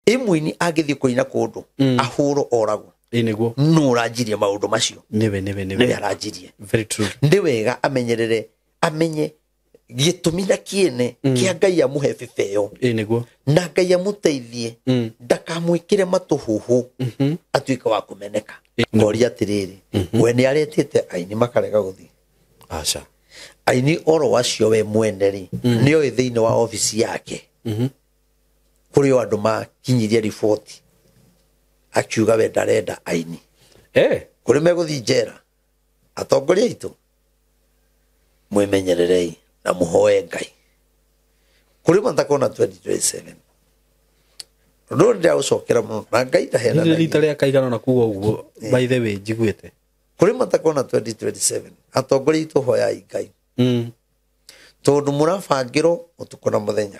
Ĩ mũini angĩthiĩ kũina kũndũ ahũrwo oragwo, Ĩ nĩguo. Nũ ũranjirie maũndũ macio? Nĩwe nĩwe nĩwe. Nĩwe aranjirie. Very true. Nĩ wega amenyerere, amenye gĩtũmi na kĩene kĩa Ngai amũhe bĩba ĩyo. Ĩ nĩguo. Na Ngai amũteithie ndakamwĩkĩre matũhũhũ atuĩke wa kũmeneka. Ngoria atĩrĩrĩ, we nĩ aretĩte aini makarega gũthiĩ? Aca. Aini oro acio we mwene rĩ, nĩoĩ thĩinĩ wa obici yake kũrĩ o andũ makinyirie riboti akiuga we ndarenda aini. Kũrĩ megũthiĩ njera. Atongoria aitũ, mwĩmenyererei na mũhoe Ngai kũrĩ matakona 2027 ũndũ ũyũ ndĩraũcokera mũno na Ngai Nĩ ndahenanagia. rita rĩa kaigana na kuga ũguo, by the way, njiguĩte. Kũrĩ matakona 2027. Atongoria aitũ, hoyai Ngai, tondũ mũrabangĩrwo ũtukũ na mũthenya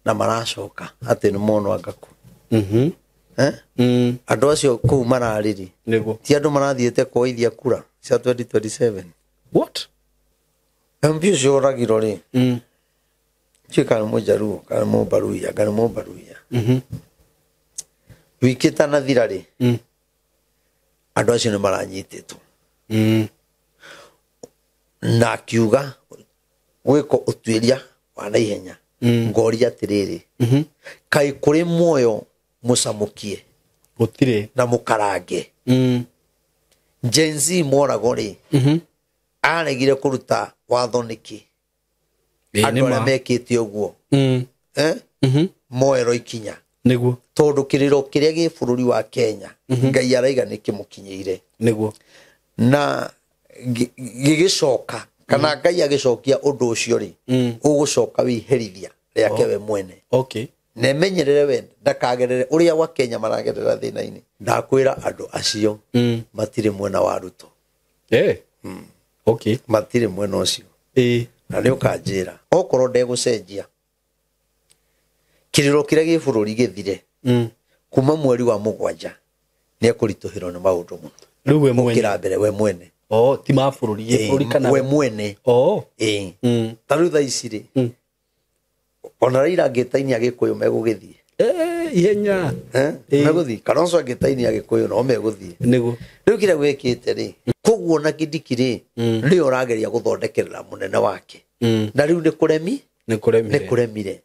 na maracoka atĩ nĩ monwo angaku. Eh? Andũ acio kũu mararĩrĩ Nĩguo. ti andũ marathiĩte kuoithia kura cia 2027. What? MP ũcio ũragirwo rĩ, ndiũĩ kana nĩ Mũjaruo kana nĩ Mũmbaruya kana nĩ Mũmbaruya. Wiki ĩtanathira rĩ, andũ acio nĩ maranyitĩtwo na akiuga gwĩka ũtuĩria wa naihenya. Ngoria atĩrĩrĩ, kaĩ kũrĩ muoyo mũcamũkie Gũtirĩ. na mũkarange? Gen Z moragwo rĩ, aregire kũruta watho nĩkĩ? Ĩ Andũ nĩ arĩa ma. mekĩte ũguo, eh? Moerwo ikinya. Nĩguo. Tondũ kĩrĩro kĩrĩa gĩ bũrũri wa Kenya, Ngai araiga nĩ kĩmũkinyĩire. Nĩguo. Na gĩgĩcoka kana Ngai agĩcokia ũndũ ũcio rĩ, ũgũcoka wĩherithia rĩake we mwene. Na emenyerere we ndakagerere ũrĩa wa Kenya maragerera thĩna-inĩ. Ndakwĩra andũ acio matirĩ mwena wa Ruto. Matirĩ mwena ũcio. Na nĩ ũkanjĩra okorwo ndegũcenjia kĩrĩro kĩrĩa gĩ bũrũri gĩthire kuma mweri wa 7, nĩ ekũritũhĩrwo nĩ maũndũ mũno. Rĩu we mwene. Gũkĩra mbere we mwene. Oh, ti ma bũrũri. Ĩ bũrũri kana we mwene. Ĩĩ. Ta rĩu thaa ici rĩ, ona Raila angĩtainia Gĩkũyũ megũgĩthiĩ. Ihenya. Eh? Megũthiĩ. Kalonzo angĩtainia Gĩkũyũ no megũthiĩ. Nĩguo. Rĩu kĩrĩa gwĩkĩte rĩ, koguo na Kindiki rĩ, nĩwe ũrageria gũthondekerera mũnene wake. Na rĩu nĩ kũremi. Nĩ kũremire. Nĩ kũremire.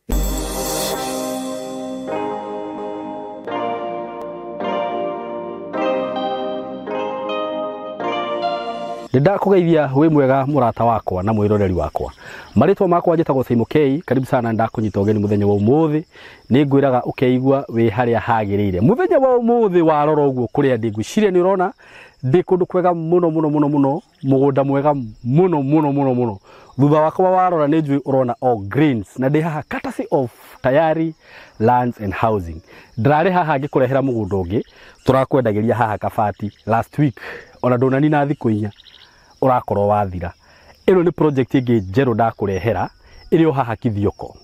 Nĩ ndakũgeithia wĩ mwega mũrata wakwa na mwĩroreri wakwa. Marĩtwa makwa njĩtagwo Simon K. Karibu sana, ndakũnyita ũgeni mũthenya wa ũmũthĩ. Nĩ ngwĩraga ũkeigua wĩ harĩa hagĩrĩire. Mũthenya wa ũmũthĩ warora ũguo kũrĩa ndĩ, ngwĩciria nĩ ũrona ndĩ kũndũ kwega mũno mũno mũno mũno, mũgũnda mwega mũno mũno mũno mũno. Thutha wakwa warora nĩ njũĩ ũrona all greens, na ndĩ haha courtesy of Tayari Lands and Housing. Ndĩrarĩ haha ngĩkũrehera mũgũnda ũngĩ tũrakwendagĩria haha Kabati last week, ona ndũnanina thikũ 4 ũrakorwo wathira. Ĩno nĩ project ĩngĩ njerũ ndakũrehera ĩrĩ o haha Kithioko.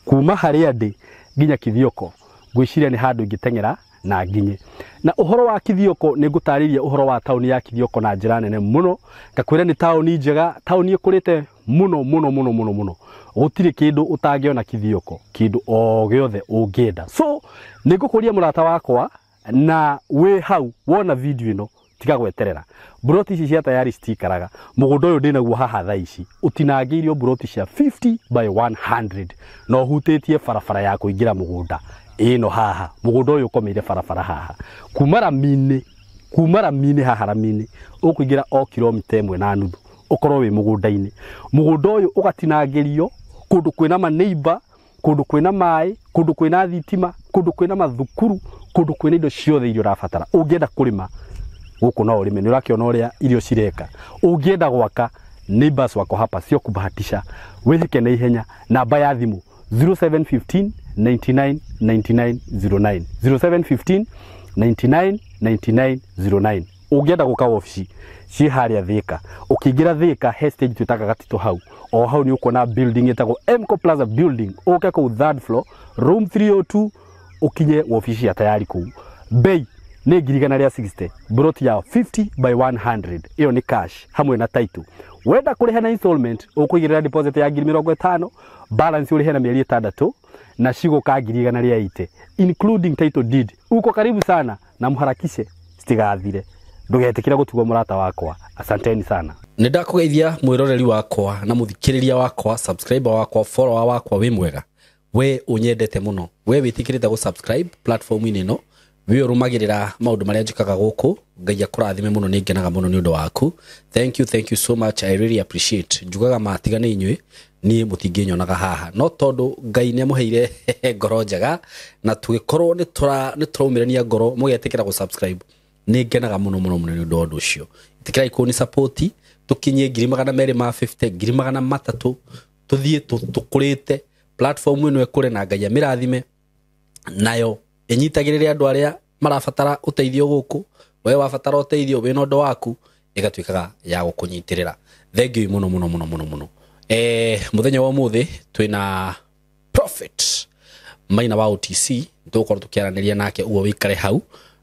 Kuma harĩa ndĩ nginya Kithioko ngwĩciria nĩ handũ ingĩteng'era na nginye. Na ũhoro wa Kithioko nĩ ngũtarĩria ũhoro wa taũni ya Kithioko na njĩra nene mũno. Ngakwĩra nĩ taũni njega, taũni ĩkũrĩte mũno mũno mũno mũno mũno. Gũtirĩ kĩndũ ũtangĩona Kithioko, kĩndũ o gĩothe ũngĩenda. So nĩ ngũkũria mũrata wakwa, na wĩ hau wona video ĩno tiga gweterera. Mburoti ici cia Tayari citikaraga. Mũgũnda ũyũ ndĩnaguo haha thaa ici ũtinangĩirio mburoti cia 50 by 100 na ũhutĩtie barabara ya kũingĩra mũgũnda ĩno haha. Mũgũnda ũyũ ũkomeire barabara haha kuma rami-inĩ, kuma rami-inĩ haha rami-inĩ ũkũingĩra o kilomita 1.5 ũkorwo wĩ mũgũnda-inĩ. Mũgũnda ũyũ ũgatinangĩrio kũndũ kwĩna maneiba, kũndũ kwĩna maĩ, kũndũ kwĩna thitima, kũndũ kwĩna mathukuru, kũndũ kwĩna indo ciothe iria ũrabatara. Ũngĩenda kũrĩma gũkũ no ũrĩme, nĩ ũrakĩona ũrĩa irio cireka. Ũngĩenda gwaka, neighbors wako hapa sio kubahatisha. Wĩhĩke na ihenya. Namba ya thimũ 0715 99 99 09, 0715 99 99 09. Ũngĩenda gũka wabici ciĩ harĩa Thika, ũkĩingĩra Thika he stage twĩtaga Gatitũ hau, o hau nĩ ũkuona building ĩtagwo Mco Plaza building. Ũke kũu third floor room 302 ũkinye wabici ya Tayari kũu. Bei nĩ ngiri igana rĩa 60, mburoti ya 50 by 100, ĩyo nĩ cash hamwe na title. Wenda kũrĩha na installment ũkũigĩrĩra deposit ya ngiri mĩrongo ĩtano, balance ũrĩhe na mĩeri 6, Na cigũka 180,000 including title deed. Uko karibu sana na muharakishe citigathire. Ndugetikira gutigwo murata wakwa. Asanteni sana. Nĩ ndakũgeithia mwĩroreri wakwa na mũthikĩrĩria wakwa, subscriber wakwa, follower wakwa, wĩ mwega. We ũnyendete mũno, we wĩtĩkĩrĩte gũ subscribe platform-inĩ ĩno, we ũrũmagĩrĩra maũndũ marĩa njĩkaga gũkũ. Ngai akũrathime mũno, nĩ ngenaga mũno nĩ ũndũ waku. Thank you, thank you so much, I really appreciate. Njugaga matiga nĩ inyuĩ, niĩ mũtingĩnyonaga haha, no tondũ Ngai nĩ amũheire ngoro njega na tũgĩkorwo nĩ tũraumĩrania ngoro mũgetĩkĩra gũ subscribe, nĩ ngenaga mũno mũno mũno nĩ ũndũ wa ũndũ ũcio. Ĩtĩkĩrai kũni support tũkinyie 250,000, 300,000, tũthiĩ tũkũrĩte platform ĩno ĩkũre na Ngai amĩrathime, nayo ĩnyitagĩrĩre andũ arĩa marabatara ũteithio gũkũ. We wabatara ũteithio wĩna ũndũ waku, ĩgatuĩkaga ya gũkũnyitĩrĩra. Thank you mũno mũno mũno mũno mũno. Mũthenya wa ũmũthĩ twĩna Prophet Maina wa OTC, tũgũkorwo tũkĩaranĩria nake, ũguo wĩikare hau.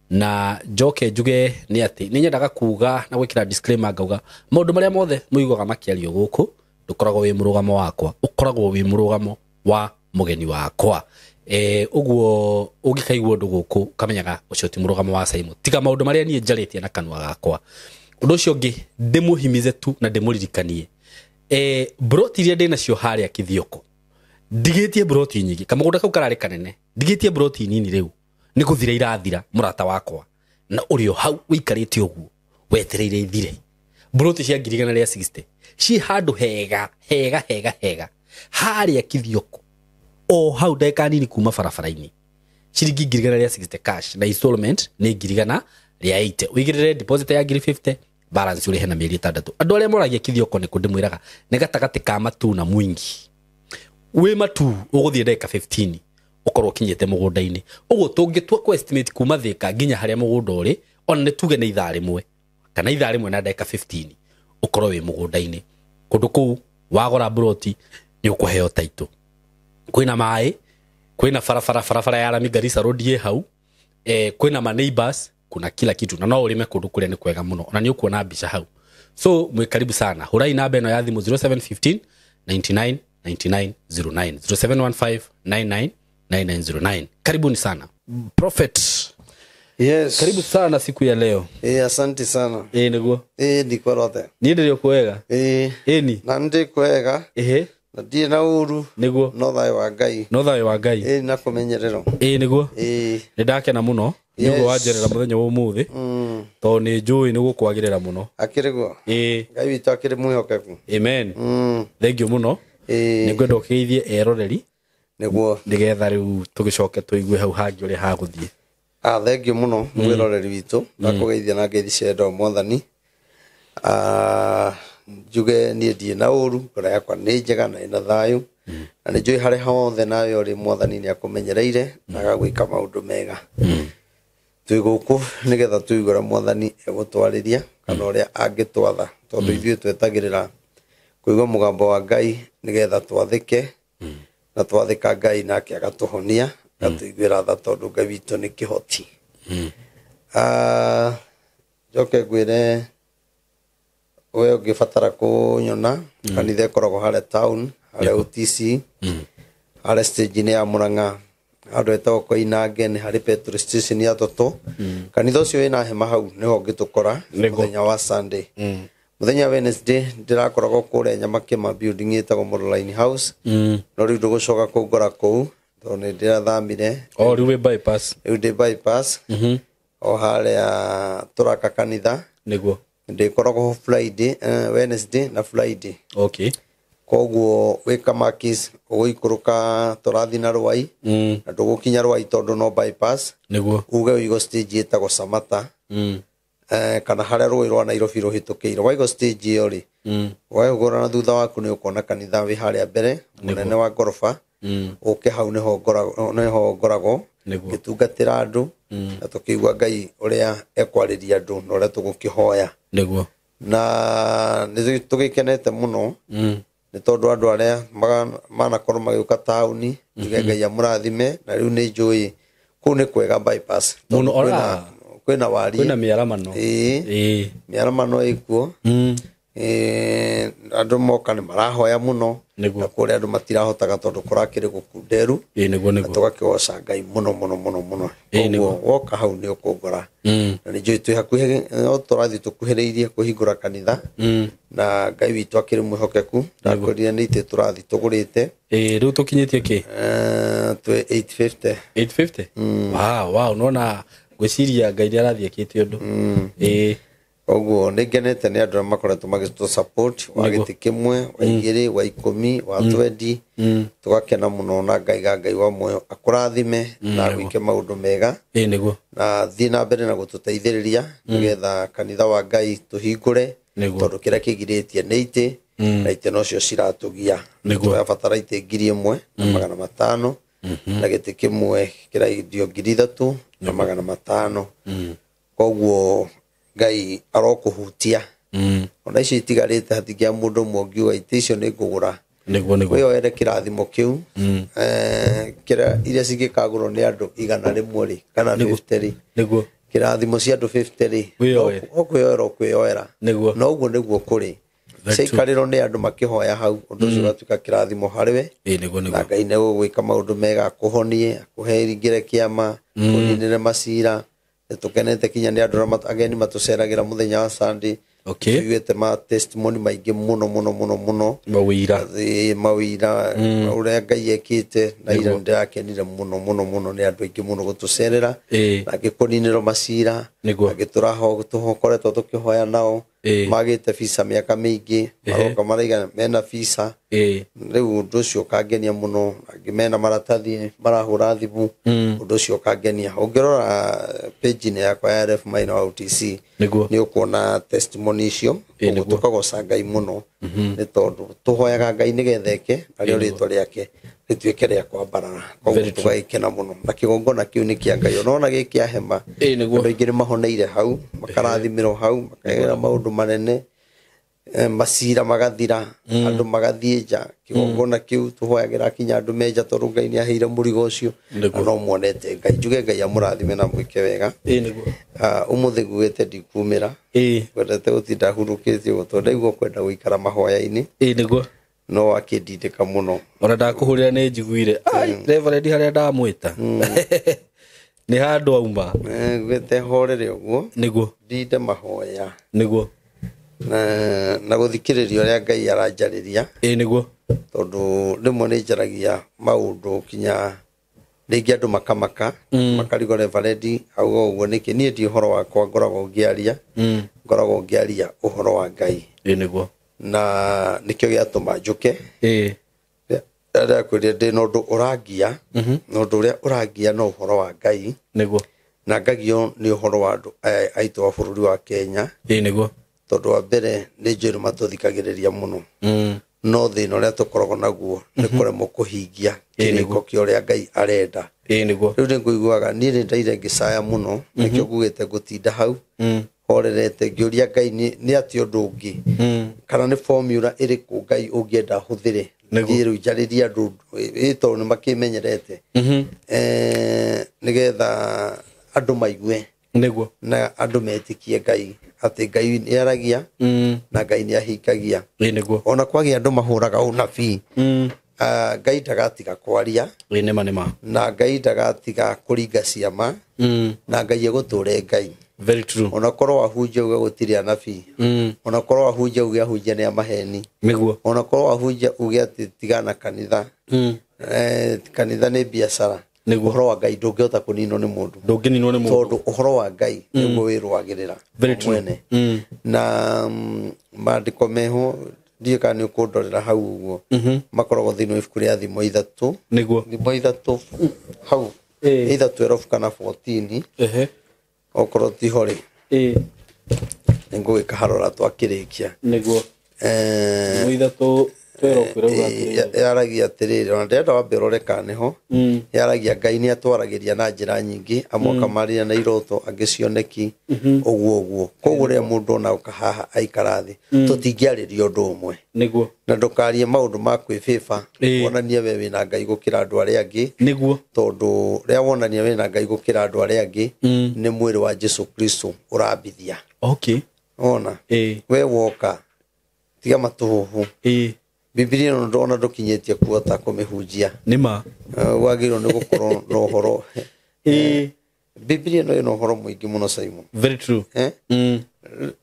Na njoke njuge nĩ atĩ nĩ nyendaga kuga na gwĩkĩra disclaimer, ngauga maũndũ marĩa mothe mũiguaga makĩario gũkũ ndũkoragwo wĩ mũrũgamo wakwa, ũkoragwo wĩ mũrũgamo wa mũgeni wakwa. Ũguo ũngĩkaigua ũndũ gũkũ ũkamenyaga ũcio ti mũrũgamo wa Simon, tiga maũndũ marĩa niĩ njarĩtie na kanua gakwa. Ũndũ ũcio ũngĩ ndĩmũhimize tu na ndĩmũririkanie, broti iria ndĩnacio harĩa Kithioko, ndigĩtie broti nyingĩ, kamũgũnda kau kararĩ kanene, ndigĩtie broti nini rĩu nĩ gũthira irathira mũrata wakwa, na ũrĩ o hau ũikarĩte ũguo wetereire ithire. Broti cia 160,000 ci handũ hega hega hega hega harĩa Kithioko, o hau ndagĩka nini kuma barabara-inĩ, ciringi 160,000 cash na installment nĩ 180,000. Ũigĩrĩre deposit ya 50,000, balance ũrĩhe na mĩeri 6. Andũ arĩa moragia Kithioko nĩ kũ, ndĩmwĩraga nĩ gatagatĩ ka Matuu na Mwingi. Wĩ Matuu ũgũthiĩ ndagĩka 15 ũkorwo ũkinyĩte mũgũnda-inĩ. Ũguo tũngĩtua kũ estimate kuma Thĩka nginya harĩa mũgũnda ũrĩ, ona nĩ tuge nĩ ithaa rĩmwe kana ithaa rĩmwe na ndagĩka 15 ũkorwo wĩ mũgũnda-inĩ. Kũndũ kũu wagũra broti nĩ ũkũheo title. Kwĩna maĩ, kwĩna barabara, barabara ya rami Garissa Road ĩ hau, kwĩna ma neighbors, kuna kila kitu, na no ũrĩme kũndũ kũrĩa nĩ kwega mũno, ona nĩ ũkuona mbica hau. So mwĩ karibu sana. Hũrai namba ĩno ya thimũ 0715 99 99 09, 0715 99 9909. Karibuni sana Prophet. Yes. Karibu sana siku ya leo. Asante sana. Niguo. Ndikwarothe. Niĩ ndĩrĩ o kwega. Ĩni. Na ndĩ kwega. Ehe. Na ndirĩ na ũru. Niguo. No thayũ wa Ngai. No thayũ wa Ngai. Na kũmenyererwo. Niguo. Nĩ ndakena mũno nĩ ũguo wanjerera mũthenya wa ũmũthĩ, tondũ nĩ njũĩ nĩ gũkwagĩrĩra mũno. Akĩrĩ guo. Ngai witũ akĩrĩ mwĩhokeku. Amen. Thank you mũno. Nĩ ngwenda ũkĩgeithie eroreri nĩguo nĩgetha rĩu tũgĩcoke tũigue hau hangĩ ũrĩa hagũthiĩ. Thank you mũno mwĩroreri witũ, ndakũgeithia na ngeithi cia wendo wa Mwathani. Njuge niĩ ndirĩ na ũru, ngoro yakwa nĩ njega na ĩna thayũ, na nĩ njũĩ harĩa hothe nawe ũrĩ Mwathani nĩ akũmenyereire na agagwĩka maũndũ mega. Twĩ gũkũ nĩgetha tũigue ũrĩa Mwathani egũtwarĩria kana ũrĩa angĩtwatha, tondũ ithuĩ twetagĩrĩra kũigua mũgambo wa Ngai nĩgetha twathĩke, na twathĩka Ngai nake agatũhonia, agatũiguĩra tha, tondũ Ngai witũ nĩ kĩhoti. Njoke ngwĩre we ũngĩbatara kũnyona, kanitha ĩkoragwo harĩa town, harĩa OTC, harĩa stage-inĩ ya Mũrang'a, handũ hetagwo Koinange, nĩ harĩ petrol station ya Toto. Kanitha ũcio wĩna hema hau nĩho ũngĩtũkora mũthenya wa Sunday. Mũthenya wa Wednesday ndĩrakoragwo kũrĩa Nyamakĩma building ĩtagwo Modeline House. No rĩu ndũgũcoka kũngora kũu tondũ nĩ ndĩrathamire. O rĩu wĩ bypass. Rĩu ndĩ bypass. O harĩa tũraka kanitha. Nĩguo. Ndĩkoragwo Friday, Wednesday na Friday. Okay. Koguo wĩ Kamakis ũgũikũrũka tũrathiĩ na Rwai, na ndũgũkinya Rwai tondũ no bypass. Nĩguo. Uge ũigo stage ĩtagwo Samata. Kana harĩa rũĩ rwa Nairobi rũhĩtũkĩire. Waigo stage ĩyo rĩ, wehũgũra na thutha waku nĩ ũkuona kanitha wĩ harĩa mbere, mũnene wa ngoroba. Ũke hau nĩho ngoragwo ngĩtungatĩra andũ, na tũkĩigua Ngai ũrĩa ekwarĩria andũ na ũrĩa tũgũkĩhoya. Nĩguo. Na nĩ tũgĩkenete mũno nĩ tondũ andũ arĩa manakorwo magĩũka taũni, njuge Ngai amũrathime, na rĩu nĩ njũĩ kũu nĩ kwega bypass. Mũno, ora. Kwĩna wariĩ. Kwĩna mĩaramano. Mĩaramano ĩkuo. Andũ moka nĩ marahoya mũno. Nĩguo. Na kũrĩa andũ matirahotaga tondũ kũrakĩrĩ gũkunderu. Ĩĩ nĩguo Na nĩguo. tũgakĩgoca Ngai mũno mũno mũno mũno. Ĩĩ, nĩguo. Koguo woka hau nĩ ũkũngora. Na nĩ njũĩ twĩ hakuhĩ, no tũrathiĩ tũkuhĩrĩirie kũhingũra kanitha. Na Ngai witũ akĩrĩ mwĩhokeku. Ndakwĩrire nĩ itĩ tũrathiĩ tũgũrĩte. Ĩĩ rĩu tũkinyĩtie kĩ? Twĩ 850. 850. Wow, wow, nona ngwĩciria Ngai nĩ arathiĩ akĩte ũndũ. Ĩĩ. Koguo nĩ ngenete nĩ andũ arĩa makoretwo magĩtũ support wa Nĩguo. gĩtĩ kĩmwe, wa igĩrĩ, wa ikũmi, wa 20. Tũgakena mũno na Ngai ga Ngai wa muoyo akũrathime na agwĩke maũndũ mega. Ĩĩ nĩguo. Na thiĩ na mbere na gũtũteithĩrĩria nĩgetha kanitha wa Ngai tũhingũre. Nĩguo. Tondũ kĩrĩa kĩgirĩtie nĩ itĩ, na itĩ nocio ciratũgia. Nĩguo. Tũrabatara itĩ 1500 na gĩtĩ kĩmwe kĩraendio 3500. Koguo Ngai arokũhutia. Ona icio itigarĩte hatingĩa mũndũ ũmwe ũngiuga itĩ icio nĩ ngũgũra. Nĩguo nĩguo. Wĩyoere kĩrathimo kĩu. Kĩrĩa iria cingĩkagũrwo nĩ andũ 100 rĩ, kana 50 rĩ. Nĩguo. Kĩrathimo cia andũ 50 rĩ, Wĩyoere. ũkwĩyoera ũkwĩyoera. Nĩguo. Na ũguo nĩguo kũrĩ. Very true. Ciaikarĩrwo nĩ andũ makĩhoya hau, ũndũ ũcio ũgatuĩka kĩrathimo harĩ we. Ĩĩ nĩguo Na nĩguo. Ngai nĩ gũgwĩka maũndũ mega, akũhonie, akũhe ringĩre kĩama, kũninĩre macira. Nĩ tũkenete kinya nĩ andũ arĩa ageni matũceragĩra mũthenya wa Sunday. Okay. Tũiguĩte ma testimony maingĩ mũno mũno mũno mũno. Mawĩira. Ĩĩ, mawĩira ũrĩa Ngai ekĩte. Na ira nĩndĩrakenire mũno mũno mũno nĩ andũ aingĩ mũno gũtũcerera. Ĩĩ. Na angĩ kũninĩrwo macira. Nĩguo. Angĩ tũkoretwo tũkĩhoya nao. Ĩĩ. Magĩte visa mĩaka mĩingĩ, maroka maraiga mena visa. Ĩĩ. Rĩu ũndũ ũcio ũkangenia mũno. Angĩ mena maratathi marahũra thimũ. Ũndũ ũcio ũkangenia. Ũngĩrora page-inĩ yakwa ya RF Maina wa UTC, Nĩguo. nĩ ũkuona testimony icio. Ĩĩ, Koguo nĩguo. tũkagoca Ngai mũno nĩ tondũ tũhoyaga Ngai nĩgetha eke narĩo rĩtwa rĩake rĩtuĩke rĩa kwambarara. Koguo Very true. tũgagĩkena mũno. Na kĩgongona kĩu nĩ kĩa Ngai. Ũnona gĩ kĩa hema. Ĩĩ, nĩguo. Andũ aingĩ nĩ mahoneire hau, makarathimĩrwo hau, makagera maũndũ manene. Macira magathira, andũ magathiĩ nja. Kĩgongona kĩu tũhoyagĩra kinya andũ me nja tondũ Ngai nĩ aheire mũrigo ũcio. Nĩguo. Na no muonete Ngai. Njuge Ngai amũrathime na mwĩke wega. Ĩĩ nĩguo. Ũmũthĩ ngugĩte ndikumĩra. Ĩĩ. Ngwendete gũtinda hurũkĩtie ũguo tondũ ndaigua kwenda gũikara mahoya-inĩ. Ĩĩ nĩguo. No akĩndindĩka mũno. Ona ndakũhũrĩra nĩ njiguire. Ai, Reverend harĩa ndamwĩta. Nĩ handũ auma. Ngugĩte horere ũguo. Nĩguo. Ndinde mahoya. Nĩguo. Na gũthikĩrĩria ũrĩa Ngai aranjarĩria. Ĩĩ nĩguo. Tondũ rĩmwe nĩ njaragia maũndũ kinya rĩngĩ andũ makamaka, makarigwo Reverend auga ũguo nĩkĩ. Niĩ ndi ũhoro wakwa ngoragwo ngĩaria. Ngoragwo ngĩaria ũhoro wa Ngai. Ĩĩ nĩguo. Na nĩkĩo gĩatũma njũke. Ĩĩ. Ndakwĩrire ndĩ na ũndũ ũrangia, na ũndũ ũrĩa ũrangia no ũhoro wa Ngai. Nĩguo. Na ngagio nĩ ũhoro wa andũ aya aitũ a bũrũri wa Kenya. Ĩĩ nĩguo. Tondũ wa mbere nĩ njũĩ nĩ matũthikagĩrĩria mũno. No thĩna ũrĩa tũkoragwo naguo nĩ kũremwo kũhingia Ĩĩ, kĩrĩko nĩguo. kĩa ũrĩa Ngai arenda. Ĩĩ nĩguo. Rĩu nĩ ngũiguaga niĩ nĩ ndaire ngĩcaya mũno, nĩkĩo ngugĩte ngũtinda hau horerete ngĩũria Ngai nĩ atĩ ũndũ ũngĩ, kana nĩ formula ĩrĩkũ Ngai ũngĩenda hũthĩre Nĩguo. thiĩ rĩu njarĩrie andũ ĩ tondũ nĩ makĩmenyerete. Nĩgetha andũ maigue Nĩguo. na andũ metĩkie Ngai atĩ Ngai nĩ aragia na Ngai nĩ ahingagia. Ĩĩ nĩguo. Ona kwagĩa andũ mahũraga ũnabii, Ngai ndagatiga kwaria. Ĩĩ nĩma nĩma. Na Ngai ndagatiga kũringa ciama. Na Ngai egũtũre Ngai. Very true. Ona korwo ahunjia uge gũtirĩ anabii. Ona korwo ahunjia uge ahunjia nĩ a maheni. Nĩguo. Ona korwo ahunjia uge atĩ tigana kanitha. Kanitha nĩ biacara. Nĩguo. Ũhoro wa Ngai ndũngĩhota kũninwo nĩ mũndũ. Ndũngĩninwo nĩ mũndũ. Tondũ ũhoro wa Ngai nĩguo wĩrũagĩrĩra Very true. mwene. Na maandĩko meho ndiũĩ kana nĩ ũkũndorera hau ũguo. Makoragwo thĩinĩ wa ibuku rĩa Thimo ithatũ. Nĩguo. Thimo ithatũ hau. Ĩĩ. Either 12 kana 14. Ehe. Okorwo tiho rĩ. Ĩĩ. Nĩ ngũgĩka harora twakĩrĩkia. Nĩguo. Thimo ithatũ 12 ĩrauga atĩrĩrĩ. Yaragia atĩrĩrĩ, ona ndĩrenda wambe ũrore kana nĩho. Yaragia Ngai nĩ atwaragĩria na njĩra nyingĩ, amwe akamarĩria na iroto, angĩ cioneki, ũguo ũguo. Koguo rĩrĩa mũndũ ona oka haha aikara thĩ, tũtingĩarĩria ũndũ ũmwe. Nĩguo. Na ndũkarie maũndũ ma kwĩbĩba, Ĩĩ. wonanie we wĩna Ngai gũkĩra andũ arĩa angĩ. Nĩguo. Tondũ rĩrĩa wonania wĩna Ngai gũkĩra andũ arĩa angĩ, nĩ mwĩrĩ wa Jesu Kristo ũrambithia. Okay. Ona Ĩĩ. we woka tiga matũhũhũ. Ĩĩ. Bibilia ĩno ndona ndũkinyĩtie kuota kũmĩhunjia. Nĩ ma. Wagĩrĩirwo nĩ gũkorwo na ũhoro. Bibilia ĩno ĩna ũhoro mũingĩ mũno, Simon. Very true.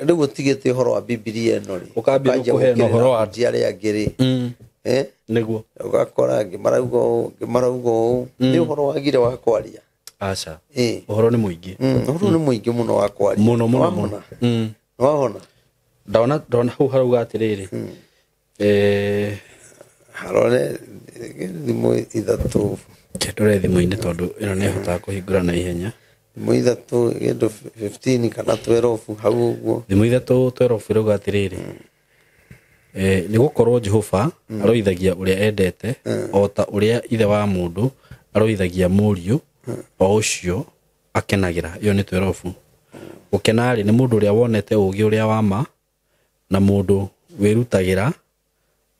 Rĩu ũtigĩte ũhoro wa Bibilia ĩno rĩ, Ũkambia ũkanjia kũheana gũũkĩrĩra ũhoro wa- ahunjia arĩa angĩ rĩ, Nĩguo. Ũgakora angĩ marauga ũũ, angĩ marauga ũũ. Nĩ ũhoro wagire wa kwaria. Aca. Ũhoro nĩ mũingĩ. Ũhoro nĩ mũingĩ mũno wa kwaria. Mũno mũno Wahona? mũno. Wahona? Ndona hau harauga atĩrĩrĩ. Harore thimũ ithatũ. Ndore thimũ-inĩ tondũ ĩno nĩ ĩhotaga kũhingũra na ihenya. Thimũ ithatũ kĩndũ 15 kana 12 hau ũguo. Thimũ ithatũ 12 ĩrauga atĩrĩrĩ. Nĩ gũkorwo Jehova aroithagia ũrĩa endete, o ta ũrĩa ithe wa mũndũ aroithagia mũriũ, o ũcio akenagĩra. Ĩyo nĩ 12. Gũkena-rĩ, nĩ mũndũ ũrĩa wonete ũũgĩ ũrĩa wa ma, na mũndũ wĩrutagĩra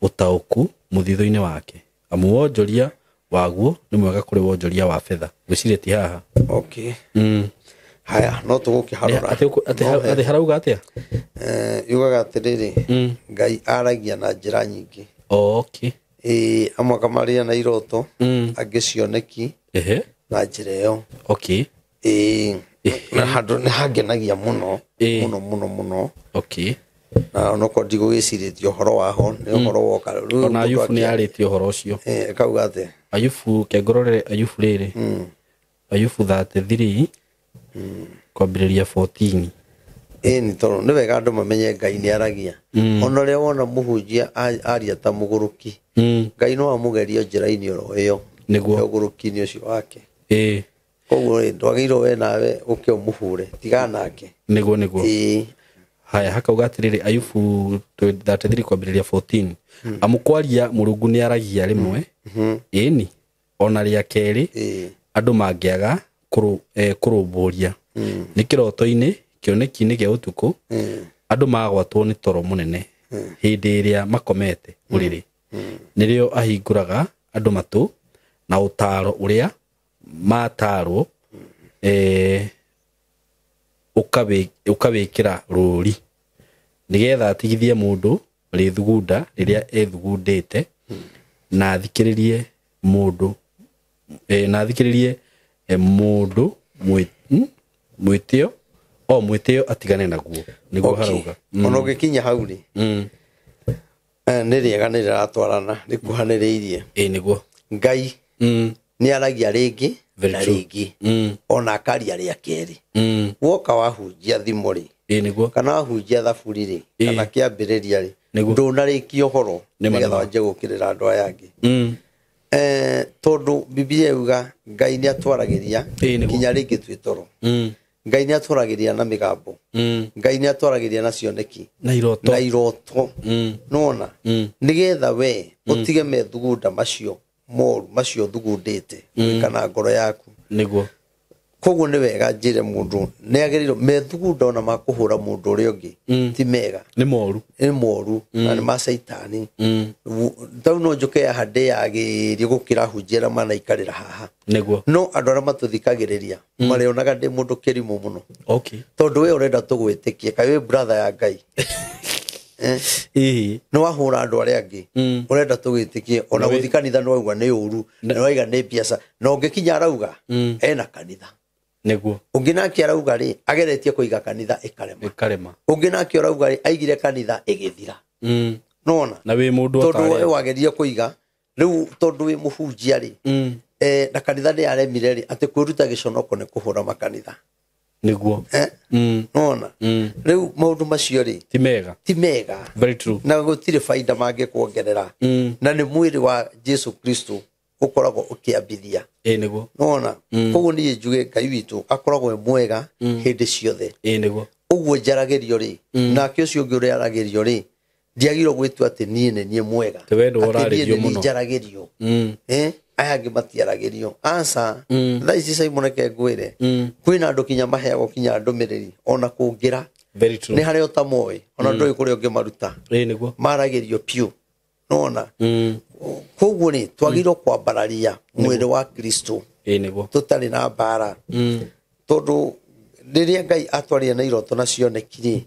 ũtaũku mũthithũ-inĩ wake. Amu wonjoria waguo nĩ mwega kũrĩ wonjoria wa betha. Ngwĩciria ti haha. Okay. Haya, no tũgũkĩharora. Atĩ harauga atĩa? Yugaga atĩrĩrĩ, Ngai aragia na njĩra nyingĩ. Okay. Amwe akamaria na iroto, angĩ cioneki, na njĩra ĩyo. Okay. Na handũ nĩ hangenagia mũno, mũno, mũno, mũno. Okay. Na onokorwo ndigũgĩcirĩtie ũhoro waho, nĩ ũhoro woka. Rĩu Ona mũndũ Ayubu nĩ akĩa- arĩtie ũhoro ũcio. Akauga atĩa? Ayubu, kengorore Ayubu rĩrĩ. Ayubu 33, kwambĩrĩria 14. Nĩ tondũ nĩ wega andũ mamenye Ngai nĩ aragia. Ona ũrĩa wona mũhunjia aria ta mũgũrũki, Ngai no amũgerie njĩra-inĩ oro ĩyo. Nĩguo. Ya ũgũrũki-inĩ ũcio wake. Koguo rĩ, ndwagĩrĩirwo we nawe ũke ũmũhũre, tigana nake. Nĩguo, nĩguo. Haya, hakauga atĩrĩrĩ, Ayubu 33 kwambĩrĩria 14. Amu kwaria Mũrungu nĩ aragia rĩmwe, ĩni, ona rĩa kerĩ, andũ mangĩaga kũrũmbũria. Nĩ kĩroto-inĩ, kĩoneki-inĩ gĩa ũtukũ, andũ magwatwo nĩ toro mũnene hĩndĩ ĩrĩa makomete ũrĩrĩ. Nĩrĩo ahingũraga andũ matũ na ũtaaro ũrĩa matarwo, ũkawĩkĩra rũũri, nĩgetha atigithie mũndũ rĩthugunda rĩrĩa ethugundĩte, na athikĩrĩrie mũndũ, na athikĩrĩrie, mũndũ mwĩtĩo, o mwĩtĩo atigane naguo. Nĩguo Okay. harauga. Ona ũngĩkinya hau rĩ, nĩ rĩega nĩ rĩratwarana, rĩkuhanĩrĩirie. Nĩguo. Ngai nĩ aragia rĩngĩ Very na true. rĩngĩ. Ona akaria rĩa kerĩ. Woka wahunjia thimo rĩ, Nĩguo. kana wahunjia thaburi rĩ, kana kĩambĩrĩria rĩ, Nĩguo. ndũnarĩkia ũhoro, Nĩ ma, nĩgetha nĩ ma. wanjie gũũkĩrĩra andũ aya angĩ. Tondũ Bibilia yuga Ngai nĩ atwaragĩria Nĩguo. nginya rĩngĩ twĩ toro. Ngai nĩ atwaragĩria na mĩgambo. Ngai nĩ atwaragĩria na cioneki. Na iroto. Na iroto. Nĩwona? Nĩgetha we ũtige methugunda macio moru, macio ũthugundĩte, gwĩka na ngoro yaku. Nĩguo. Koguo nĩ wega njĩre mũndũ nĩ agĩrĩirwo methugunda ona ma kũhũra mũndũ ũrĩa ũngĩ, ti mega. Nĩ moru. Nĩ moru, na nĩ ma caitani. Tau no njũke haha ndĩyagĩrie gũkĩra hunjia arĩa manaikarĩra haha. Nĩguo. No andũ arĩa matũthikagĩrĩria, marĩonaga ndĩ mũndũ kĩrimũ mũno. Okay. Tondũ we ũrenda tũgwĩtĩkie, kaĩ wĩ brother ya Ngai. Nĩ wahũra andũ arĩa angĩ. Ũrenda tũgwĩtĩkie, ona Na wĩ- gũthiĩ kanitha nĩ wauga nĩ ũru, nĩ wauga nĩ biacara. Na ũngĩkinya arauga, ena kanitha. Nĩguo. Ũngĩ nake arauga rĩ, ageretie kũiga kanitha ĩkarema. Ĩkarema. Ũngĩ nake arauga rĩ, aigire kanitha ĩgĩthira. Nĩwona? Na wĩ mũndũ Tondũ ũtarĩ. we wageria kũiga, rĩu tondũ wĩ mũhunjia rĩ, na kanitha nĩ yaremire rĩ, atĩ kwĩruta gĩconoko nĩ kũhũra makanitha. Nĩguo. Nĩwona? Rĩu maũndũ macio rĩ, Ti mega. Ti mega. Very true. Na gũtirĩ baida mangĩkuongerera. Na nĩ mwĩrĩ wa Jesu Kristo ũkoragwo ũkĩambithia. Nĩguo. Nĩwona? Koguo niĩ njuge Ngai witũ akoragwo e mwega hĩndĩ ciothe. Nĩguo. Ũguo njaragĩrio rĩ, nake ũcio ũngĩ ũrĩa aragĩrio rĩ, ndiagĩrĩirwo gwĩtua atĩ niĩ nĩ niĩ mwega. Te we nĩwe Atĩ niĩ ũrarĩrio nĩ niĩ mũno. njaragĩrio. Aya angĩ matiaragĩrio. Aca, thaa ici Simon reke ngwĩre, kwĩna andũ kinya maheagwo kinya ndũmĩrĩri ona kũngĩra. Very true. Nĩ harĩa ũtamoĩ, ona ndũĩ kũrĩa ũngĩmaruta. Nĩguo. Maragĩrio piũ. Nĩwona? Koguo rĩ, twagĩrĩirwo kwambararia mwĩrĩ wa Kristo. Nĩguo. Tũtarĩ na mbara. Tondũ rĩrĩa Ngai atwaria na iroto na cioneki rĩ,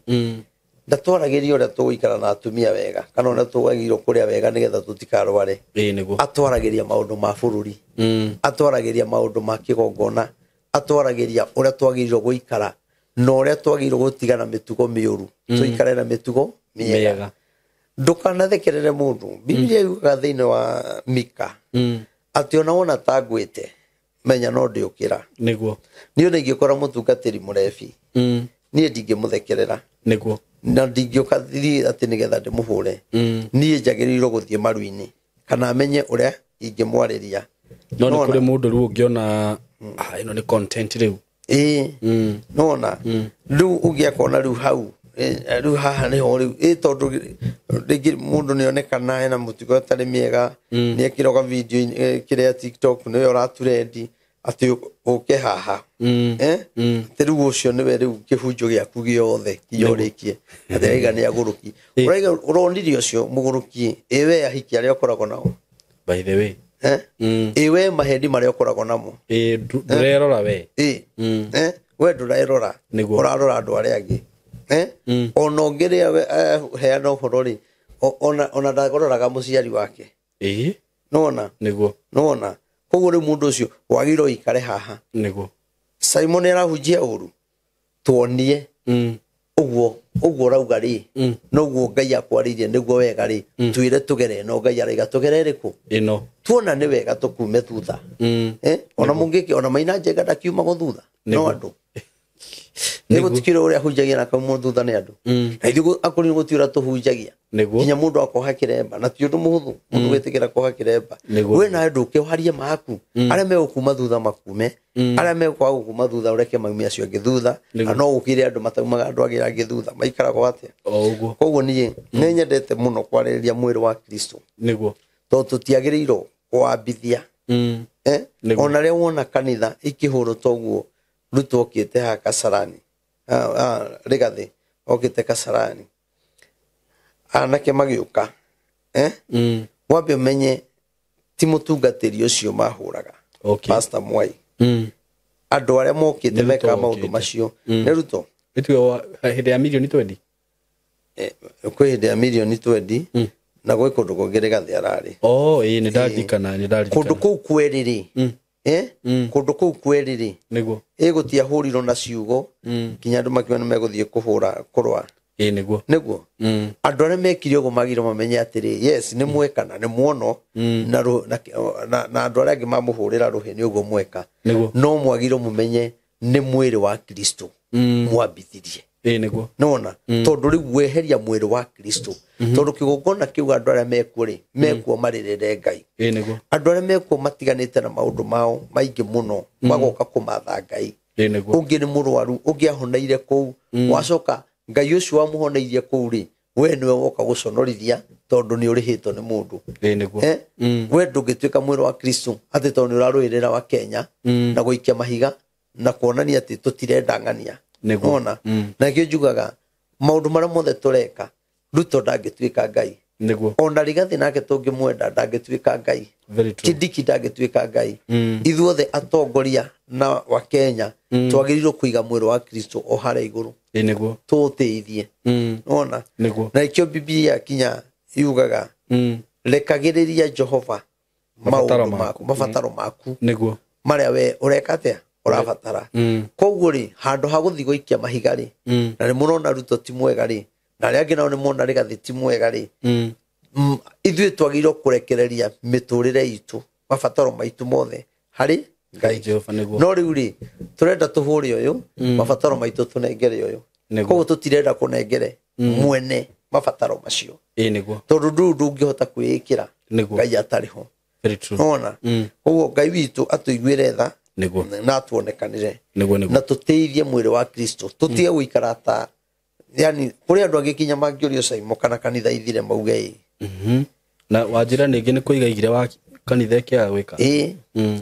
Ndatwaragĩria ũrĩa tũgũikara na atumia wega kana ũrĩa tũgagĩrĩirwo kũrĩa wega nĩgetha tũtikarware. Ĩĩ nĩguo. Atwaragĩria maũndũ ma bũrũri, atwaragĩria maũndũ ma kĩgongona, atwaragĩria ũrĩa twagĩrĩirwo gũikara na ũrĩa twagĩrĩirwo gũtigana mĩtugo mĩũru, tũikare na mĩtugo mĩega. Ndũkanathekerere mũndũ. Bibilia yugaga thĩinĩ wa Mika atĩ ona wona ta ngwĩte menya no ndĩũkĩra. Nĩguo. Niĩ ona ingĩkora mũtungatĩri mũrebi, niĩ ndingĩmũthekerera. Nĩguo. Na ndingĩũka thiĩ atĩ nĩgetha ndĩmũhũre. Niĩ njagĩrĩirwo gũthiĩ maru-inĩ kana menye ũrĩa ingĩmwarĩria. No nĩ kũrĩ mũndũ rĩu ũngĩona ĩno nĩ content rĩu. Ĩĩ. Nona rĩu ũngĩ akona rĩu hau rĩu haha nĩho rĩu ĩ tondũ rĩngĩ mũndũ nĩonekana ena mũtugo ĩtarĩ mĩega, nĩekĩra video kĩrĩa TikTok nĩwe ũraturendi atĩ ũke haha. Atĩ rĩu ũcio nĩwe rĩu kĩhunjo gĩaku gĩothe nginya ũrĩkie atĩ raiga nĩ agũrũki. Ũraiga ũronire ũcio mũgũrũki ĩ we ahiki arĩa ũkoragwo nao. By the way. Ĩ we mahendi marĩa ũkoragwo namo. Ĩ ndũrerora we. Ĩ we ndũrerora, ũrarora andũ arĩa angĩ. Ona ũngĩrĩa heana ũhoro rĩ, ona ndaroraga mũciari wake. Ĩ nĩwona? Nĩguo. Nĩwona? Koguo rĩu mũndũ ũcio wagĩrĩirwo ũikare haha. Nĩguo. Simon arahunjia ũru, tuonie ũguo ũguo ũrauga rĩ, noguo Ngai akwarĩirie nĩguo wega rĩ, twĩre tũgere no Ngai araiga tũgere ĩrĩkũ? Ĩno. Tuona nĩ wega tũkume thutha. Ona mũngĩke ona Maina Njenga ndakiumagwo thutha no andũ. Nĩ gũtikĩrĩ ũrĩa ahunjagia na akaumwo thutha nĩ andũ. Na ithuĩ akũrũ gũtirĩ ũrĩa tũhunjagia. Nginya mũndũ akoha kĩremba na ti ũndũ mũhũthũ mũndũ gwĩtĩkĩra koha kĩremba. We nawe ndũkĩoharie maku arĩa megũkuma thutha makume, arĩa megũkwaga gũkuma thutha ũreke maume acio angĩ thutha, na no gũkĩrĩ andũ mataumaga andũ angĩ angĩ thutha maikaragwo atĩa. O ũguo. Koguo niĩ nĩ nyendete mũno kwarĩrĩria mwĩrĩ wa Kristo. Nĩguo. Tondũ tũtiagĩrĩirwo kũwambithia. Ona rĩrĩa wona kanitha ikĩhũrwo toguo Ruto okĩte haha Kasarani, Rigathĩ okĩte Kasarani, anake magĩũka, wambe ũmenye ti mũtungatĩri ũcio mahũraga. Pastor Mwai. Andũ arĩa mokĩte mekaga maũndũ macio nĩ Ruto. Ĩtuwe hĩndĩ ya mirioni 20. Kwĩ hĩndĩ ya mirioni 20 na gwĩ kũndũ kũngĩ Rigathĩ ararĩ. Oh, ĩĩ nĩ ndarikana, nĩ ndarikana. Kũndũ kũu kwerĩ rĩ, kũndũ kũu kwerĩ rĩ, nĩguo ĩ gũtiahũrirwo na ciugo nginya andũ makiuga nĩ megũthiĩ kũhũra kũrũa. Ĩĩ nĩguo. Nĩguo. Andũ arĩa mekire ũguo magĩrĩirwo mamenye atĩrĩ, yes nĩ mweka na nĩ muono, na andũ arĩa angĩ mamũhũrĩra rũhĩ nĩ ũguo mweka. No mwagĩrĩirwo mũmenye nĩ mwĩrĩ wa Kristo mwambithirie. Ĩĩ nĩguo. Nĩwona? Tondũ rĩu weheria mwĩrĩ wa Kristo, tondũ kĩgongona kĩu andũ arĩa mekuo rĩ, mekuo marĩrĩre Ngai. Ĩĩ nĩguo. Andũ arĩa mekuo matiganĩte na maũndũ mao maingĩ mũno, magoka kũmatha Ngai. Ĩĩ nĩguo. Ũngĩ nĩ mũrwaru, ũngĩ ahoneire kũu, wacoka Ngai ũcio wamũhoneirie kũu rĩ, we nĩwe woka gũconorithia tondũ nĩ ũrĩhĩtwo nĩ mũndũ. Ĩĩ nĩguo. We ndũngĩtuĩka mwĩrĩ wa Kristo atĩ tondũ nĩ ũrarũĩrĩra wa Kenya na gũikia mahiga na kuonania atĩ tũtirenda ng'ania. Nĩwona? Na nĩkĩo njugaga maũndũ marĩa mothe tũreka, Ruto ndangĩtuĩka Ngai. Nĩguo. Ona Rigathĩ nake tũngĩmwenda ndangĩtuĩka Ngai. Kindiki ndangĩtuĩka Ngai. Ithuothe atongoria na wa Kenya twagĩrĩirwo kũiga mwĩrĩ wa Kristo o harĩa igũrũ. Ĩĩ nĩguo. Tũũtĩithie. Nĩwona? Nĩguo. Na nĩkĩo Bibilia kinya yugaga rekagĩrĩria Jehova maũndũ maku, mabataro maku. Nĩguo. Marĩa we ũreka atĩa? Ũrabatara. Koguo rĩ, handũ ha gũthiĩ gũikia mahiga rĩ, na nĩ mũrona Ruto ti mwega rĩ, na arĩa angĩ nao nĩ mona Rigathĩ ti mwega rĩ, ithuĩ twagĩrĩirwo kũrekereria mĩtũrĩre itũ, mabataro maitũ mothe harĩ Ngai. No rĩu rĩ, tũrenda tũhũre ũyũ, mabataro maitũ tũnengere ũyũ. Koguo tũtirenda kũnengere mwene mabataro macio. Ĩĩ nĩguo. Tondũ ndũrĩ ndũngĩhota kwĩĩkĩra Ngai atarĩ ho. Nĩwona? Koguo Ngai witũ atũiguĩre tha na atuonekanĩre na tũteithie mwĩrĩ wa Kristo, tũtige gũikara ta yani kũrĩ andũ angĩ kinya mangĩũrio Simon kana kanitha ithire mauge ĩ. Na wanjĩra ningĩ nĩ kũiga igire wa kanitha ĩkĩaga gwĩka. Ĩ.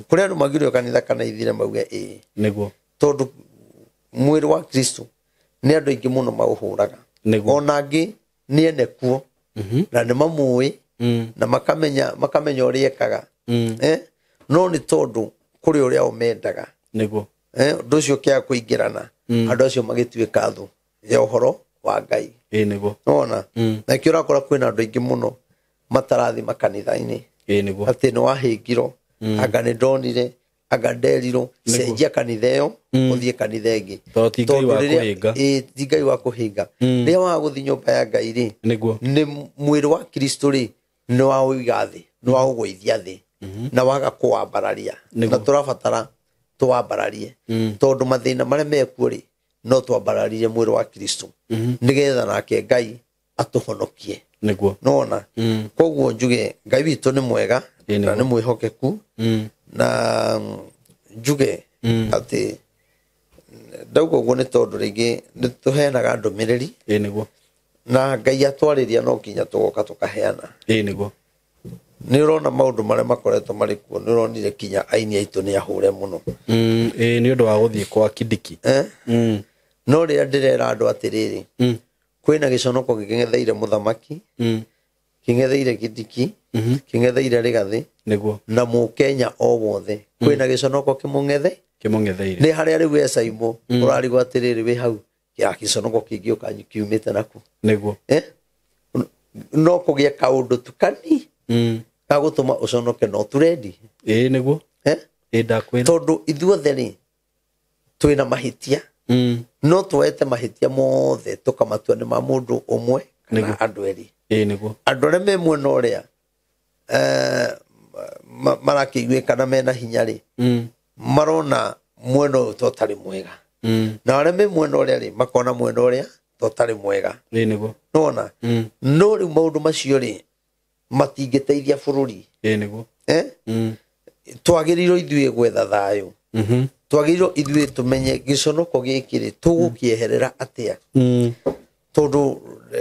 Kũrĩ andũ mangĩũrio kanitha kana ithire mauge ĩ. Nĩguo. Tondũ mwĩrĩ wa Kristo nĩ andũ aingĩ mũno maũhũraga. Ona angĩ nĩ ene kuo na nĩ mamũĩ na makamenya ũrĩa ekaga. No nĩ tondũ kũrĩ ũrĩa o mendaga. Nĩguo. Ũndũ ũcio ũkĩaga kũingĩrana, andũ acio magĩtuĩka thũ ya ũhoro wa Ngai. Ĩĩ nĩguo. Nona na kĩo ũrakora kwĩna andũ aingĩ mũno matarathi makanitha-inĩ. Ĩĩ nĩguo. Atĩ nĩ wahĩngirwo, anga nĩ ndonire, anga nderirwo, cenjia kanitha ĩyo ũthiĩ kanitha ĩngĩ. Tondũ ti Ngai wa kũhĩnga. Ĩĩ ti Ngai wa kũhĩnga. Rĩrĩa waga gũthiĩ nyũmba ya Ngai rĩ, Nĩguo. nĩ mwĩrĩ wa Kristo rĩ, nĩ waũiga thĩ, nĩ waũgũithia thĩ na waga kũwambararia. Na tũrabatara tũwambararie tondũ mathĩna marĩa mekuo rĩ, no twambararirie mwĩrĩ wa Kristo nĩgetha nake Ngai atũhonokie. Nĩguo. Nona koguo njuge Ngai witũ nĩ mwega na nĩ mwĩhokeku na njuge atĩ ndauga ũguo nĩ tondũ rĩngĩ nĩ tũheanaga ndũmĩrĩri. Ĩĩ nĩguo. Na Ngai atwarĩria no nginya tũgoka tũkaheana. Ĩĩ nĩguo. Nĩ ũrona maũndũ marĩa makoretwo marĩ kuo, nĩ ũronire kinya aini aitũ nĩ ahũre mũno. Ĩĩ nĩ ũndũ wa gũthiĩ kwa Kindiki. No rĩrĩa ndĩrera andũ atĩrĩrĩ, kwĩna gĩconoko gĩkĩng'etheire mũthamaki, kĩng'etheire Kindiki, kĩng'etheire Rigathĩ. Nĩguo. Na mũkenya o wothe kwĩna gĩconoko kĩmũng'ethe kĩmũng'etheire. Nĩ harĩa rĩu ecaimũ ũrarigwo atĩrĩrĩ wĩ hau ya gĩconoko kĩngĩũka kiumĩte naku. Nĩguo. No kũgĩa kaũndũ tu kani gagũtũma ũconoke no turendi. Ĩĩ nĩguo. Ĩĩ ndakwĩra. Tondũ ithuothe rĩ twĩna mahĩtia. No tuoete mahĩtia mothe tũkamatua nĩ ma mũndũ ũmwe kana andũ erĩ. Ĩĩ nĩguo. Andũ arĩa me mwena ũrĩa marakĩiguĩkana mena hinya rĩ, marona mwena ũyũ to ũtarĩ mwega. Na arĩa me mwena ũrĩa rĩ, makona mwena ũrĩa to ũtarĩ mwega. Ĩĩ nĩguo. Nona no rĩu maũndũ macio rĩ matingĩteithia bũrũri. Ĩĩ nĩguo. Twagĩrĩirwo ithuĩ gwetha thayũ. Twagĩrĩirwo ithuĩ tũmenye gĩconoko gĩkĩ rĩ tũgũkĩeherera atĩa. Tondũ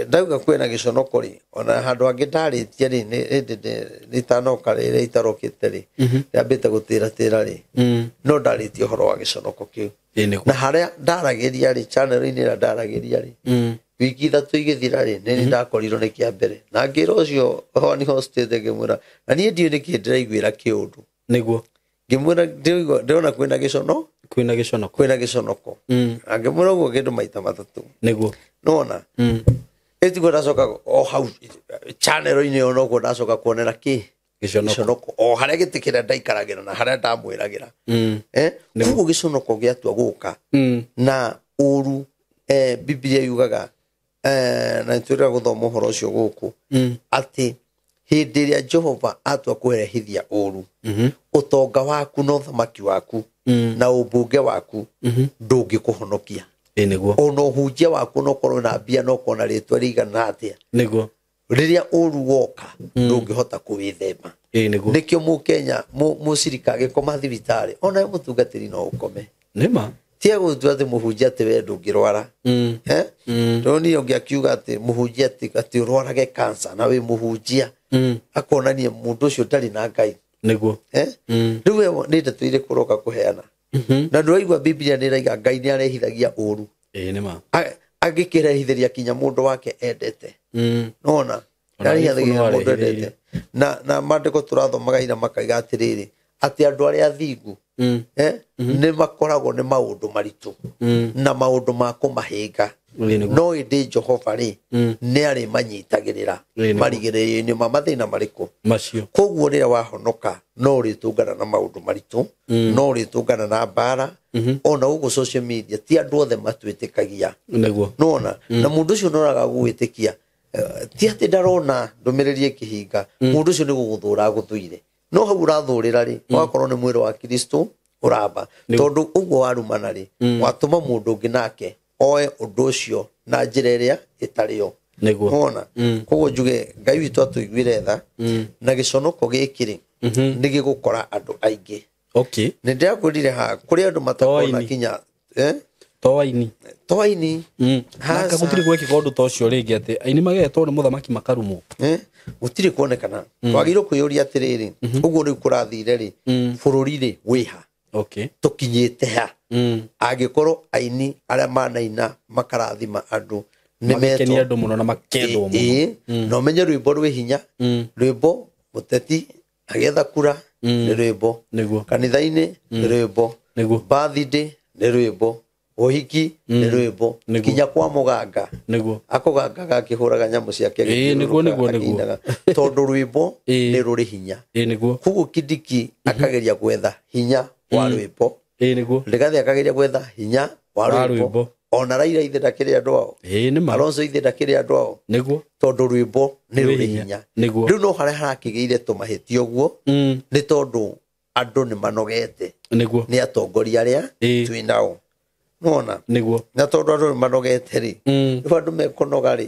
ndauga kwĩna gĩconoko rĩ, ona handũ hangĩ ndarĩtie rĩ, nĩ itanoka rĩrĩa itarokĩte rĩ, rĩambĩte gũtĩratĩra rĩ, no ndarĩtie ũhoro wa gĩconoko kĩu. Na harĩa ndaragĩria rĩ, channel-inĩ ĩrĩa ndaragĩria rĩ, wiki ithatũ igĩthira rĩ, nĩ ndakorirwo nĩ kĩa mbere. Na ngĩra ũcio Honi hostete ngĩmwĩra, na niĩ ndiũĩ nĩkĩ ndĩraiguĩra kĩũndũ. Nĩguo. Ngĩmwĩra ndĩrona kwĩna gĩcono, kwĩna gĩconoko. Kwĩna gĩconoko. Na ngĩmwĩra ũguo kĩndũ maita matatũ. Nĩguo. Nona ĩtiguo ndacoka o hau channel-inĩ ĩyo noguo ndacoka kuonera kĩ gĩconoko o harĩa gĩtĩ kĩrĩa ndaikaragĩra na harĩa ndamwĩragĩra. Koguo gĩconoko gĩatua gũka na ũru. Biblia yugaga na nĩtwĩrĩga gũthoma ũhoro ũcio gũkũ atĩ hĩndĩ ĩrĩa Jehova atua kũrehithia ũru, ũtonga waku na ũthamaki waku na ũmbunge waku ndũngĩkũhonokia. Ĩĩ nĩguo. Ona ũhunjia waku no ũkorwo na mbia no ũkorwo na rĩtwa rĩigana atĩa. Nĩguo. Rĩrĩa ũru woka ndũngĩhota kũwĩthema. Ĩĩ nĩguo. Nĩkĩo mũkenya mũcirika agĩkoma thibitarĩ ona we mũtungatĩri no ũkome. Nĩma. Tiga gũtua atĩ mũhunjia atĩ we ndũngĩrwara. Ndonire ũngĩ akiuga atĩ mũhunjia atĩ ũrwarage cancer na wĩ mũhunjia. Akonania mũndũ ũcio ndarĩ na Ngai. Nĩguo. Rĩu we nĩ ndeto irĩkũ ũroka kũheana? Na ndũraigua Biblia nĩ ĩraiga Ngai nĩ arehithagia ũru. Ĩĩ nĩma. Angĩkĩrehithĩria kinya mũndũ wake endete. Nona arehithagia mũndũ endete. Na maandĩko tũrathomaga ira makaiga atĩrĩrĩ, atĩ andũ arĩa athingu nĩ makoragwo nĩ maũndũ maritũ na maũndũ ma kũmahĩnga. No ĩndĩ Jehova rĩ nĩ arĩmanyitagĩrĩra marigĩrĩrio-inĩ ma mathĩna marĩkũ macio. Koguo rĩrĩa wahonoka no ũrĩtũngana na maũndũ maritũ, no ũrĩtũngana na mbara. Ona gũkũ social media ti andũ othe matwĩtĩkagia. Nĩguo. Nona na mũndũ ũcio noraga gũgwĩtĩkia, ti atĩ ndarona ndũmĩrĩri ĩkĩhinga, mũndũ ũcio nĩ gũgũthũra agũthũire. No hau ũrathũrĩra rĩ, ũgakorwo nĩ mwĩrĩ wa Kristo ũramba. Tondũ ũguo warumana rĩ, watũma mũndũ ũngĩ nake oe ũndũ ũcio na njĩra ĩrĩa ĩtarĩ yo. Nĩguo. Nona koguo njuge Ngai witũ atũiguĩre tha, na gĩconoko gĩkĩ rĩ nĩ gĩgũkora andũ aingĩ. Okay. Nĩ ndĩrakwĩrire haha kũrĩ andũ matakona kinya to aini. To aini. Na gũtirĩ gwekĩka ũndũ ta ũcio rĩngĩ atĩ aini magetwo nĩ mũthamaki makarumwo. Gũtirĩ kuonekana. Twagĩrĩirwo kwĩyũria atĩrĩrĩ, ũguo rĩu kũrathire rĩ, bũrũri rĩ wĩha. Okay. Tũkinyĩte ha. Angĩkorwo aini arĩa manaina makarathima andũ nĩ metwo andũ mũno na makendwo mũno. Na ũmenye rwĩmbo rwĩ hinya, rwĩmbo mũteti agĩetha kura nĩ rwĩmbo, Nĩguo. Kanitha-inĩ nĩ rwĩmbo, Nĩguo. Birthday nĩ rwĩmbo, Ũhiki nĩ rwĩmbo. Nĩguo. Kinya kwa mũganga. Nĩguo. Akũgangaga akĩhũraga nyamũ ciake. Ĩĩ, nĩguo, nĩguo, nĩguo. Akĩinaga. Tondũ rwĩmbo Ĩĩ. nĩ rũrĩ hinya. Ĩĩ, nĩguo. Koguo Kindiki akageria gwetha hinya wa rwĩmbo. Ĩĩ, nĩguo. Rigathi akageria gwetha hinya wa Wa rwĩmbo. rwĩmbo. Ona Raila ithe ndakĩrĩ andũ ao. Ĩĩ, nĩ ma. Kalonzo ithe ndakĩrĩ andũ ao. Nĩguo. Tondũ rwĩmbo nĩ Rwĩ rũrĩ hinya. hinya. Nĩguo. Rĩu no harĩa harakĩgĩire tũmahĩtia ũguo nĩ tondũ andũ nĩ manogete Nĩguo. nĩ atongoria arĩa Ĩĩ. twĩ nao. Nĩwona? Nĩguo. Na tondũ andũ nĩ manogete rĩ, rĩu andũ mekũnoga rĩ,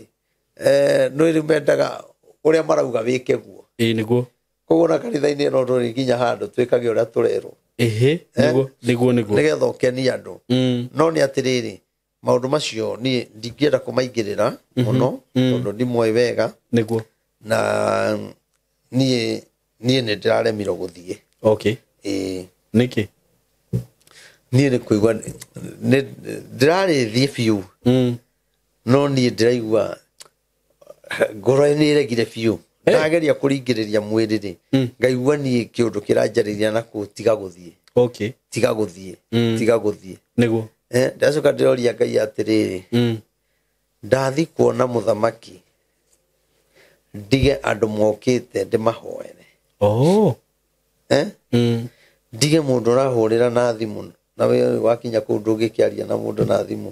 nĩ rĩu mendaga ũrĩa marauga wĩke guo. Ĩĩ, nĩguo. Koguo na kanitha-inĩ ĩno ndũrĩ nginya handũ twĩkage ũrĩa tũrerwo. Ĩhĩ, nĩguo, nĩguo, nĩguo. Nĩgetha ũkenie andũ. No nĩ atĩrĩrĩ, maũndũ macio niĩ ndingĩenda kũmaingĩrĩra mũno tondũ ndimoĩ wega. Nĩguo. Na niĩ nĩ ndĩraremirwo gũthiĩ. Okay. Ĩĩ. Nĩkĩ? Niĩ nĩ kũigua ndĩrarĩthiĩ biũ. No niĩ ndĩraigua ngoro nĩ ĩregire biũ. Ndageria kũringĩrĩria mwĩrĩ rĩ, ngaigua niĩ kĩũndũ kĩranjarĩria na kũu tiga gũthiĩ. Okay. Tiga gũthiĩ. Tiga gũthiĩ. Nĩguo. Ndacoka ndĩroria Ngai atĩrĩrĩ, ndathi kuona mũthamaki ndige andũ mokĩte ndĩmahoere. Oh. Ndige mũndũ ũrahũrĩra na thimũ na we wakinya kũu ndũngĩkĩaria na mũndũ na thimũ.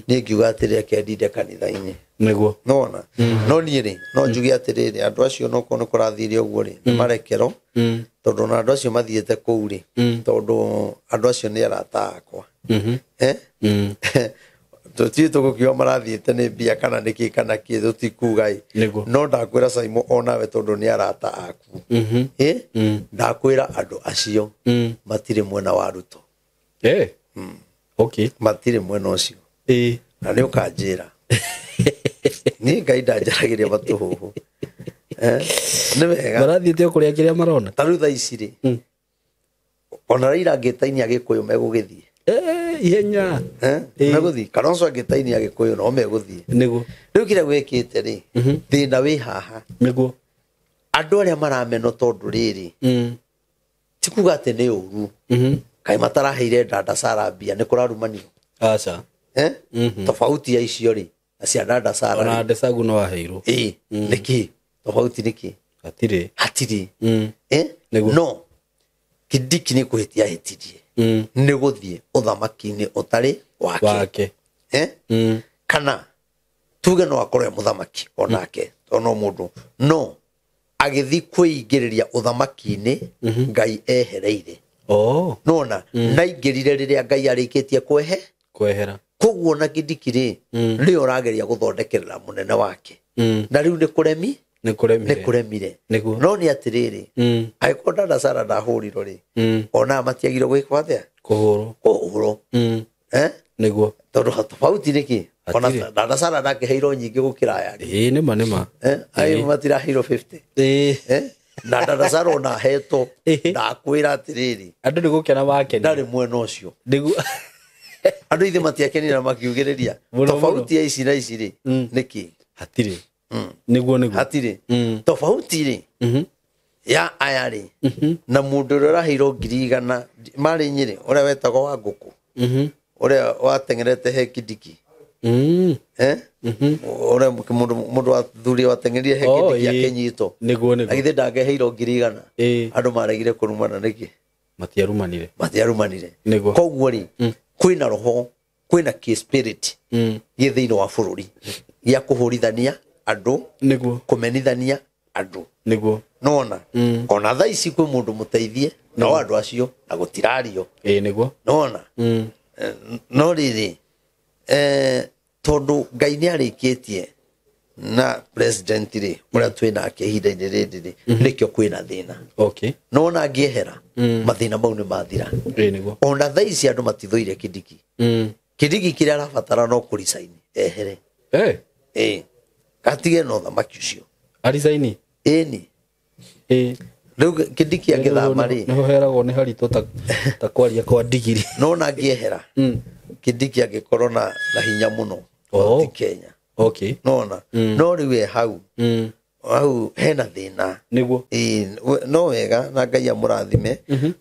Niĩ ngiuga atĩrĩ reke ndinde kanitha-inĩ. Nĩguo. Nona. No niĩ rĩ, no njuge atĩrĩrĩ, andũ acio no korwo nĩ kũrathire ũguo rĩ, nĩ marekerwo. Tondũ ona andũ acio mathiĩte kũu rĩ, tondũ andũ acio nĩ arata akwa. Tũtiĩ tũgũkiuga marathiĩte nĩ mbia kana nĩ kĩ kana kĩ, tũtikuga ĩ. Nĩguo. No ndakwĩra Simon onawe tondũ nĩ arata aku. Ndakwĩra andũ acio matirĩ mwena wa Ruto. Okay. Matirĩ mwena ũcio. Na nĩ ũkanjĩra. Niĩ Ngai ndanjaragĩria matũhũhũ. Nĩ wega. Marathiĩte o kũrĩa kĩrĩa marona. Ta rĩu thaa ici rĩ, ona Raila angĩtainia Gĩkũyũ megũgĩthiĩ. Ihenya. Megũthiĩ. Kalonzo angĩtainia Gĩkũyũ no megũthiĩ. Nĩguo. Rĩu kĩrĩa gwĩkĩte rĩ, thĩna wĩ haha. Nĩguo. Andũ arĩa maramenwo tondũ rĩrĩ, ti kuga atĩ nĩ ũru. Kaĩ mataraheire Dada Sarah mbia nĩ kũrarumanio. Aca. Tofauti ya icio rĩ, na cia Dada Sarah. Ona Desagu no aheirwo. Ĩĩ, nĩkĩ? Tofauti nĩkĩ? Hatirĩ. Hatirĩ. Nĩguo. No Kindiki nĩ kũhĩtia ahĩtirie. Nĩ gũthiĩ ũthamaki-inĩ ũtarĩ wake. Wake. Kana tuge no akorwo e mũthamaki onake, tondũ no mũndũ. No agĩthiĩ kwĩingĩrĩria ũthamaki-inĩ Ngai ehereire. Oh. Nona naingĩrire rĩrĩa Ngai arĩkĩtie kwehera. Koguo na Kindiki rĩ, nĩwe ũrageria gũthondekerera mũnene wake. Na rĩu nĩ kũremi? Nĩ kũremire. Nĩ kũremire. Nĩguo. No nĩ atĩrĩrĩ, angĩkorwo Dada Sarah ndahũrirwo rĩ, ona matiagirwo gwĩkwo atĩa? Kũhũrwo. Kũhũrwo. Nĩguo. Tondũ tofauti nĩkĩ? Ona Hatirĩ. Dada Sarah ndakĩheirwo nyingĩ gũkĩra aya angĩ. Ĩĩ, nĩma, nĩma. Ayo matiraheirwo 50. Ĩĩ. Na Dada Sarah ona ahetwo, Ĩĩ. ndakwĩra atĩrĩrĩ, Andũ nĩ gũkena makenia. ndarĩ mwena ũcio. Nĩguo. Andũ ithe matiakenire na makiugĩrĩria. Mũno, mũno. Tofauti ya ici na ici rĩ, nĩkĩ? Hatirĩ. Nĩguo, nĩguo. Hatirĩ. Tofauti rĩ, ya aya rĩ, na mũndũ ũrĩa ũraheirwo 100,000 marĩ Nyĩrĩ, ũrĩa wetagwo wa ngũkũ, ũrĩa wateng'erete he Kindiki. Ũrĩa mũndũ wa thuri wateng'erire he Oh, Kindiki ĩĩ. akĩnyitwo. Nĩguo, nĩguo. Na githĩ ndangĩheirwo 100,000. Ĩĩ. Andũ maregire kũrumana nĩkĩ? Matiarumanire. Matiarumanire. Nĩguo. Koguo rĩ, kwĩna roho, kwĩna kĩ spirit gĩ thĩinĩ wa bũrũri gĩa kũhũrithania andũ, Nĩguo. kũmenithania andũ. Nĩguo. Nona. Ona thaa ici kwĩ mũndũ mũteithie no andũ acio na gũtirario. Ĩĩ, nĩguo. Nona. No rĩrĩ, tondũ Ngai nĩ arĩkĩtie na president rĩ, ũrĩa twĩ nake ihinda-inĩ rĩrĩ rĩ, nĩkĩo kwĩna thĩna. Okay. No ona angĩehera, mathĩna mau nĩ mathira. Ĩĩ, nĩguo. Ona thaa ici andũ matithũire Kindiki. Kindiki kĩrĩa arabatara no kũricaini ehere. Ĩĩ. Gatige na ũthamaki ũcio. Aricaini? Ĩni. Ĩĩ. Rĩu Kindiki angĩthama rĩ, Nĩho heragwo nĩ haritũ ta kwaria kwa ndigiri. No ona angĩehera, Kindiki angĩkorwo na hinya mũno Oh. ti Kenya. Okay. Nona. No rĩu e hau. Hau hena thĩna. Nĩguo. Ĩĩ, no wega na Ngai amũrathime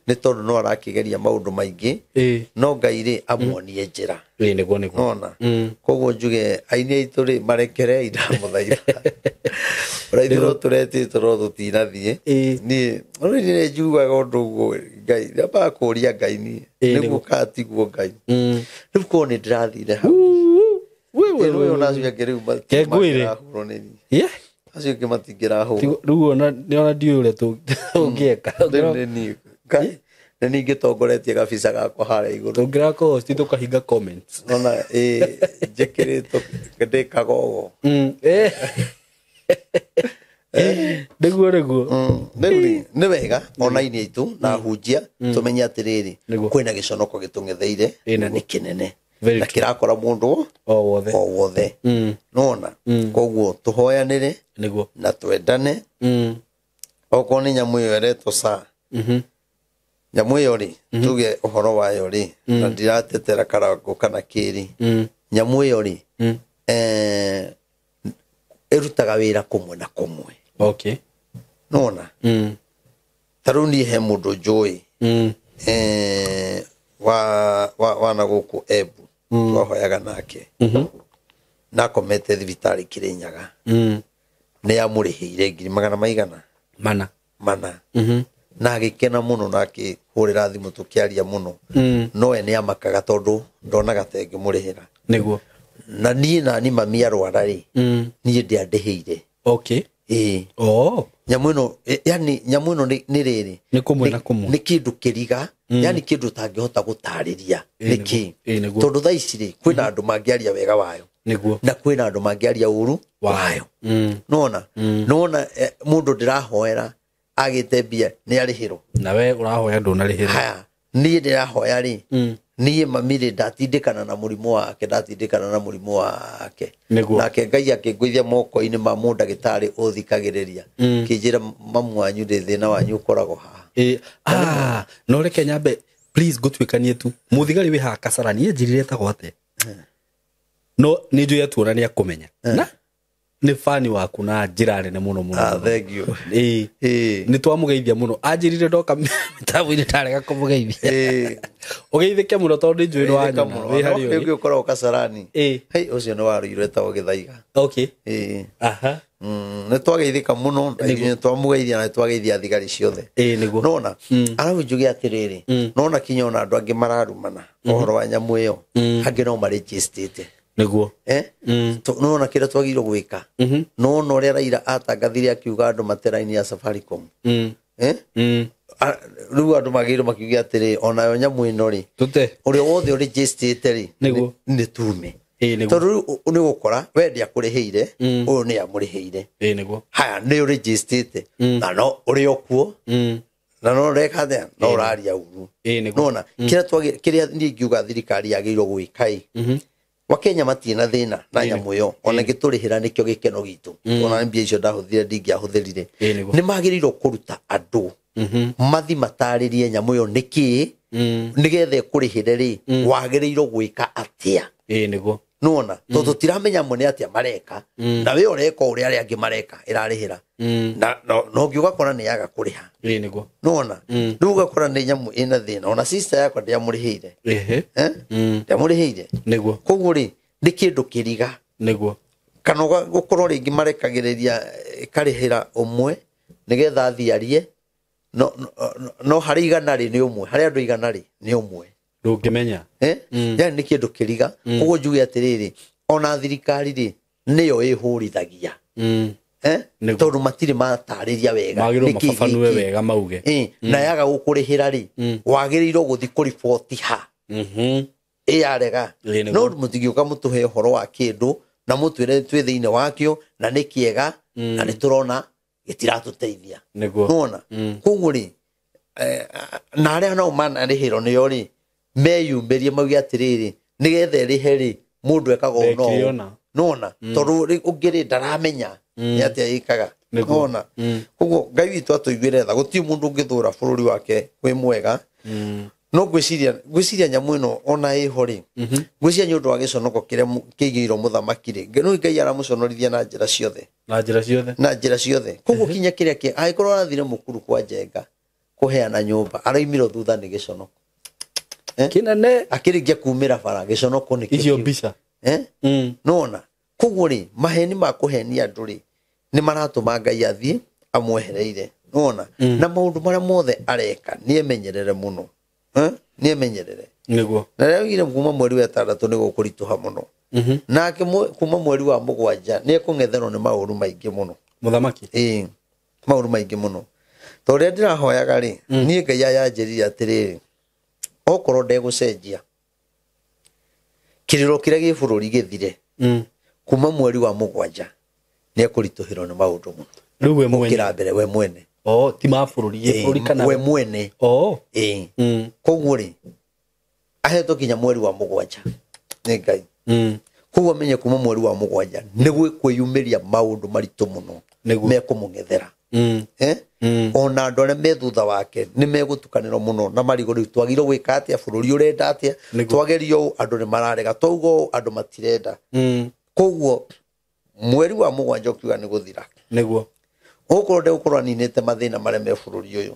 nĩ tondũ no arakĩgeria maũndũ maingĩ, no Ngai rĩ amuonie njĩra. Ĩĩ, nĩguo nĩguo. Nona koguo njuge aini aitũ rĩ marekerei ndamũthaitha ũrĩa ithuĩ no tũretĩtwo no tũtinathiĩ. Niĩ rĩu nĩ njugaga ũndũ ũguo Ngai nyambaga kũũria Ngai niĩ nĩguo kana tiguo Ngai. Rĩu korwo nĩ ndĩrathire hau rĩu ona acio angĩ rĩu matingĩrahũrwo nĩ niĩ. Acio angĩ matingĩrahũrwo rĩu ona nĩona ndiũĩ ũrĩa tũngĩeka. Rĩu nĩ niĩ Ngai nĩ niĩ ngĩtongoretie gabica gakwa harĩa igũrũ. Tũngĩrakũhosti tũkahinga comments. Ona njĩkĩrĩtwo ndĩ kagogo. Nĩguo nĩguo. Rĩu rĩ nĩ wega ona aini aitũ na ahunjia tũmenye atĩrĩrĩ kwĩna gĩconoko gĩtũng'etheire na nĩ kĩnene na kĩrakora mũndũ o wothe o wothe. Nona koguo tũhoyanĩre nĩguo na twendane. Okorwo nĩ nyamũ ĩyo ĩretwo sa nyamũ ĩyo rĩ tuge ũhoro wayo rĩ na ndiratetera karango kana kĩrĩ. Nyamũ ĩyo rĩ ĩrutaga wĩra kũmwe na kũmwe. Okay. Nona ta rĩu niĩ he mũndũ njũĩ wa na gũkũ Embu twahoyaga nake na akomete thibitarĩ Kĩrĩnyaga. Nĩ amũrĩhĩire ngiri magana maigana mana mana na agĩkena mũno na akĩhũrĩra thimũ tũkĩaria mũno. No we nĩ amakaga tondũ ndonaga ta ĩngĩmũrĩhĩra. Nĩguo. Na niĩ nani mami arwara rĩ niĩ ndiandĩhĩire. Okay. Ĩĩ. Oh. Nyamũ ĩno yani nyamũ ĩno nĩ rĩrĩ nĩ kũmwe na kũmwe nĩ kĩndũ kĩriga yani kĩndũ ũtangĩhota gũtarĩria nĩkĩ tondũ thaa ici rĩ kwĩna andũ mangĩaria wega wayo nĩguo na kwĩna andũ mangĩaria ũru wayo. Nona nona mũndũ ndĩrahoera agĩte mbia nĩ arĩhĩrwo na we ũrahoya ndũnarĩhĩrwo. Haya niĩ ndĩrahoya rĩ niĩ mami rĩ ndatindĩkana na mũrimũ wake ndatindĩkana na mũrimũ wake nake Ngai akĩngũithia moko-inĩ ma mũndagĩtarĩ ũthikagĩrĩria kĩnjĩra mamu wanyu rĩ thĩna wanyu ũkoragwo haha. No reke nyambe please ngũtuĩkanie tu mũthigari wĩ haha Kasarani njĩrire etagwo atĩa no nĩ njũĩ atuona nĩ akũmenya na nĩ fani waku na njĩra nene mũno mũno. Thank you. Nĩ twamũgeithia mũno anjĩrire ndoka mĩtambo-inĩ ndarega kũmũgeithia. Ũgeithĩke mũno tondũ nĩ njũĩ nĩ wanyona wĩ harĩa ũrĩ. Ũngĩ ũkoragwo Kasarani. Hei ũcio nĩ warũirwo etagwo Gĩthaiga. Okay. Aha. Nĩ twageithĩka mũno na ithuĩ nĩ twamũgeithia na nĩ twageithia thigari ciothe. Nĩguo. Nona arabu njuge atĩrĩrĩ nona kinya ona andũ angĩ mararumana ũhoro wa nyamũ ĩyo angĩ no marĩnjĩstĩte. Nĩguo. Nona kĩrĩa twagĩrĩirwo gwĩka. Nona ũrĩa Raila atangathire akiuga andũ mate raini ya Safaricom. Rĩu andũ magĩrĩirwo makiuge atĩrĩ onayo nyamũ ĩno rĩ ũrĩa wothe ũrĩnjĩstĩte rĩ nĩ tume. Tondũ rĩu nĩ ũgũkora we ndĩakũrĩhĩire ũyũ nĩ amũrĩhĩire. Nĩguo. Haya nĩ ũrĩnjĩstĩte na no ũrĩ o kuo na no ũreka atĩa no ũraria ũru. Nona kĩrĩa niĩ ingiuga thirikari yagĩrĩirwo gwĩka ĩ Wakenya matirĩ na thĩna na nyamũ ĩyo ona ĩngĩtũrĩhĩra nĩkĩo gĩkeno gitũ ona mbia icio ndahũthĩrire ndingĩahũthĩrire. Nĩ magĩrĩirwo kũruta andũ mathi matarĩrie nyamũ ĩyo nĩkĩĩ nĩgetha ĩkũrĩhĩre rĩ wagĩrĩirwo gwĩka atĩa. Nĩguo. Nona tondũ tũtiramenya amwe nĩ atĩa mareka na we ũreka ũrĩa arĩa angĩ mareka ĩrarĩhĩra na no ũngĩ ũgakora nĩ yaga kũrĩha. Nĩguo. Nona rĩu ũgakora nĩ nyamũ ĩna thĩna ona sister yakwa ndĩamũrĩhĩire. Ndĩamũrĩhĩire. Nĩguo. Koguo rĩ nĩ kĩndũ kĩriga. Nĩguo. Kana gũkorwo rĩngĩ marekagĩrĩria ĩkarĩhĩra ũmwe nĩgetha athiĩ arie no harĩ igana rĩ nĩ ũmwe harĩ andũ igana rĩ nĩ ũmwe ndũngĩmenya. Yani nĩ kĩndũ kĩriga. Koguo njuge atĩrĩrĩ ona thirikari rĩ nĩyo ĩhũrithagia tondũ matirĩ matarĩria wega magĩrĩirwo mababanue wega mauge na yaga gũkũrĩhĩra rĩ wagĩrĩirwo gũthiĩ kũriboti ha ĩyarega no mũtingĩũka mũtũhe ũhoro wa kĩndũ na mũtwĩre twĩ thĩinĩ wakĩo na nĩ kĩega na nĩ tũrona gĩtiratũteithia. Nĩwona koguo rĩ na arĩa nao manarĩhĩrwo nĩo rĩ meyumĩrie mauge atĩrĩrĩ nĩgetha ĩrĩhe rĩ mũndũ ekaga ũũ no nĩwona tondũ ũngĩ rĩ ndaramenya nĩ atĩa ĩkaga. Nĩwona koguo Ngai witũ atũiguĩre tha gũtirĩ mũndũ ũngĩthũra bũrũri wake wĩ mwega. No ngwĩciria nyamũ ĩno ona ĩho rĩ, ngwĩciria nĩ ũndũ wa gĩconoko kĩrĩa kĩigĩirwo mũthamaki rĩ, no Ngai aramũconorithia na njĩra ciothe. Na njĩra ciothe. Na njĩra ciothe. Koguo kinya kĩrĩa kĩ angĩkorwo arathire mũkuru kwa Njenga kũheana nyũmba, araumirwo thutha nĩ gĩconoko. Kĩnene. Akĩrĩkia kumĩra bara gĩconoko nĩ icio mbica. Nona koguo rĩ, maheni ma kũhenia andũ rĩ, nĩ maratũma Ngai athiĩ amwehereire. Nona na maũndũ marĩa mothe areka nĩ emenyerere mũno. Nĩ emenyerere. Nĩguo. Na rĩrĩa oigire kuma mweri wa 6 nĩ gũkũritũha mũno. Nake kuma mweri wa 7 nĩ ekũng'etherwo nĩ maũru maingĩ mũno. Mũthamaki. Ĩĩ, maũru maingĩ mũno. Tondũ rĩrĩa ndĩrahoyaga rĩ, niĩ Ngai ayanjĩrire atĩrĩrĩ, okorwo ndegũcenjia kĩrĩro kĩrĩa gĩ bũrũri gĩthire, kuma mweri wa 7 nĩ ekũritũhĩrwo nĩ maũndũ mũno. Rĩu we mwene. Gũkĩra mbere we mwene. Oh, ti ma bũrũri, bũrũri kana we mwene. Oh. Ĩĩ. Koguo rĩ, ahetwo kinya mweri wa 7 nĩ Ngai. Koguo amenye kuma mweri wa 7 nĩ gwĩkwĩyumĩria maũndũ maritũ mũno mekũmũng'ethera. Ona andũ arĩa me thutha wake nĩ megũtukanĩrwo mũno na marigũ rĩu twagĩrĩirwo gwĩka atĩa, bũrũri ũrenda atĩa, twagerio ũũ andũ nĩ mararega, twauga ũũ andũ matirenda. Koguo mweri wa 7 ũkiuga nĩ gũthira. Nĩguo. Ũgũkorwo ndegũkorwo aninĩte mathĩna marĩa me bũrũri ũyũ.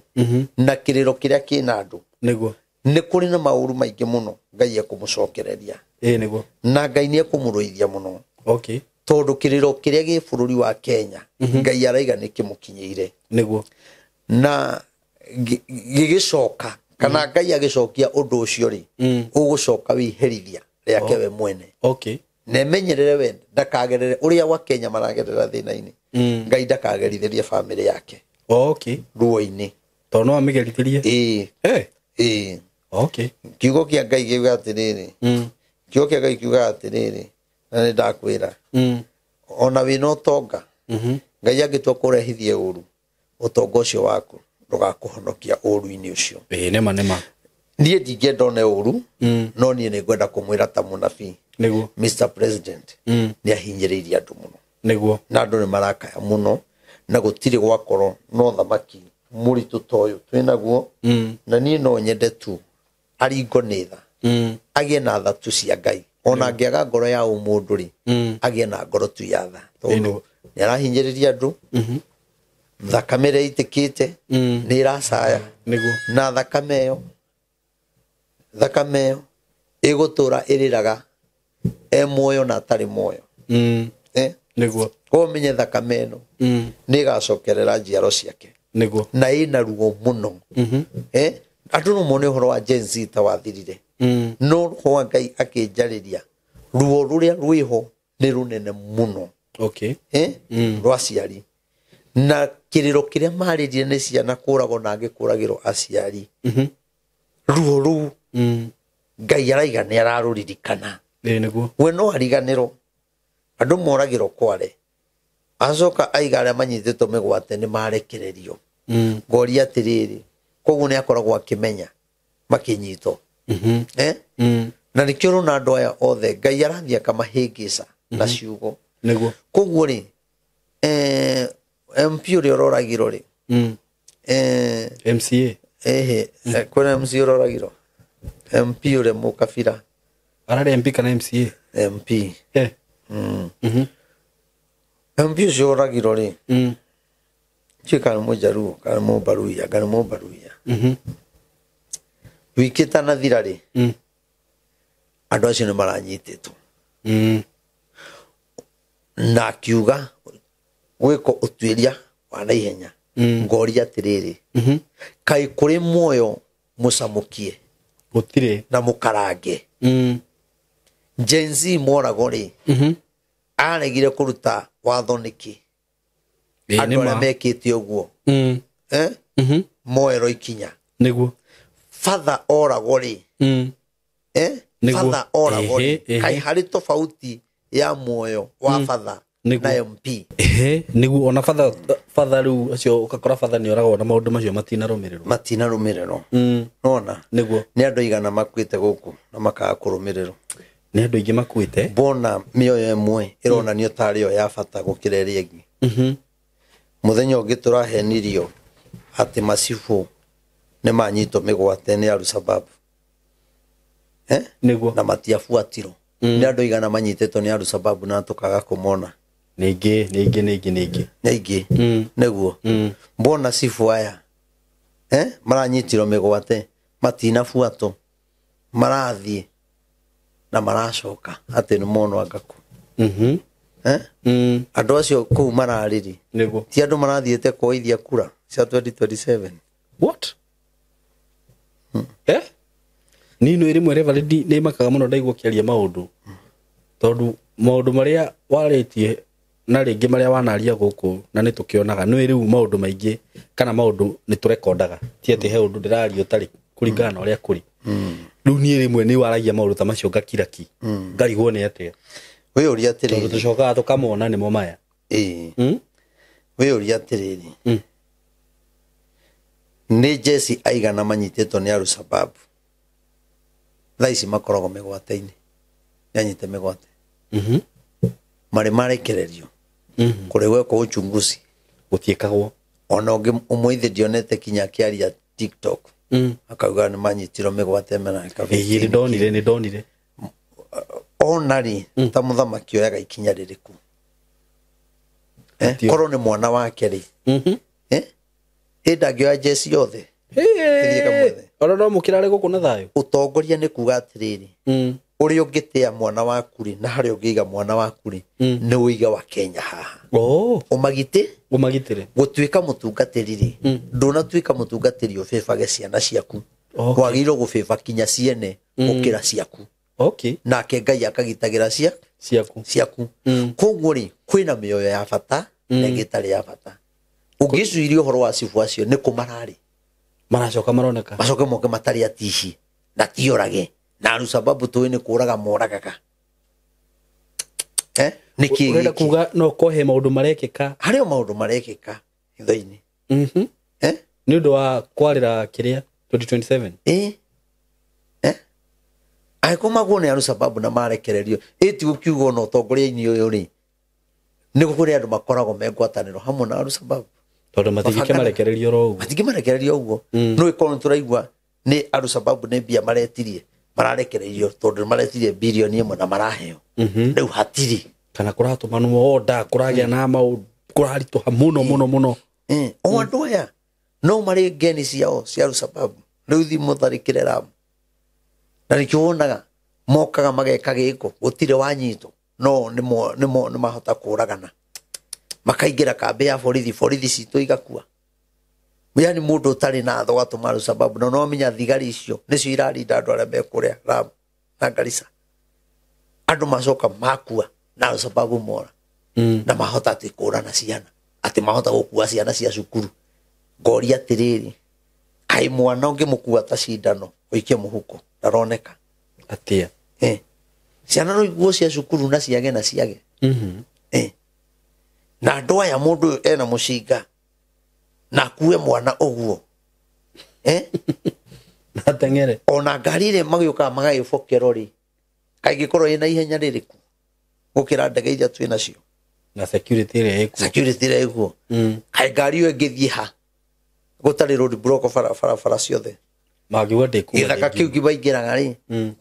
Na kĩrĩro kĩrĩa kĩna andũ. Nĩguo. Nĩ kũrĩ na maũru maingĩ mũno Ngai ekũmũcokereria. Ĩĩ nĩguo. Na Ngai nĩ ekũmũrũithia mũno. Okay. Tondũ kĩrĩro kĩrĩa gĩ bũrũri wa Kenya, Ngai araiga nĩ kĩmũkinyĩire. Nĩguo. Na gĩgĩcoka kana Ngai agĩcokia ũndũ ũcio rĩ, ũgũcoka wĩiherithia rĩake we mwene. Okay. Na emenyerere we ndakagerere ũrĩa wa Kenya maragerera thĩna-inĩ. Ngai ndakagerithĩrie bamĩrĩ yake. Okay. Ruo-inĩ. Tondũ no amĩgerithĩrie. Ĩĩ. Ĩĩ. Okay. Kiugo kĩa Ngai kiuga atĩrĩrĩ. Kiugo kĩa Ngai kiuga atĩrĩrĩ, na nĩ ndakwĩra. Ona wĩna ũtonga, Ngai angĩtua kũrehithie ũru, ũtonga ũcio waku ndũgakũhonokia ũru-inĩ ũcio. Ĩĩ nĩma nĩma. Niĩ ndingĩenda one ũru, no niĩ nĩngwenda kũmwĩra ta mũnabii. Nĩguo. Mr. President nĩ ahinyĩrĩirie andũ mũno. Nĩguo. Na andũ nĩ marakaya mũno, na gũtirĩ gwakorwo no thamaki mũritũ ta ũyũ twĩnaguo. Na niĩ no nyende tu aringo nĩ tha. Agĩe na tha tu cia Ngai. Ona angĩaga ngoro ya ũmũndũ rĩ, agĩe na ngoro tu ya tha. Tondũ nĩ arahinyĩrĩria andũ, thakame ĩrĩa ĩitĩkĩte nĩ ĩracaya. Nĩguo. Na thakame ĩyo ĩgũtũra ĩrĩraga e muoyo na atarĩ muoyo. Nĩguo. Koguo menye thakame ĩno nĩ ĩgacokerera njiaro ciake. Nĩguo. Na ĩna ruo mũno. Andũ no mone ũhoro wa Gen Z ta wathirire. No roho wa Ngai akĩnjarĩria ruo rũrĩa rwĩho nĩ rũnene mũno. Okay. Rwa aciari. Na kĩrĩro kĩrĩa marĩrire nĩ ciana kũragwo na angĩ kũragĩrwo aciari. Ruo rũu Ngai araiga nĩ ararũririkana. Ĩĩ nĩguo. We no ariganĩrwo. Andũ moragĩrwo kware. Acoka aiga arĩa manyitĩtwo mĩgwate nĩ marekererio. Ngoria atĩrĩrĩ, koguo nĩ akoragwo akĩmenya makĩnyitwo. Na nĩkĩo ũrona andũ aya othe Ngai arathiĩ akamahĩngĩca na ciugo. Nĩguo. Koguo rĩ, MP ũrĩa ũroragirwo rĩ, MCA. Ehe, kwĩna MCA ũroragirwo. MP ũrĩa mũkabira. Ararĩ MP kana MCA? MP. MP ũcio ũroragirwo rĩ, ndiũĩ kana nĩ Mũjaruo, kana nĩ Mũmbaruya, kana nĩ Mũmbaruya. Wiki ĩtanathira rĩ, andũ acio nĩ maranyitĩtwo. Na akiuga gwĩkwo ũtuĩria wa naihenya. Ngoria atĩrĩrĩ, kaĩ kũrĩ muoyo mũcamũkie Gũtirĩ. na mũkarange. Gen Z moragwo rĩ, aregire kũruta watho nĩkĩ? Andũ arĩa mekĩte ũguo. Moerwo ikinya. Nĩguo. Father oragwo rĩ. Father oragwo rĩ. Kaĩ harĩ tofauti ya muoyo wa father na MP. Nĩguo ona father rĩu acio ũgakora father nĩ oragwo na maũndũ macio matinarũmĩrĩrwo. Matinarũmĩrĩrwo. Nona. Nĩguo. Nĩ andũ aigana makuĩte gũkũ na makaga kũrũmĩrĩrwo. Nĩ andũ aingĩ makuĩte. Mbona mĩoyo ĩmwe ĩronanio tarĩ yo ya bata gũkĩra ĩrĩa ĩngĩ. Mũthenya ũngĩ tũrahenirio atĩ macibũ nĩ manyitwo mĩgwate nĩ Al-Shabaab. Nĩguo. Na matiabuatirwo. Nĩ andũ igana manyitĩtwo nĩ Al-Shabaab na tũkaga kũmona. Ningĩ ningĩ ningĩ ningĩ. Nĩ aingĩ. Nĩguo. Mbona cibu aya maranyitirwo mĩgwate, matinabuatwo, marathiĩ na maracoka atĩ nĩ monwo anga kũ. Andũ acio kũu mararĩri. Nĩguo. Ti andũ marathiĩte kuoithia kura cia 2027. What? Niĩ nĩ rĩmwe Reverend nĩ makaga mũno ndaigua ũkĩaria maũndũ, tondũ maũndũ marĩa warĩtie na rĩngĩ marĩa wanaria gũkũ na nĩ tũkĩonaga nĩ rĩu maũndũ maingĩ kana maũndũ nĩ tũrekondaga, ti atĩ he ũndũ ndĩraria ũtarĩ kũringana na ũrĩa kũrĩ. Rĩu niĩ rĩmwe nĩ waragia maũndũ ta macio ngakira ki, ngarigwo nĩ atĩa. Wĩyũria atĩrĩrĩ. Tondũ tũcokaga tũkamona nĩmo maya. Wĩyũria atĩrĩrĩ. Nĩ jeci aigana manyitĩtwo nĩ Al-Shabaab thaa ici makoragwo mĩgwate-inĩ, nĩanyite mĩgwate. Marĩ marekererio. Kũrĩ gwekwo uchunguzi. Gũtiĩkagwo. Ona ũngĩ ũmũthĩ ndionete kinya akĩaria TikTok. Akauga nĩ manyitirwo mĩgwate mena Ĩĩ, nĩ ndonire, nĩ ndonire. Ona rĩ, ta mũthamaki oyaga ikinya rĩrĩkũ? Korwo nĩ mwana wake rĩ. Ĩ ndangĩoya jeci yothe. Ona no mũkĩrare gũkũ na thayũ. Ũtongoria nĩ kuga atĩrĩrĩ, ũrĩa ũngĩtĩa mwana waku rĩ, na harĩa ũngĩiga mwana waku rĩ, nĩ ũiga wa Kenya haha. Ũmagitĩ? Ũmagitĩre. Gũtuĩka mũtungatĩri rĩ, ndũnatuĩka mũtungatĩri ũbĩbage ciana ciaku. Wagĩrĩirwo gũbĩba kinya ciene gũkĩra ciaku. Nake Ngai akagitagĩra ciaku. Ciaku. Koguo rĩ, kwĩna mĩoyo ya bata na ĩngĩ ĩtarĩ ya bata. Ũngĩcuiria ũhoro wa cibu acio nĩ kũ mararĩ? Maracoka maroneka. Macoke moke matarĩ atici na tiorage. Na Al-Shabaab tũĩ nĩ kũraga moragaga. Nĩ kĩĩ Ũrenda gĩkĩ? kuga no kohe maũndũ marekĩka. Harĩ o maũndũ marekĩka hitho-inĩ. Nĩ ũndũ wa kwarĩra kĩrĩa 2027. Angĩkorwo magwo nĩ Al-Shabaab na marekererio, ĩ ti gũkiuga ona ũtongoria-inĩ ũyũ rĩ, nĩ kũrĩ andũ makoragwo me ngwatanĩro hamwe na Al-Shabaab. Tondũ matingĩkĩmarekererio oro ũguo. Matingĩmarekererio ũguo. No ĩkorwo nĩ tũraigua nĩ Al-Shabaab nĩ mbia maretirie, mararekereirio tondũ nĩ maretirie birioni ĩmwe na maraheo. Rĩu hatirĩ. Kana kũratũmanwo order, kũragĩa na maũndũ, kũraritũha mũno mũno mũno. O andũ aya no marĩ ngeni ciao cia Al-Shabaab. Rĩu thiĩ mũtharĩkĩre Lamu. Na nĩkĩo wonaga mokaga mageka gĩko, gũtirĩ wanyitwo, no nĩ mahota kũragana. Makaingĩra kambĩ ya borithi, borithi citũ igakua. Yaani mũndũ ũtarĩ na thũ agatũma Al-Shabaab, na no menya thigari icio nĩcio irarinda andũ arĩa me kũrĩa Lamu na Garissa. Andũ macoka makua na Al-Shabaab mora. Na mahota atĩ kũrana ciana, atĩ mahota gũkua ciana cia cukuru. Ngoria atĩrĩrĩ, kaĩ mwana ũngĩmũkua ta cindano ũikie mũhuko ndaroneka. Atĩa? Ciana no iguo cia cukuru na ciage na ciage. Na andũ aya mũndũ ũyũ ena mũcinga na akue mwana ũguo. Na teng'ere. Ona ngari ĩrĩa magĩũkaga magagĩbokerwo rĩ, kaingĩkorwo ĩna ihenya rĩrĩkũ gũkĩra ndege iria twĩ nacio. Na security ĩrĩa ĩkuo. Security ĩrĩa ĩkuo. Kaĩ ngari ĩyo ĩngĩthiĩ ha gũtarĩ road block barabara ciothe. Mangiuga ndĩkuo. Gĩthaka kĩu kĩmaingĩraga rĩ,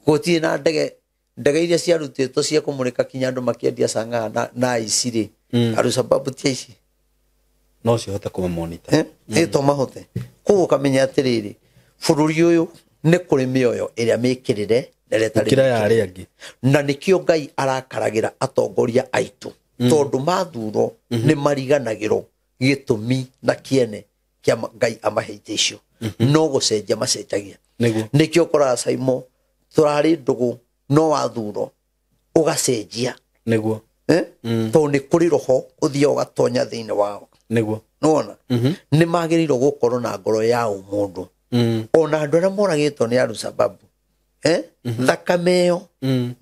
gũtirĩ na ndege, ndege iria ciarutĩtwo cia kũmũrĩka kinya andũ makĩendia cang'aa na aici rĩ. Al-Shabaab ti aici. No cihote kũmamonitor. To mahote. Koguo ũkamenya atĩrĩrĩ, bũrũri ũyũ nĩ kũrĩ mĩoyo ĩrĩa mĩkĩrĩre na ĩrĩa ĩtarĩ Gũkĩra ya mĩkĩrĩre. arĩa angĩ. Na nĩkĩo Ngai arakaragĩra atongoria aitũ. Tondũ mathurwo nĩ mariganagĩrwo gĩtũmi na kĩene kĩa Ngai amaheite icio. No gũcenjia macenjagia. Nĩguo. Nĩkĩo ũkoraga Saimo tũrarĩ ndũgũ no wathurwo ũgacenjia. Nĩguo. Tondũ nĩ kũrĩ roho ũthiaga ũgatonya thĩinĩ wao. Nĩguo. Nĩwona? Nĩ magĩrĩirwo gũkorwo na ngoro ya ũmũndũ. Ona andũ arĩa moragĩtwo nĩ Al-Shabaab, thakame ĩyo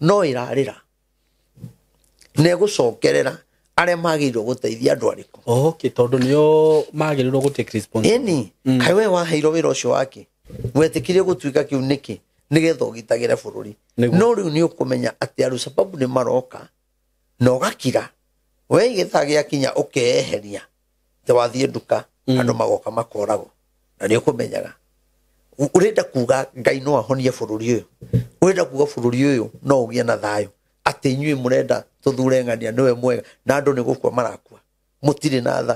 no ĩrarĩra. Na ĩgũcokerera arĩa magĩrĩirwo gũteithia andũ arĩkũ. Okay, tondũ nĩo magĩrĩirwo gũ take responsibility. Ĩni, kaĩ we waheirwo wĩra ũcio wake? Wetĩkirie gũtuĩka kĩu nĩkĩ? Nĩgetha ũgitagĩre bũrũri. No rĩu nĩ ũkũmenya atĩ Al-Shabaab nĩ maroka na ũgakira. We gĩthaa gĩakinya ũkeyeheria. Te wathiĩ nduka, andũ magoka makoragwo. Na nĩ ũkũmenyaga. Ũrenda kuga Ngai no ahonie bũrũri ũyũ. Ũrenda kuga bũrũri ũyũ no ũgĩe na thayũ atĩ inyuĩ mũrenda tũthure ng'ania nĩwe mwega na andũ nĩ gũkua marakua mũtirĩ na tha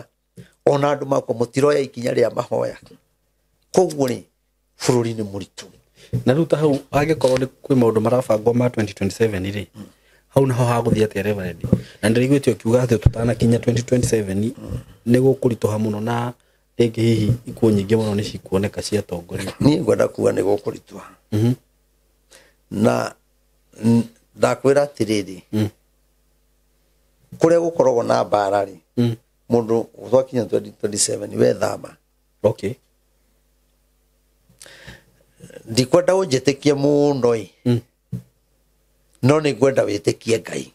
ona andũ makua mũtiroya ikinya rĩa mahoya koguo rĩ bũrũri nĩ mũritũ Na rĩu ta hau angĩkorwo nĩ kwĩ maũndũ marabangwo ma 2027 rĩ, hau naho hagũthiĩ atĩa Reverend? Na ndĩraiguĩte ũkiuga atĩ tũtanakinya 2027 nĩ gũkũritũha mũno na rĩngĩ hihi ikuũ nyingĩ mũno nĩ cikuoneka cia atongoria. Niĩ ngwenda kuga nĩ gũkũritũha. Na ndakwĩra atĩrĩrĩ, kũrĩa gũkoragwo na mbara rĩ, mũndũ twakinya 2027 we thama. Okay. Ndikwenda ũnjĩtĩkie mũno ĩ, no nĩ ngwenda wĩtĩkie Ngai.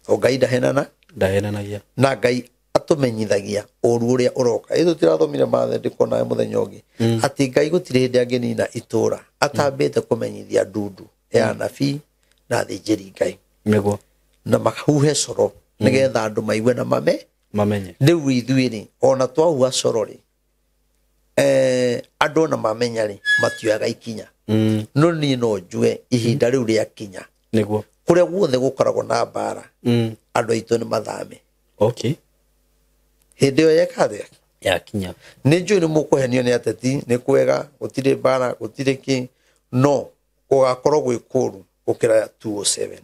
O Ngai ndahenana, Ndahenanagia. Na Ngai atũmenyithagia ũru ũrĩa ũroka. Ĩ tũtirathomire maandĩko nawe mũthenya ũngĩ atĩ Ngai gũtirĩ hĩndĩ angĩnina itũra atambĩte kũmenyithia ndundu ya anabii na athĩnjĩri Ngai. Nĩguo. Na mahuhe coro nĩgetha andũ maigue na mamenye. Rĩu ithuĩ rĩ, ona twahuha coro rĩ, andũ ona mamenya rĩ, matioyaga ikinya. No niĩ no njue ihinda rĩu rĩakinya. Nĩguo. Kũrĩa guothe gũkoragwo na mbara, andũ aitũ nĩ mathame. Okay. Hĩndĩ ĩyo yeka atĩa? Yakinya. Nĩ njũĩ nĩ mũkũhenio nĩ ateti, nĩ kwega, gũtirĩ mbara, gũtirĩ kĩ, no gũgakorwo gwĩ kũũru gũkĩra 207.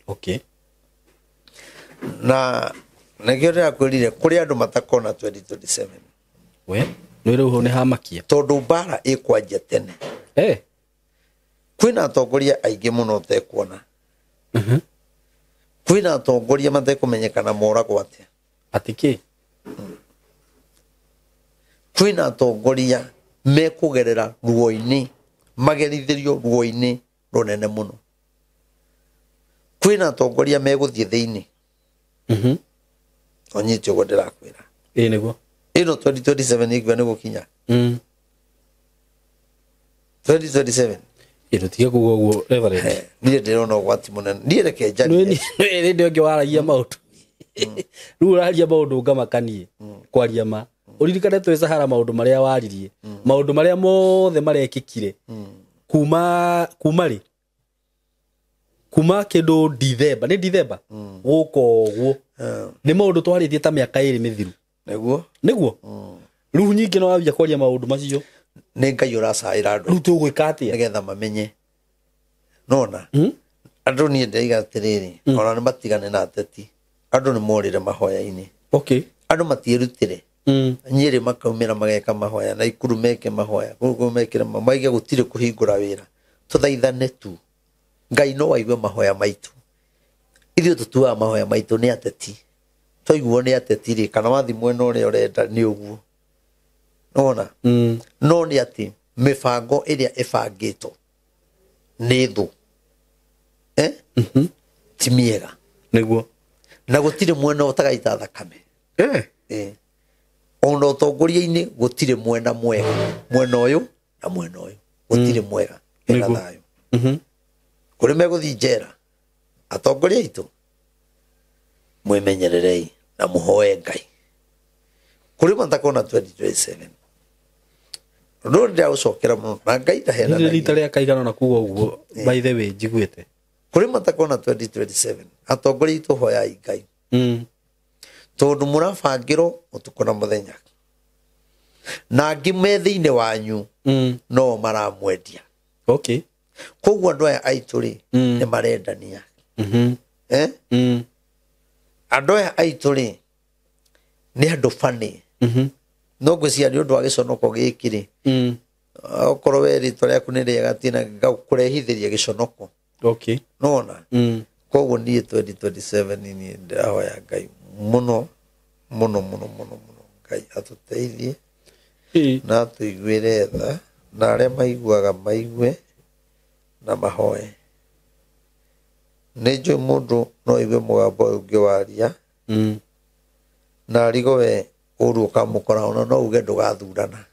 Okay. Na nĩkĩo ndĩrakwĩrire kũrĩ andũ matakona 2027. We, nĩ rĩu nĩ hamakia. Tondũ mbara ĩkwanjia tene. Kwĩna atongoria aingĩ mũno ũtekuona. Kwĩna atongoria matekũmenyekana moragwo atĩa. Atĩ kĩ? Kwĩna atongoria mekũgerera ruo-inĩ, magerithĩrio ruo-inĩ rũnene mũno. Kwĩna atongoria megũthiĩ thĩinĩ. Ũnyite ũguo ndĩrakwĩra. Ĩĩ nĩguo. Ĩno 2027 ĩkiuga nĩ gũkinya. 2027. Ĩĩ tũtige kuga ũguo Reverend. Niĩ ndĩrona ũgwati mũnene. Niĩ reke njarie. Nĩ hĩndĩ ĩngĩ waragia maũndũ. Rĩu ũraria maũndũ ngamakanie kwaria ma. Ũririkane twĩ Sahara maũndũ marĩa waririe. Maũndũ marĩa mothe marekĩkire. Kuma rĩ? Kuma kĩndũ Dithemba, nĩ Dithemba? Gũka ũguo. Nĩ maũndũ twarĩtie ta mĩaka ĩrĩ mĩthiru. Nĩguo? Nĩguo? Rĩu nyingĩ no wambia kwaria maũndũ macio. Nĩ Ngai ũracaĩra andũ. Rĩu tũgwĩka atĩa? Nĩgetha mamenye. Nona? Andũ niĩ ndĩraiga atĩrĩrĩ, ona nĩ matigane na ateti. Andũ nĩ morĩre mahoya-inĩ. Okay. Andũ matiĩrutĩre. Nyĩrĩ makaumĩra mageka mahoya na Ikuru meke mahoya. Gũkũ mekĩre maige gũtirĩ kũhingũra wĩra. Tũthaithane tu. Ngai no aigue mahoya maitũ. Ithuĩ tũtuaga mahoya maitũ nĩ ateti. Twaiguo nĩ ateti rĩ, kana wathi mwena ũrĩa ũrenda nĩ ũguo. Nona? No nĩ atĩ mĩbango ĩrĩa ĩbangĩtwo nĩ thũ. Ti mĩega. Nĩguo. Na gũtirĩ mwena ũtagaita thakame. Ona ũtongoria-inĩ gũtirĩ mwena mwega. Mwena ũyũ na mwena ũyũ. Gũtirĩ mwega. Wĩna thayũ. Kũrĩ megũthiĩ njera. Atongoria aitũ, mwĩmenyererei na mũhoe Ngai. Kũrĩ matakona 2027. Ũndũ ũyũ ndĩraũcokera mũno na Ngai ndaheanagia. Nĩ rita rĩa kaigana na kuga ũguo, by the way, njiguĩte. Kũrĩ matakona 2027. Atongoria aitũ hoyai Ngai. Tondũ mũrabangĩrwo ũtukũ na mũthenya. Na angĩ me thĩinĩ wanyu, no maramwendia. Okay. Koguo andũ aya aitũ rĩ, nĩ marendania. Andũ aya aitũ rĩ, nĩ andũ bani. No ngwĩciria nĩ ũndũ wa gĩconoko gĩkĩ rĩ, okorwo we rĩtwa rĩaku nĩ rĩega ti na ngakũrehithĩria gĩconoko. Okay. Nona? Koguo niĩ 2027 niĩ ndĩrahoya Ngai mũno, mũno, mũno, mũno, mũno. Ngai atũteithie na atũiguĩre tha, na arĩa maiguaga maigue na mahoe. Nĩ njũĩ mũndũ no aigue mũgambo ũyũ ũngĩ waria, na arigwo we ũru ũkamũkora, ona no uge ndũgathurana.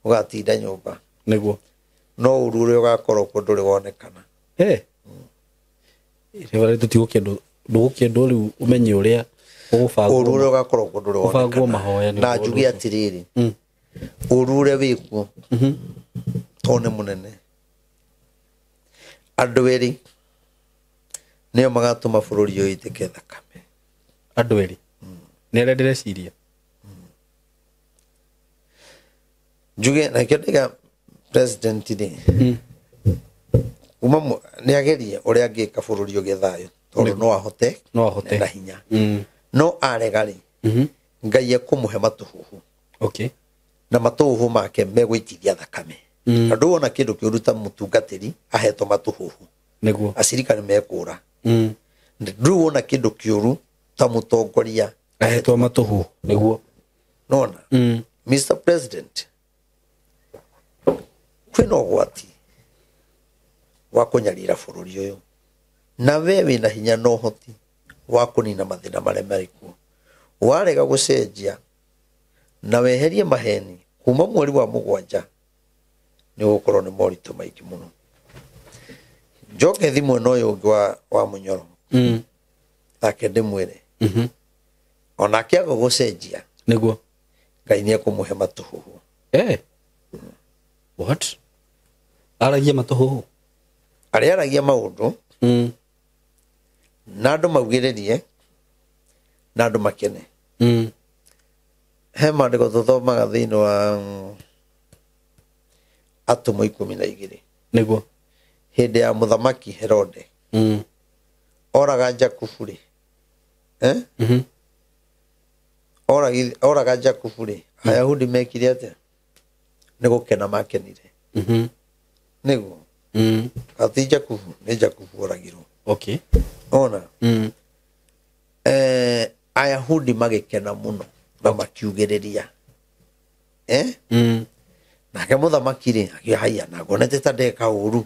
Ũgatinda nyũmba. Nĩguo. No ũru ũrĩa ũgakorwo kuo ndũrĩ wonekana. Rĩu tũtigũkĩendwo, ndũgũkĩendwo rĩu ũmenye ũrĩa ũgũbangwo. Ũru ũrĩa ũgakorwo kuo ndũrĩ Ũbangwo wonekana. mahoya nĩ Na ũndũ njuge ũcio. atĩrĩrĩ, ũru ũrĩa wĩkuo, tondũ nĩ mũnene. Andũ erĩ nĩo magatũma bũrũri ũyũ ũitĩke thakame. Andũ erĩ nĩ arĩa ndĩreciria. Njuge nakĩo ndĩga president rĩ, uma nĩ agerie ũrĩa angĩka bũrũri ũgĩe thayũ, tondũ no ahote, No ahote. na hinya. No arega rĩ, Ngai ekũmũhe matũhũhũ. Okay. Na matũhũhũ make megũitithia thakame. Na ndũwona kĩndũ kĩũru ta mũtungatĩri ahetwo matũhũhũ. Nĩguo. Acirika nĩ mekũra. Ndũwona kĩndũ kĩũru ta mũtongoria ahetwo matũhũhũ. Nĩguo. Nona. Mr. President, kwĩna ũgwati wa kũnyarira bũrũri ũyũ, na we wĩna hinya na ũhoti wa kũnina mathĩna marĩa marĩ kuo. Warega gũcenjia na weherie maheni kuma mweri wa 7, nĩ ũgũkorwo nĩ moritũ maingĩ mũno. Njoke thimũ ĩno ũyũ ũngĩ wa Mũnyoro. Nake ndĩmwĩre. Onake aga gũcenjia. Nĩguo. Ngai nĩ ekũmũhe matũhũhũ. What? Aragia matũhũhũ? Arĩa aragia maũndũ. Na andũ maugĩrĩrie, na andũ makene. He maandĩko tũthomaga thĩinĩ wa Atũmwo 12. Nĩguo. Hĩndĩ ya mũthamaki Herode. Oraga Jakubu rĩ. Oraga Jakubu rĩ. Ayahudi mekire atĩa? Nĩ gũkena makenire. Nĩguo. Ati Jakubu, nĩ Jakubu oragirwo. Okay. Ona. Ayahudi magĩkena mũno na makiugĩrĩria. Nake mũthamaki rĩ, akiuga, haiya, na ngonete ta ndeka ũru.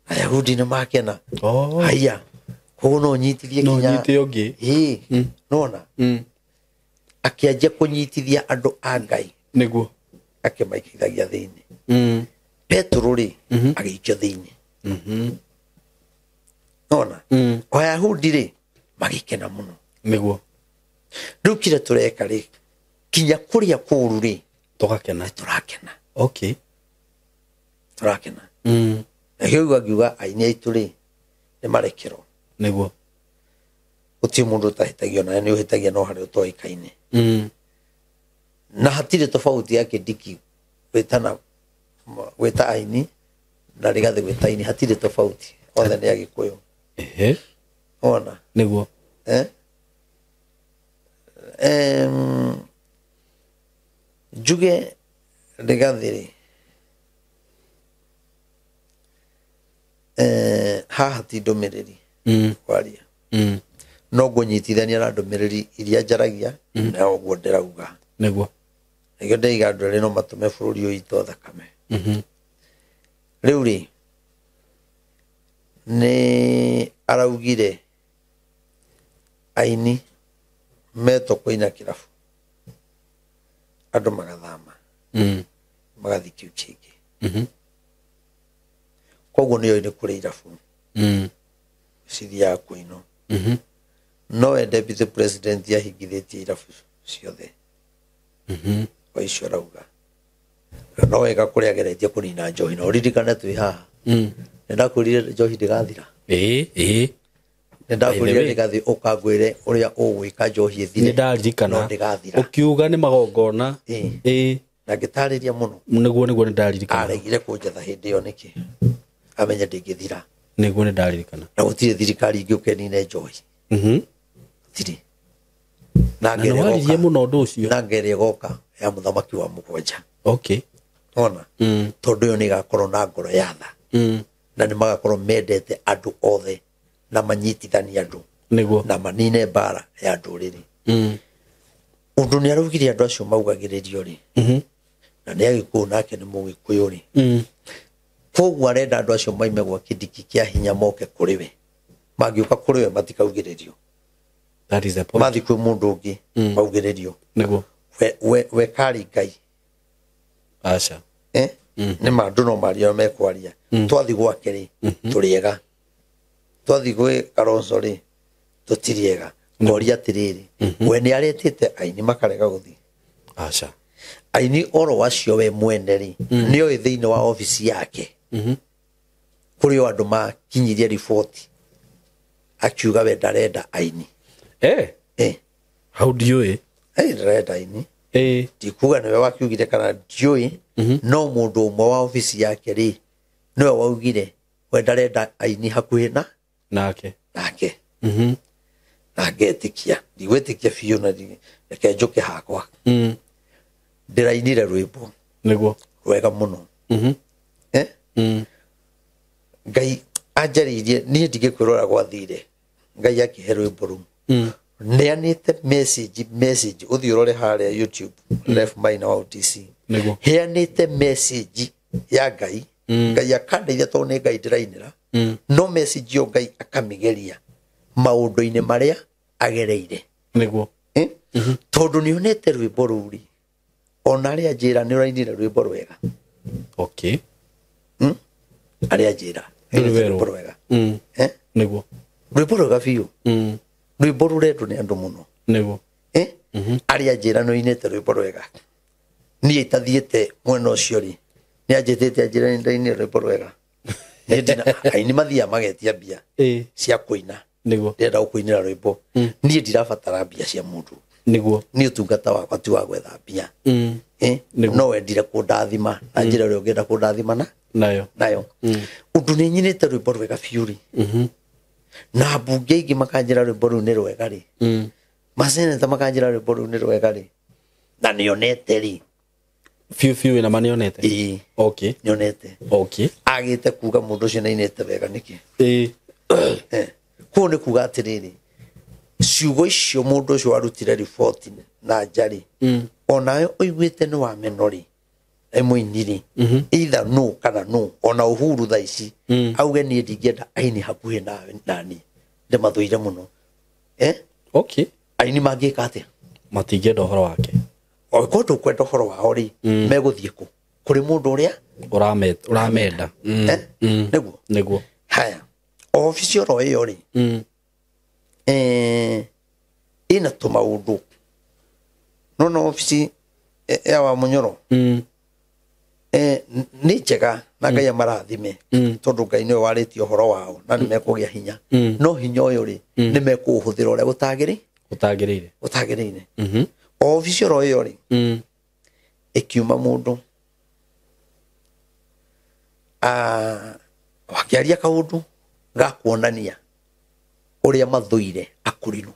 Ayahudi nĩ makena. Haiya, koguo no nyitithie No kinya nyite ũngĩ. Ĩĩ, nona. Akĩanjia kũnyitithia andũ a Ngai. Nĩguo. Akĩmaikithagia thĩinĩ. Petero rĩ, agĩikio thĩinĩ. Nona. Ayahudi rĩ, magĩkena mũno. Nĩguo. Rĩu kĩrĩa tũreka rĩ, kinya kũrĩa kũũru rĩ, Tũgakena. Tũrakena. Okay. Tũrakena. Na kĩu ngiuga aini aitũ rĩ, nĩ marekerwo. Nĩguo. Gũtirĩ mũndũ ũtahĩtagio, na nĩ ũhĩtagia no harĩa ũtoĩkaine. Na hatirĩ tofauti ya Kindiki gwĩta aini na Rigathĩ gwĩta aini, hatirĩ tofauti. Othe nĩ Agĩkũyũ. Ona. Nĩguo. Njuge Rigathĩ rĩ, haha ti ndũmĩrĩri kwaria. No ngũnyitithania na ndũmĩrĩri iria njaragia na ũguo ndĩrauga. Nĩguo. Nĩkĩo ndĩiga andũ erĩ no matũme bũrũri ũyũ witũ thakame. Rĩu rĩ, nĩ araugire aini metwo kũina kĩrabu, andũ magathama. Magathiĩ kĩu kĩngĩ. Koguo nĩoĩ nĩ kũrĩ irabu. Cithiaga kũinwo. No we deputy president ahingithĩtie irabu ciothe. O icio arauga. Na no wega kũrĩa ageretie kũnina njohi, na ũririkane twĩ haha. Nĩ ndakwĩrire njohi ndĩgathira. Ĩĩ. Nĩ ndakwĩrire ndĩgathira, ũkangwĩre ũrĩa ũgwĩka njohi ĩthire. Nĩ ndaririkana. No ndĩgathira. Ũkiuga nĩ magongona. Ĩĩ. Na ngĩtarĩria mũno. Nĩguo nĩ ndaririkana. Aregire kũnjetha hĩndĩ ĩyo nĩkĩ? Amenye ndĩngĩthira. Nĩguo nĩ ndaririkana. Na gũtirĩ thirikari ingĩũka ĩnine njohi. Gũtirĩ. Na Na nĩ waririe mũno ũndũ ũcio. Na ngeria ĩgoka ya mũthamaki wa 7. Okay. Ona? Tondũ ĩyo nĩ ĩgakorwo na ngoro ya tha. Na nĩ magakorwo mendete andũ othe na manyitithanie andũ. Nĩguo. Na manine mbara ya ndũrĩrĩ. Ũndũ nĩ araugire andũ acio maugagĩrĩrio rĩ. Na nĩ Agĩkũyũ nake nĩ Mũgĩkũyũ rĩ. Koguo arenda andũ acio maime gwa Kindiki kĩa hinya moke kũrĩ we. Mangĩũka kũrĩ we matikaugĩrĩrio. That is the point. Mathiĩ kwĩ mũndũ ũngĩ, maugĩrĩrio. Nĩguo. We kari Ngai. Aca. Nĩ ma andũ no maria mekwaria. Twathiĩ gwake rĩ, tũrĩ ega. Twathiĩ gwĩ Kalonzo rĩ, tũtirĩ ega. Ngoria atĩrĩrĩ, we nĩ aretĩte aini makarega gũthiĩ. Aca. Aini oro acio we mwene rĩ, nĩoĩ thĩinĩ wa obici yake. Kũrĩ o andũ makinyirie riboti akiuga we ndarenda aini. Hau ndiũĩ. Ndarenda aini. Ndikuga nĩwe wakiugire kana ndiũĩ, no mũndũ ũmwe wa obici yake rĩ nĩwe waugire we ndarenda aini hakuhĩ na nake. Na ngetĩkia, ndigwĩtĩkia biũ na reke njũke hakwa. Ndĩrainire rwĩmbo nĩguo rwega mũno. Ngai anjarĩirie niĩ ndigĩkwĩrora gwathire, Ngai akĩhe rwĩmbo rũu. Neanĩte message ũthiĩ ũrore harĩa YouTube, Left Maina wa OTC. Nĩguo. Heanĩte message ya Ngai. Ngai akandeithia tondũ nĩ Ngai ndĩrainĩra. No message ĩyo Ngai akamĩgeria maũndũ-inĩ marĩa agereire. Nĩguo. Tondũ nĩonete rwĩmbo rũu rĩ, ona arĩa njĩra nĩ ũrainire rwĩmbo rwega. Okay. Arĩa njĩra rwĩmbo rwega. Nĩguo. Rwĩmbo rwega biũ. Rwĩmbo rũrendwo nĩ andũ mũno. Nĩguo. Arĩa njĩra nĩ ũinĩte rwĩmbo rwega. Niĩ itathiĩte mwena ũcio rĩ, nĩ anjĩtĩte anjĩra nĩ ndainire rwĩmbo rwega. Aini mathiaga magetia mbia cia kũina. Nĩguo. Ndĩrenda gũkũinĩra rwĩmbo. Niĩ ndirabatara mbia cia mũndũ. Nĩguo. Niĩ ũtungata wakwa ti wa gwetha mbia. No wendire kũndathima na njĩra ĩrĩa ũngĩenda kũndathima na nayo. Ũndũ nĩ nyinĩte rwĩmbo rwega biũ rĩ. Na mbunge ingĩ makanjĩra rwĩmbo rũu nĩ rwega rĩ. Maseneta makanjĩra rwĩmbo rũu nĩ rwega rĩ. Na nĩonete rĩ. Biũ biũ na manĩonete. Ĩĩ. Okay. Nĩonete. Okay. Agĩte kuga mũndũ ũcio nĩainĩte wega nĩkĩ? Kũu nĩ kuga atĩrĩrĩ, ciugo icio mũndũ ũcio warutire riboti na nja rĩ, onawe ũiguĩte nĩ wameno rĩ, mũini rĩ, either no kana no, ona Uhuru thaa ici, auge niĩ ndingĩenda aini hakuhĩ nani, ndĩmathũire mũno. Okay. Aini mangĩka atĩa? Matingĩenda ũhoro wake. Angĩkorwo ndũkwenda ũhoro wao rĩ, megũthiĩ kũ? Kũrĩ mũndũ ũrĩa ũramenda. Nĩguo. Nĩguo. Haya, obici oro ĩyo rĩ, ĩna tũmaũndũ. No obici ya wa Mũnyoro, nĩ njega na Ngai amarathime, tondũ Ngai nĩwe warĩtie ũhoro wao na nĩ mekũgĩa hinya. No hinya ũyũ rĩ, nĩ mekũũhũthĩra ũrĩa gũtagĩrĩire. Gũtagĩrĩire. Obici oro ĩyo rĩ, ĩkiuma mũndũ wakĩaria kaũndũ ga kuonania ũrĩa mathũire akũrinũ.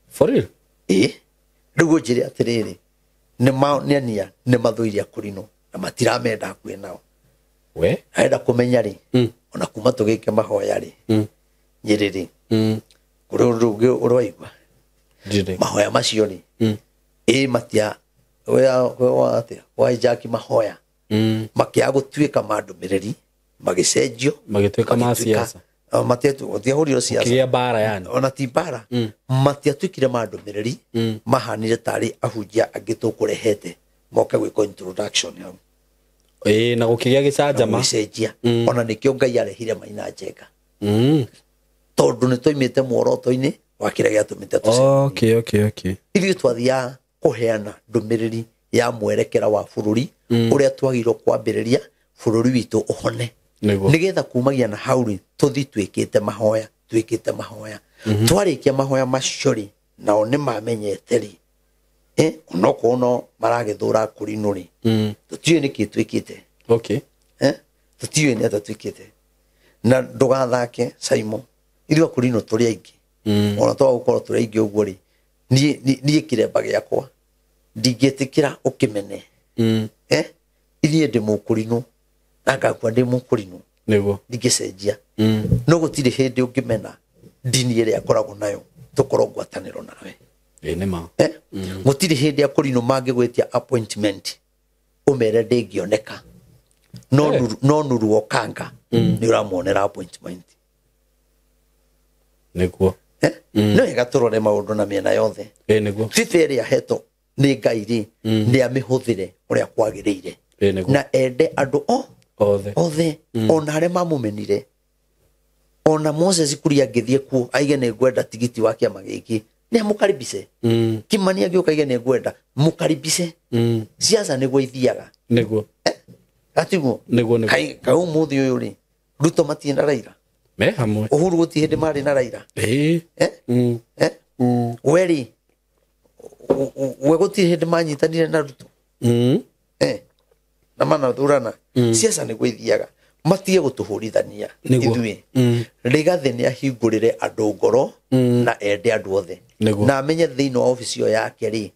For real? Rĩu ũnjĩre atĩrĩrĩ, nĩ nĩ mathũire akũrinũ na matiramenda hakuhĩ nao. We? Arenda kũmenya rĩ, ona kuma tũgĩke mahoya rĩ, Nyĩrĩ rĩ, kũrĩ ũndũ ũngĩ ũraigua. Mahoya macio rĩ, matia wa Jackie mahoya. Makĩaga gũtuĩka ma ndũmĩrĩri, magĩcenjio, magĩtuĩka ma siasa. Matiahũrirwo siasa. Kĩgĩa mbara yani. Ona ti mbara. Matiatuĩkire ma ndũmĩrĩri, mahanire tarĩ ahunjia angĩ tũkũrehete moke gwĩka introduction hau. Na gũkĩgĩa gĩcanjama. Gũcenjia. Ona nĩkĩo Ngai arehire Maina Njenga. Tondũ nĩ twaimĩte muoroto-inĩ wa kĩrĩa gĩatũmĩte tũcenjie. Okay. Ithuĩ twathiaga kũheana ndũmĩrĩri ya mwerekera wa bũrũri, ũrĩa twagĩrĩirwo kwambĩrĩria bũrũri witũ ũhone. Nĩgetha kumagia na hau rĩ, tũthiĩ twĩkĩte mahoya, twĩkĩte mahoya. Twarĩkia mahoya macio rĩ, nao nĩ mamenyete rĩ, onokorwo no maragĩthũra akũrinũ rĩ, tũtiũĩ nĩkĩ twĩkĩte. Okay. Tũtiũĩ nĩ atĩa twĩkĩte. Na ndũgathake Simon, ithuĩ akũrinũ tũrĩ aingĩ. Ona twaga gũkorwo tũrĩ aingĩ ũguo rĩ, niĩ kĩremba gĩakwa ndingĩtĩkĩra ũkĩmene. Ithuĩ ndĩ mũkũrinũ na ngakua ndĩ mũkũrinũ. Nĩguo. Ndingĩcenjia. No gũtirĩ hĩndĩ ũngĩmena ndini ĩrĩa akoragwo nayo tũkorwo ngwatanĩro nawe. Nĩ ma. Gũtirĩ hĩndĩ akũrinũ mangĩgwĩtia appointment ũmere ndĩngĩoneka. No Nuru Okanga nĩ ũramuonera appointment. Nĩguo. No wega tũrore maũndũ na mĩena yothe. Nĩguo. Fifa ĩrĩa hetwo nĩ Ngai rĩ, nĩ amĩhũthĩre ũrĩa kwagĩrĩire. Nĩguo. Na ende andũ othe. Ona arĩa mamũmenire. Ona Moses Kuria angĩthiĩ kuo aige nĩ ngwenda tigiti wa kĩama gĩkĩ, nĩ amũkaribice. Kimani angĩũka aige nĩ ngwenda, mũkaribice. Siasa nĩguo ithiaga. Nĩguo. Atiguo Nĩguo nĩguo. Kai kai ũmũthĩ ũyũ rĩ, Ruto matirĩ na Raila. Me hamwe. Uhuru gũtirĩ hĩndĩ marĩ na Raila. Ĩĩ. Eh? Mm. Eh? Mm. We rĩ, we gũtirĩ hĩndĩ manyitanire na Ruto. Mm. Eh? Na manathurana. Siasa nĩguo ithiaga. Matige gũtũhũrithania Nĩguo. ithuĩ. Mm. Rigathĩ nĩ ahingũrĩre andũ ngoro na ende andũ othe. Nĩguo. Na amenye thĩinĩ wa obici ĩyo yake rĩ,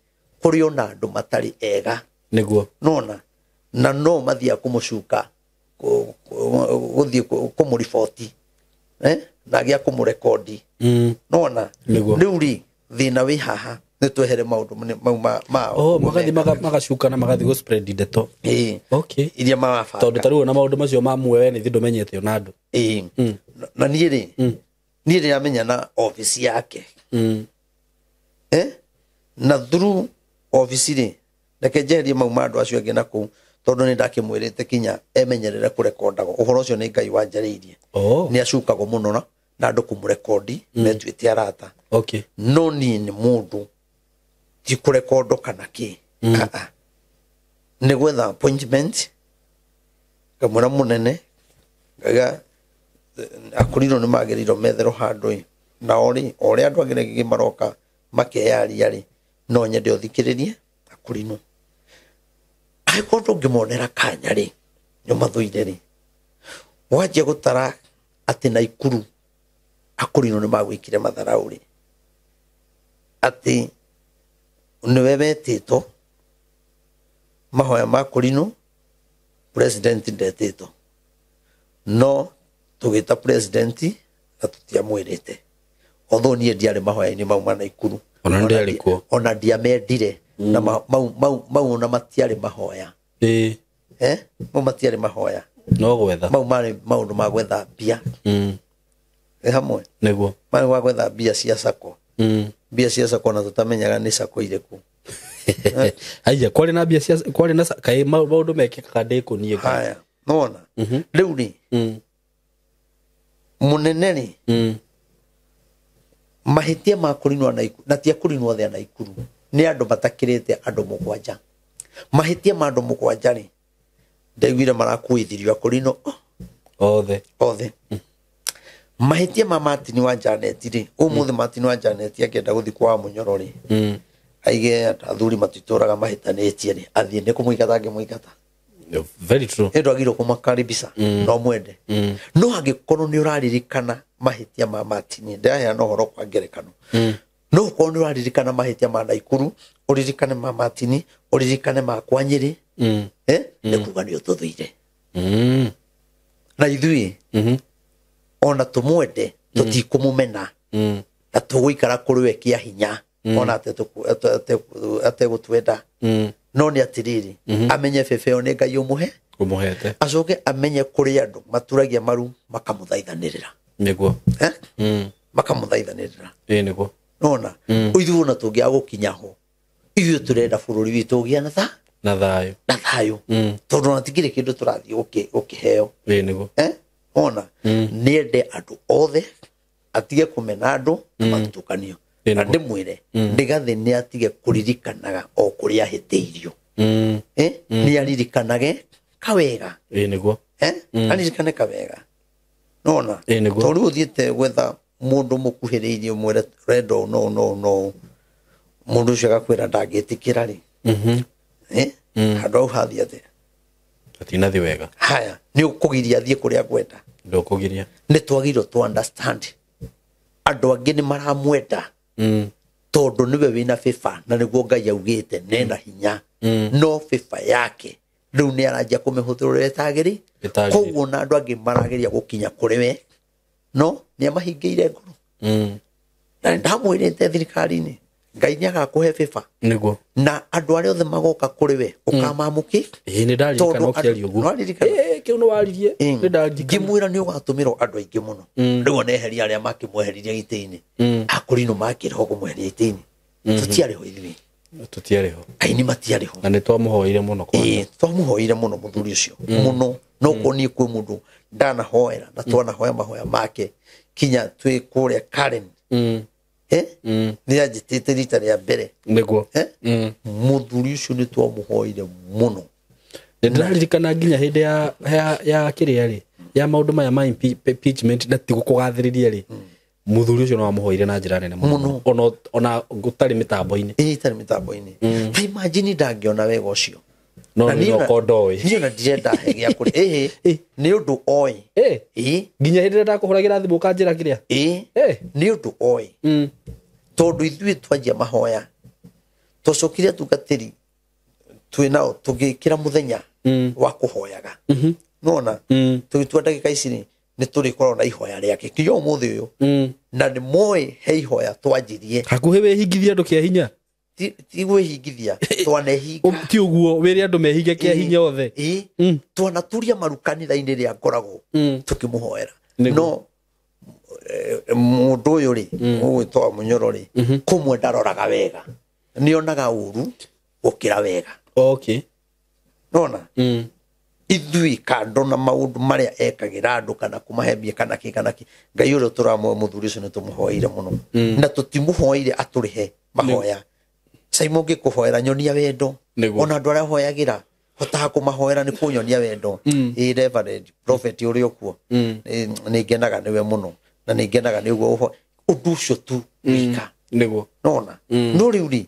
kũrĩ ona andũ matarĩ ega. Nĩguo. Nona na no mathiaga kũmũcuka gũthiĩ kũmũriboti, eh? Na agĩa kũmũrekondi. Mm. Nona Nĩguo. rĩu rĩ, thĩna wĩ haha nĩ twehere maũndũ mau ma Oh, magathi magacukana magathi gũ spread ndeto. Ĩĩ. Okay. Iria marabanga. Tondũ ta rĩu ona maũndũ macio ma muoyo we nĩ ndũmenyete ona andũ. Ĩĩ. Na niĩ rĩ, niĩ ndĩramenya na obici yake. Mm. Eh? Na through obici rĩ, reke njeherie mau ma andũ acio angĩ na kũu, tondũ nĩ ndakĩmwĩrĩte kinya emenyerere kũrekondagwo. Ũhoro ũcio nĩ Ngai wanjarĩirie. Oh. Nĩ acukagwo mũno na andũ kũmũrekondi, metuĩte arata. Okay. No niĩ nĩ mũndũ ti kũrekondo kana kĩ. Ah, ah. Nĩ gwetha appointment, ngamwĩra mũnene, ngauga akũrinwo nĩ magĩrĩirwo metherwo handũ ĩ. Nao rĩ, o ũrĩa andũ angĩ rĩngĩ maroka makeyaria rĩ, no nyende ũthikĩrĩrie akũrinwo. Angĩkorwo ndũngĩmonera kanya rĩ, nĩ ũmathũire rĩ, wanjia gũtara atĩ Naikuru akũrinwo nĩ magwĩkire matharau rĩ, atĩ nĩwe wetĩtwo mahoya ma kũrinwo, president ndetĩtwo, no tũgĩta president na tũtiamwĩrĩte. Although niĩ ndiarĩ mahoya-inĩ mau ma Naikuru. Ona ndiarĩ kuo. Ona ndiamendire. Na mau ona matiarĩ mahoya. Ĩĩ. Eh? Mau matiarĩ mahoya. No gwetha. Mau marĩ maũndũ ma gwetha mbia. Mm. Ĩ hamwe. Nĩguo. Marĩ wa gwetha mbia cia sacco. Mm. Mbia cia sacco na tũtamenyaga nĩ sacco irĩkũ. Aya, kwarĩ na mbia cia kwarĩ na kaĩ maũndũ mekĩkaga ndĩkũ niĩ. Haya, nĩwona? Rĩu rĩ, Mm. mũnene rĩ, Mm. mahĩtia ma kũrinwo Naikuru, na ti akũrinwo othe a Naikuru, nĩ andũ matakĩrĩte andũ mũgwanja. Mahĩtia ma andũ mũgwanja rĩ, ndaiguire marakuithirio akũrinwo Othe. othe. Mahĩtia ma Martin wa Janet rĩ, ũmũthĩ Martin wa Janet akĩenda gũthiĩ kwa Mũnyoro rĩ, Mm. aige athuri matitũraga mahĩtanĩtie rĩ, athiĩ nĩ kũmũingata angĩmũingata. Very true. Nĩ ndwagĩrĩirwo kũmakaribisha, no mwende. No angĩkorwo nĩ ũraririkana mahĩtia ma Martin, ndĩraheana ũhoro kwa ngerekano. No ũkorwo nĩ ũraririkana mahĩtia ma Naikuru, ũririkane ma Martin, ũririkane ma kwa Nyĩrĩ, Mm. eh? Nĩ kuga nĩ ũtũthũire. Mm. Na ithuĩ, Mhm. ona tũmwende, tũtikũmũmena. Mm. Na tũgũikara kũrĩ we kĩa hinya, ona ategũtwenda. Mm. No nĩ atĩrĩrĩ, amenye bebe ĩyo nĩ Ngai ũmũhe, Ũmũhete. acoke amenye kũrĩ andũ maturagia maru makamũthaithanĩrĩra. Nĩguo. Eh? Mm. Makamũthaithanĩrĩra. Ĩĩ nĩguo. Nona, ithuĩ ona tũngĩaga gũkinya ho, ithuĩ tũrenda bũrũri witũ ũgĩe na Na thayũ. na thayũ. Mm. Tondũ ona tingĩrĩ kĩndũ tũrathiĩ gũkĩheo. Ĩĩ nĩguo. Eh? Ona, nĩende andũ othe, atige kũmena andũ na mathutũkanio. Ĩĩ Na nĩguo. ndĩmwĩre, Rigathĩ nĩ atige kũririkanaga o kũrĩa ahĩtĩirio. Mm. Eh? Nĩ aririkanage kawega. Ĩĩ nĩguo. Eh? Aririkane kawega. Nona, Ĩĩ nĩguo. tondũ rĩu ũthiĩte gwetha mũndũ mũkuhĩrĩirie ũmwĩre renda ũũ no no no, mũndũ ũcio agakwĩra ndangĩtĩkĩra rĩ. Mhm. Eh? Handũ hau hathiĩ atĩa? Atinathi wega. Haya, nĩ ũkũgiria athiĩ kũrĩa ngwenda. Ndũkũgiria. Nĩ twagĩrĩirwo tũ understand. Andũ angĩ nĩ maramwenda. Mm. Tondũ nĩwe wĩna bĩba na nĩguo Ngai augĩte nena hinya. No bĩba yake rĩu nĩ aranjia kũmĩhũthĩra ũrĩa ĩtagĩrĩ. Ĩtagĩrĩire. Koguo na andũ angĩ marageria gũkinya kũrĩ we, no nĩ amahingĩire ngoro. Mm. Na ndamwĩrĩte thirikari-inĩ, Ngai nĩ agakũhe bĩba. Nĩguo. Na andũ arĩa othe magoka kũrĩ we ũkamamũkĩ. Ĩĩ nĩ ndaririkana Tondũ ũkĩaria ũguo. nĩwaririkana? Ĩĩ kĩu nĩ waririe. Nĩ ndaririkana. Ngĩmwĩra nĩ ũgatũmĩrwo andũ aingĩ mũno. Rĩu ona eheria arĩa makĩmweheririe gĩtĩ-inĩ. Akũrinũ makĩrĩ ho kũmweheria gĩtĩ-inĩ. Tũtiarĩ ho ithuĩ. Tũtiarĩ ho. Aini matiarĩ ho. Na nĩ twamũhoire mũno kwanza. Ĩĩ, twamũhoire mũno mũthuri ũcio. Mũno. No korwo niĩ kwĩ mũndũ ndanahoera na twanahoya mahoya make kinya twĩ kũrĩa Karen. Mm. Eh? Mm. Nĩ anjĩtĩte rita rĩa mbere. Nĩguo. Eh? Mm. Mũthuri ũcio nĩ twamũhoire mũno. Nĩndĩraririkana nginya hĩndĩ ya kĩrĩa rĩ ya maũndũ maya ma impeachment na ti gũkũgathĩrĩria rĩ, mũthuri ũcio no amũhoire na njĩra nene mũno, ona gũtarĩ mĩtambo-inĩ. Ĩtarĩ mĩtambo-inĩ. Ta imagine ndangĩona wega ũcio. No nĩ okorwo ndoĩ. Niĩ ona ndirenda he gĩa kũrĩa. Ĩhĩ, nĩ ũndũ oĩ. Ĩĩ. Nginya hĩndĩ ĩrĩa ndakũhũragĩra thimũ ũkanjĩra kĩrĩa. Ĩĩ. Nĩ ũndũ oĩ. Tondũ ithuĩ twanjia mahoya, twacokire atungatĩri twĩ nao tũgĩkĩra mũthenya wa kũhoyaga. Nĩwona? Tũgĩtua ndagĩka ici rĩ, nĩ tũrĩkoragwo na ihoya rĩake kinya ũmũthĩ ũyũ. Na nĩ moĩ he ihoya twanjirie. Hakuhĩ wĩhingithie andũ kĩa hinya. Ti gwĩhingithia, twanehinga. Ti ũguo, wĩre andũ mehinge kĩa hinya othe. Twanaturia maru kanitha-inĩ rĩrĩa ngoragwo tũkĩmũhoera. No mũndũ ũyũ rĩ, ũgwĩtwo Mũnyoro rĩ, kũmwe ndaroraga wega. Nĩonaga ũru gũkĩra wega. Okay. Nona? Ithuĩ kando na maũndũ marĩa ekagĩra andũ kana kũmahembia kana kĩ kana kĩ, Ngai ũrĩa tũramũhe mũthuri ũcio nĩ tũmũhoeire mũno. Na tũtimũhoeire atũrĩhe mahoya. Simon ngĩkũhoera nyonia wendo. Ona andũ arĩa hoyagĩra hotaga kũmahoera nĩ kũnyonia wendo. Ĩ Reverend Prophet ũrĩa ũkuo, nĩ ngenaga nĩwe mũno na nĩ ngenaga nĩ ũguo ũndũ ũcio tu wika. Nĩguo. Nona? No rĩu rĩ,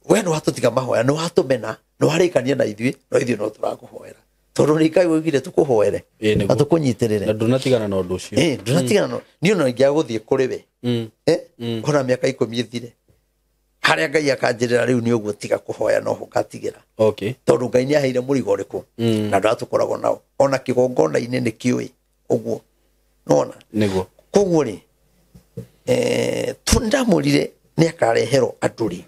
we nĩ watũtiga mahoya, nĩ watũmena, nĩ warĩkania na ithuĩ, no ithuĩ no tũrakũhoera. Tondũ nĩ Ngai oigire tũkũhoere na tũkũnyitĩrĩre. Na ndũnatigana na ũndũ ũcio. Ndũnatigana na niĩ ona ingĩaga gũthiĩ kũrĩ we. Ona mĩaka 10 ĩthire. Harĩa Ngai akanjĩrĩra rĩu nĩ ũguo tiga kũhoya no ũgatigĩra. Okay. Tondũ Ngai nĩ aheire mũrigo ũrĩkũ na andũ arĩa tũkoragwo nao. Ona kĩgongona-inĩ nĩ kĩũĩ ũguo. Nĩwona? Nĩguo. Koguo rĩ, ndamwĩrire nĩ akareherwo andũ rĩ.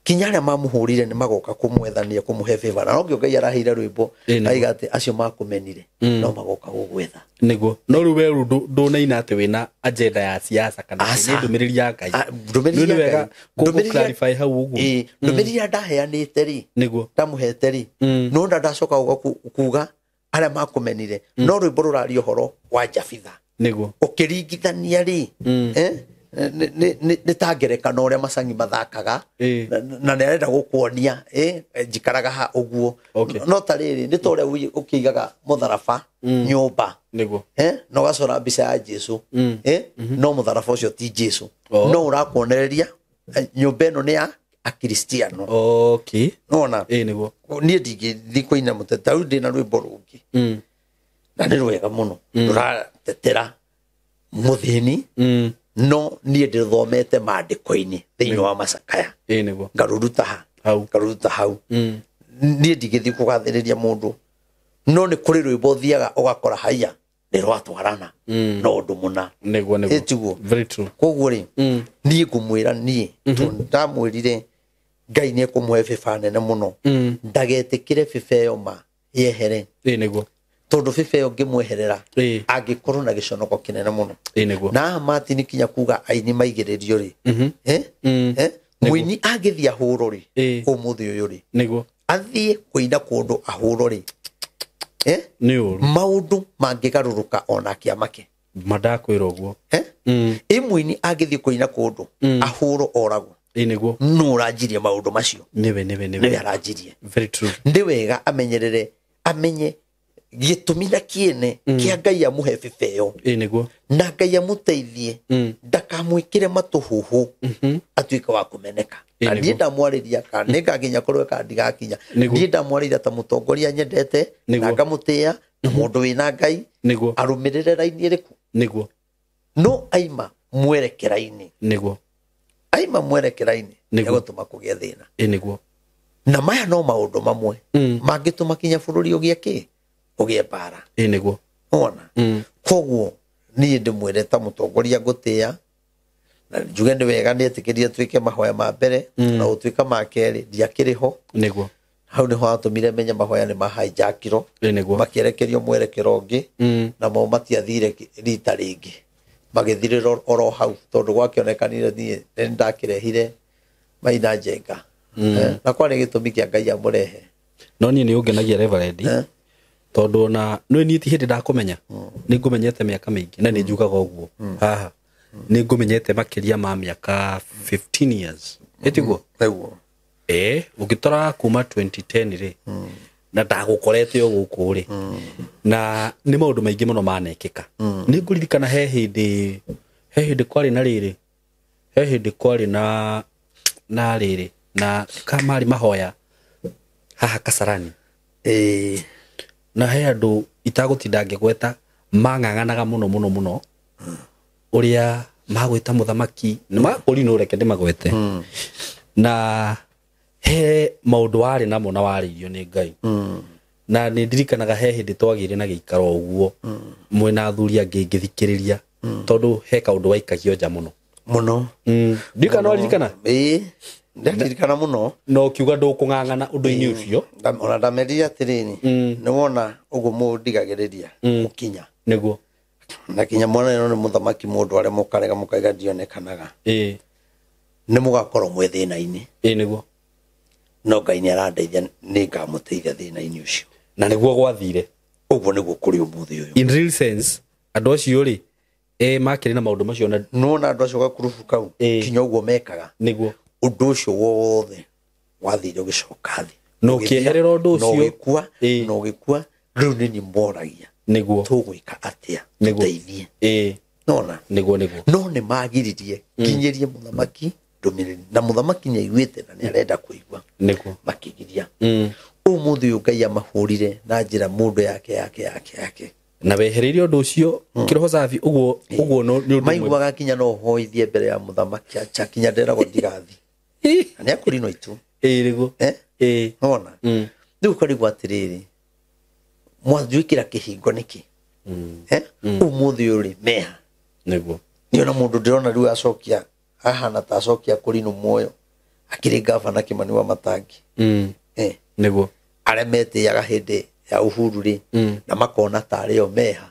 Kinya arĩa mamũhũrire nĩ magoka kũmwethania kũmũhe favor. Na nokĩo Ngai araheire rwĩmbo aiga atĩ acio makũmenire no magoka gũgwetha. Nĩguo. No rĩu we ndũnaina atĩ wĩna agenda ya siasa kana nĩ ndũmĩrĩri ya Ngai. Ndũmĩrĩri ya Ngai. Ndũmĩrĩri clarify hau ũguo. Ndũmĩrĩri ya ndaheanĩte rĩ. Nĩguo. Ndamũhete rĩ. No ndacoka kuga arĩa makũmenire. No rwĩmbo rũraria ũhoro wa Jabitha. Nĩguo. Ũkĩringithania rĩ. Nĩ ta ngerekano ũrĩa macangi mathakaga na nĩ arenda gũkuonia njikaraga ha ũguo. No ta rĩrĩ nĩ ta ũrĩa ũkĩigaga mũtharaba nyũmba. Nĩguo. Na ũgacora mbica ya Jesu. No mũtharaba ũcio ti Jesu. No ũrakuonereria nyũmba ĩno nĩ ya Akristiano. Okay. Nĩwona? Nĩguo. Niĩ ndingĩthiĩ kũina mũteta rĩu ndĩna rwĩmbo rũngĩ. Na nĩ rwega mũno. Rũratetera mũthĩni. No niĩ ndĩthomete maandĩko-inĩ thĩinĩ wa macakaya. Nĩguo. Ngarũruta ha. Ngarũruta hau. Niĩ ndingĩthiĩ kũgathĩrĩria mũndũ. No nĩ kũrĩ rwĩmbo ũthiaga ũgakora haiya nĩ rwatwarana na ũndũ mũna. Nĩguo nĩguo. Tiguo. Very true. Koguo rĩ, niĩ ngũmwĩra niĩ ndamwĩrire Ngai nĩ ekũmũhe bĩba nene mũno. Ndagetĩkĩre bĩba ĩyo ma yehere. Nĩguo. Tondũ bĩba ĩyo ngĩmweherera angĩkorwo na gĩconoko kĩnene mũno. Nĩguo. Na haha Martin kinya kuga aini maigĩrĩrio rĩ. Mũini angĩthiĩ ahũrwo rĩ, ũmũthĩ ũyũ rĩ. Nĩguo. Athiĩ kũina kũndũ ahũrwo rĩ. Nĩ ũru. Maũndũ mangĩgarũrũka ona kĩamake. Mandakwĩra ũguo. Ĩ mũini angĩthiĩ kũina kũndũ ahũrwo oragwo. Nĩguo. Nũ ũranjirie maũndũ macio? Nĩwe. Nĩwe aranjirie. Very true. Nĩ wega amenyerere, amenye gĩtũmi na kĩene kĩa Ngai amũhe bĩba ĩyo. Nĩguo. Na Ngai amũteithie ndakamwĩkĩre matũhũhũ atuĩke wa kũmeneka. Na niĩ ndamwarĩria kana nĩngakinya kũrĩ kana ndigakinya. Niĩ ndamwarĩria ta mũtongoria nyendete na ngamũtĩĩa na mũndũ wĩna Ngai. Nĩguo. Arũmĩrĩre raini ĩrĩkũ? Nĩguo. No aima mwerekera-inĩ. Nĩguo. Aima mwerekera-inĩ nĩgũtũma kũgĩe thĩna. Nĩguo. Na maya no maũndũ mamwe mangĩtũma kinya bũrũri ũgĩe kĩ? Ũgĩe mbara. Nĩguo. Wona? Koguo niĩ ndĩmwĩre ta mũtongoria ngũtĩĩa na njuge nĩ wega nĩetĩkĩrie tuĩke mahoya ma mbere na gũtuĩka ma kerĩ ndiakĩrĩ ho. Nĩguo. Hau nĩho atũmire menye mahoya nĩ mahijackirwo. Nĩguo. Makĩerekerio mwerekero ũngĩ namo matiathire rita rĩngĩ. Magĩthirĩra oro hau tondũ gwakĩonekanire niĩ nĩ ndakĩrehire Maina Njenga. Na kwarĩ gĩtũmi kĩa Ngai amũrehe. No niĩ nĩ ũngenagia Reverend tondũ ona nĩ niĩ ti hĩndĩ ndakũmenya. Nĩ ngũmenyete mĩaka mĩingĩ na nĩ njugaga ũguo haha. Nĩ ngũmenyete makĩria ma mĩaka 15 years. Ĩtiguo? Nĩguo. Ũngĩtora kuma 2010 rĩ. Na ndagũkorete o gũkũ rĩ, na nĩ maũndũ maingĩ mũno manekĩka. Nĩ ngũririkana he hĩndĩ kwarĩ na rĩrĩ, he hĩndĩ kwarĩ na rĩrĩ na kamarĩ mahoya haha Kasarani. Na he andũ itagũtinda ngĩgweta mang'ang'anaga mũno mũno mũno ũrĩa magwĩta mũthamaki nĩ makũrinũ, reke ndĩmagwete. Na he maũndũ warĩ namo na warĩirio nĩ Ngai. Na nĩ ndirikanaga he hĩndĩ twagĩire na gĩikaro ũguo mwĩna athuri angĩ ngĩthikĩrĩria, tondũ he kaũndũ waikagio nja mũno mũno. Ndirikana waririkana? Ĩĩ, ndaririkana mũno. Na ũkiuga ndũkũng'ang'ana ũndũ-inĩ ũcio. Ona ndamerire atĩrĩrĩ, nĩ wona ũguo mũndigagĩrĩria gũkinya. Nĩguo. Na kinya mwana ĩno nĩ mũthamaki mũndũ arĩa mũkarega mũkaiga ndionekanaga. Nĩ mũgakorwo mwĩ thĩna-inĩ. Ĩĩ nĩguo. No Ngai nĩ arandeithia, nĩ ngamũteithia thĩna-inĩ ũcio. Na nĩguo gwathire. Ũguo nĩguo kũrĩ ũmũthĩ ũyũ. In real sense andũ acio rĩ, makĩrĩ na maũndũ macio na Nĩwona andũ acio gakurubu kau kinya ũguo mekaga. Nĩguo. Ũndũ ũcio wothe wathire ũgĩcoka thĩ. Na ũkĩeherera ũndũ Na ũcio. ũgĩkua, na ũgĩkua. Rĩu nĩ niĩ moragia. Nĩguo. Tũgwĩka atĩa? Nĩguo. Tũteithie. Nona? Nĩguo nĩguo. No nĩ magiririe kinyĩrie mũthamaki ndũmĩrĩri, na mũthamaki nĩ aiguĩte na nĩ arenda kũigua. Nĩguo. Makĩgiria. Ũmũthĩ ũyũ Ngai amahũrire na njĩra mũndũ yake yake yake yake. Na wehereirie ũndũ ũcio kĩroho safi ũguo ũguo no nĩ ũndũ ũmwe. Maiguaga kinya no hoithie mbere ya mũthamaki, acha kinya nderagwo ndigathi. Na nĩ akũrinwo itu. Ĩĩ nĩguo. Nona? Rĩu ũkarigwo atĩrĩrĩ, mwanjwĩkĩra kĩhingo nĩkĩ? Ũmũthĩ ũyũ rĩ, meha. Nĩguo. Niĩ ona mũndũ ndĩrona rĩu acokia ahana ta acokia kũrinũ muoyo akĩrĩ gavana Kĩmani wa Matangi. Nĩguo. Arĩa metĩaga hĩndĩ ya Uhuru rĩ, na makona tarĩ o meha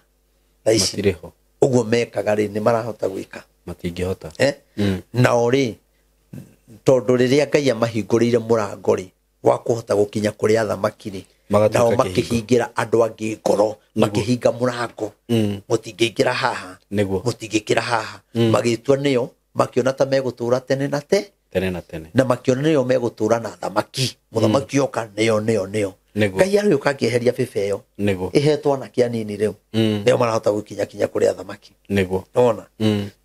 thaa ici. Matirĩ ho. Ũguo mekaga rĩ, nĩ marahota gwĩka? Matingĩhota. Nao rĩ, tondũ rĩrĩa Ngai amahingũrĩire mũrango rĩ wa kũhota gũkinya kũrĩ athamaki rĩ, Magatuĩka nao kĩhingo. makĩhingĩra andũ angĩ ngoro, makĩhinga mũrango, mũtingĩingĩra haha, Nĩguo. mũtingĩkĩra haha. Magĩtua nĩo makĩona ta megũtũra tene na te Tene na tene. Na makĩona nĩo megũtũra na thamaki, mũthamaki oka nĩo nĩo nĩo. Nĩguo. Ngai arĩũka akĩeheria bĩba ĩyo Nĩguo. ĩhetwo anake anini rĩu, nĩo marahota gũkinya kinya kũrĩ athamaki. Nĩguo. Nona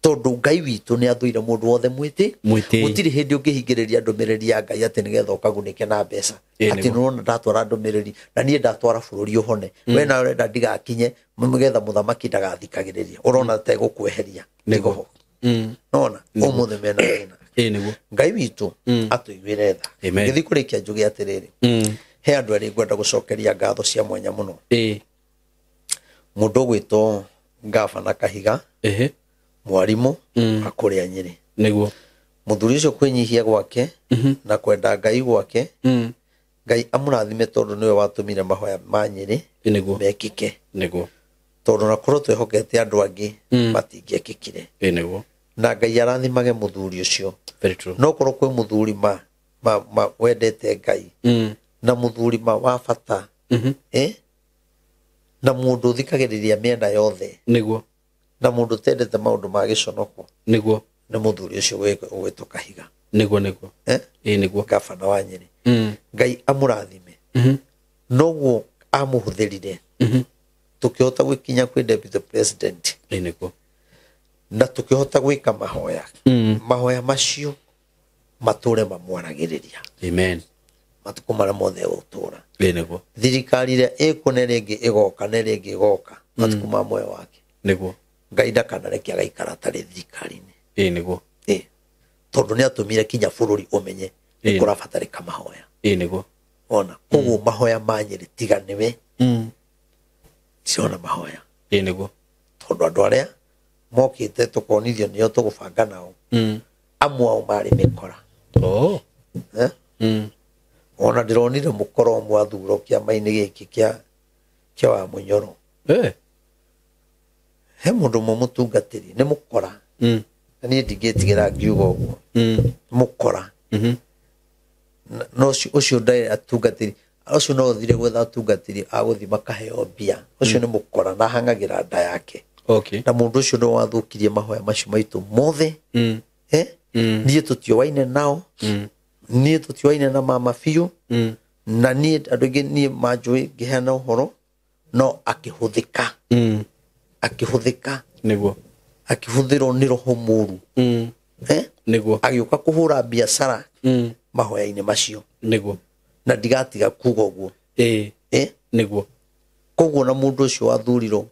tondũ Ngai witũ nĩ athũire mũndũ wothe mwĩtĩ. Mwĩtĩi. Gũtirĩ hĩndĩ ũngĩhingĩrĩria ndũmĩrĩri ya Ngai atĩ nĩgetha ũkagunĩke na mbeca. Atĩ Nĩguo. nĩwona ndatwara ndũmĩrĩri na niĩ ndatwara bũrũri ũhone, we nawe ũrenda ndigakinye nĩgetha mũthamaki ndagathikagĩrĩria, ũrona ta egũkweheria. Nĩguo. Tigo nona ũmũthĩ mena thĩna. Ĩĩ nĩguo. Ngai witũ atũiguĩre tha. Amen. Ngĩthiĩ kũrĩkia njuge atĩrĩrĩ, he andũ erĩ ngwenda gũcokeria ngatho cia mwanya mũno. Mũndũ ũgwĩtwo gavana Kahiga, mwarimũ akũrĩa Nyĩrĩ. Nĩguo. Mũthuri ũcio kwĩnyihia gwake na kwenda Ngai gwake, Ngai amũrathime, tondũ nĩwe watũmire mahoya ma Nyĩrĩ Nĩguo. mekĩke. Nĩguo. Tondũ nakorwo twĩhokete andũ angĩ, matingĩekĩkire. Ĩĩ nĩguo. Na Ngai arathimage mũthuri ũcio. Very true. No korwo kwĩ mũthuri ma wendete Ngai, na mũthuri ma wa bata, na mũndũ ũthikagĩrĩria mĩena yothe, Nĩguo. na mũndũ ũtendete maũndũ ma gĩconoko, Nĩguo. nĩ mũthuri ũcio ũgwĩtwo Kahiga. Nĩguo nĩguo. Ĩĩ nĩguo. Gabana wa Nyĩrĩ. Ngai amũrathime. Noguo amũhũthĩrire tũkĩhota gwĩkinya kwĩ deputy president, Ĩĩ nĩguo. na tũkĩhota gwĩka mahoya. Mahoya macio matũre mamwaragĩrĩria Amen. matukũ marĩa mothe egũtũra. Ĩĩ nĩguo. Thirikari ĩrĩa ĩkuo na ĩrĩa ĩngĩ ĩgoka na ĩrĩa ĩngĩ ĩgoka, matukũ ma muoyo wake, Nĩguo. Ngai ndakanareke agaikara atarĩ thirikari-inĩ. Ĩĩ nĩguo. Tondũ nĩ atũmire kinya bũrũri ũmenye nĩ kũrabatarĩka mahoya. Ĩĩ nĩguo. Ona koguo mahoya ma Nyĩrĩ tiga nĩwe, cirona mahoya. Ĩĩ nĩguo. Tondũ andũ arĩa mokĩte tũkonithio nĩo tũgũbanga nao, amwe ao marĩ mĩkora. Oh. Eh? Ona ndĩronire mũkora ũmwe athurwo kĩama-inĩ gĩkĩ kĩa wa Mũnyoro. He mũndũ ũmwe mũtungatĩri nĩ mũkora, na niĩ ndingĩtigĩra ngiuga ũguo. Mũkora. No ũcio ndarĩ atungatĩri ũcio no ũthire gwetha atungatĩri agũthiĩ makaheo mbia. Ũcio nĩ mũkora na ahang'agĩra nda yake. Na mũndũ ũcio nĩwe wathũkirie mahoya macio maitũ mothe. Niĩ tũtioaine nao. Niĩ tũtioaine na mama biũ. Na niĩ andũ aingĩ niĩ manjũĩ ngĩheana ũhoro no akĩhũthĩka. Akĩhũthĩka. Nĩguo. Akĩhũthĩrwo nĩ roho mũru. Nĩguo. Agĩũka kũhũra biacara mahoya-inĩ macio. Nĩguo. Na ndigatiga kuga ũguo. Nĩguo. Koguo na mũndũ ũcio wathurirwo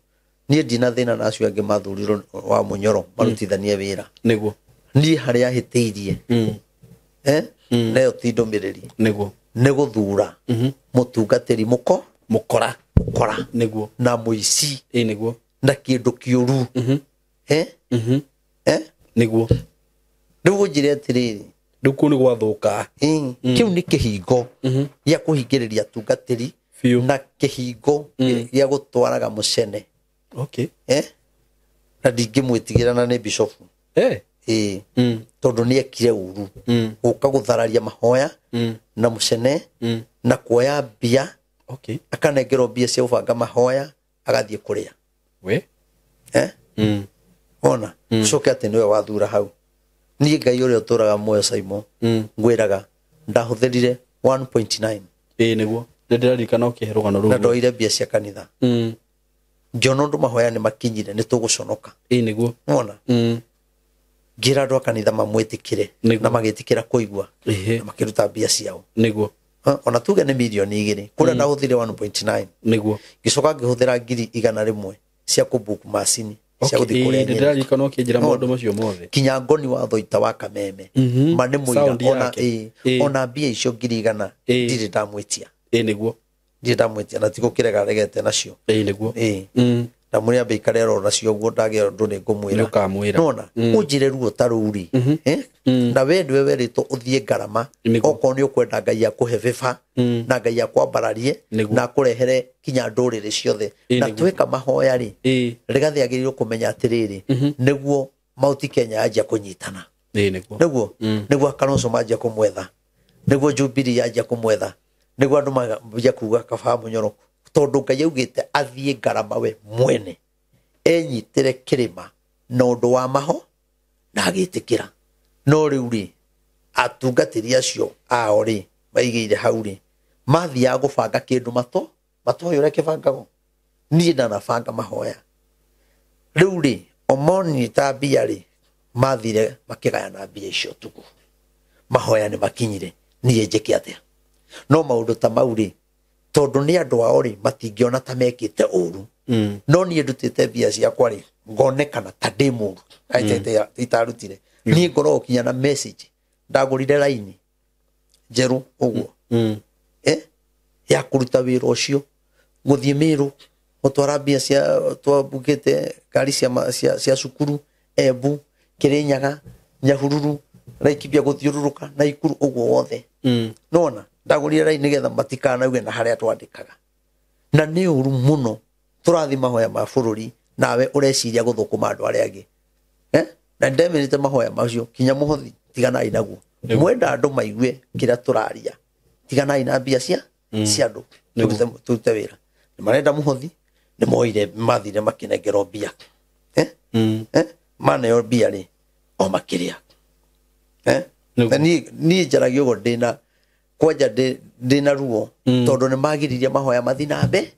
niĩ ndina thĩna na acio angĩ mathurirwo wa Mũnyoro marutithanie wĩra. Nĩguo. Niĩ harĩa ahĩtĩirie nayo ti ndũmĩrĩri. Nĩguo. Nĩ gũthura mũtungatĩri mũkora. Mũkora. Nĩguo. Na mũici. Nĩguo. Na kĩndũ kĩũru. Nĩguo. Rĩu ũnjĩre atĩrĩrĩ, rĩu kũu nĩ gwathũka. Kĩu nĩ kĩhingo gĩa kũhingĩrĩria atungatĩri na kĩhingo gĩa gũtwaraga mũcene. Okay. Na ndingĩmwĩtigĩra na nĩ bishofu. Tondũ nĩ ekire ũru. Gũka gũthararia mahoya na mũcene na kuoya mbia. Okay. Akanengerwo mbia cia gũbanga mahoya agathiĩ kũrĩa. We? Ona ũcoke atĩ nĩwe wathura hau. Niĩ Ngai ũrĩa ũtũraga muoyo Simon ngwĩraga ndahũthĩrire 1.9. Nĩguo. Nĩndĩraririkana ũkĩhe rũgano rũu. Na ndoire mbia cia kanitha. Ngĩona ũndũ mahoya nĩ makinyire nĩ tũgũconoka. Nĩguo. Wona? Ngĩra andũ a kanitha mamwĩtĩkĩre na magĩtĩkĩra kũigua na makĩruta mbia ciao. Nĩguo. Ona tuge nĩ mirioni 2 kũrĩa ndahũthĩrire 1.9. Nĩguo. Ngĩcoka ngĩhũthĩra 100,000 cia kũbook macini cia gũthiĩ kũrĩa Nyeri. Nĩndĩraririkana ũkĩnjĩra maũndũ macio mothe. Kinya ngoni wa Thoita wa Kameme. Ma nĩ mũira ona mbia icio 100,000 ndirĩ ndamwĩtia. Nĩguo. Ndirĩ ndamwĩtia na tigũkĩrega regete nacio. Nĩguo. Na mũrĩa ambe ikare ro nacio ũguo ndagĩa ũndũ nĩ ngũmwĩra. Nĩũkamwĩra. Nona ũnjĩre ruo ta rũu rĩ. Na we nĩwe werĩtwo ũthiĩ ngarama okorwo nĩ ũkwenda Ngai akũhe bĩba na Ngai akwambararie na akũrehere kinya ndũrĩrĩ ciothe. Na tweka mahoya rĩ Rigathi agĩrĩirwo kũmenya atĩrĩrĩ nĩguo Mount Kenya yanjia kũnyitana. Nĩguo. Nĩguo Kalonzo manjia kũmwetha. Nĩguo Jubilee yanjia kũmwetha. Nĩguo andũ manjia kuga kaba Mũnyoro tondũ Ngai augĩte athiĩ ngarama we mwene enyitĩre kĩrĩma na ũndũ wa maho na agĩtĩkĩra. No rĩu rĩ atungatĩri acio ao rĩ maigĩire hau rĩ mathiaga gũbanga kĩndũ matoĩ ũrĩa kĩbangagwo. Niĩ ndanabanga mahoya. Rĩu rĩ omonyita mbia rĩ mathire makĩgayana mbia icio ũtukũ. Mahoya nĩ makinyire niĩ njĩke atĩa? No maũndũ ta mau rĩ tondũ nĩ andũ ao rĩ matingĩona ta mekĩte ũru. No niĩ ndutĩte mbia ciakwa rĩ ngonekana ta ndĩ mũru itarutire. Niĩ ngoragwo kinya na message ndagũrire raini njerũ ũguo ya kũruta wĩra ũcio gũthiĩ Mĩrũ gũtwara mbia cia twambukĩte ngari cia cukuru Embu Kĩrĩnyaga Nyahururu Laikipia gũthiũrũrũka na Ikuru ũguo wothe. Nona ndagũrire raini nĩgetha matikanauge na harĩa twandĩkaga. Na nĩ ũru mũno tũrathiĩ mahoya ma bũrũri nawe ũreciria gũthũkũma andũ arĩa angĩ. Na ndemenete mahoya macio kinya mũhothi tiganai naguo. Mwenda andũ maigue kĩrĩa tũraria tiganai na mbia cia andũ tũrute wĩra. Nĩ marenda mũhothi nĩ moire mathire makĩnengerwo mbia. Maneo mbia rĩ o makĩrĩa. Na niĩ njaragia ũguo ndĩna kwanja ndĩna ruo tondũ nĩ magiririe mahoya mathiĩ na mbere.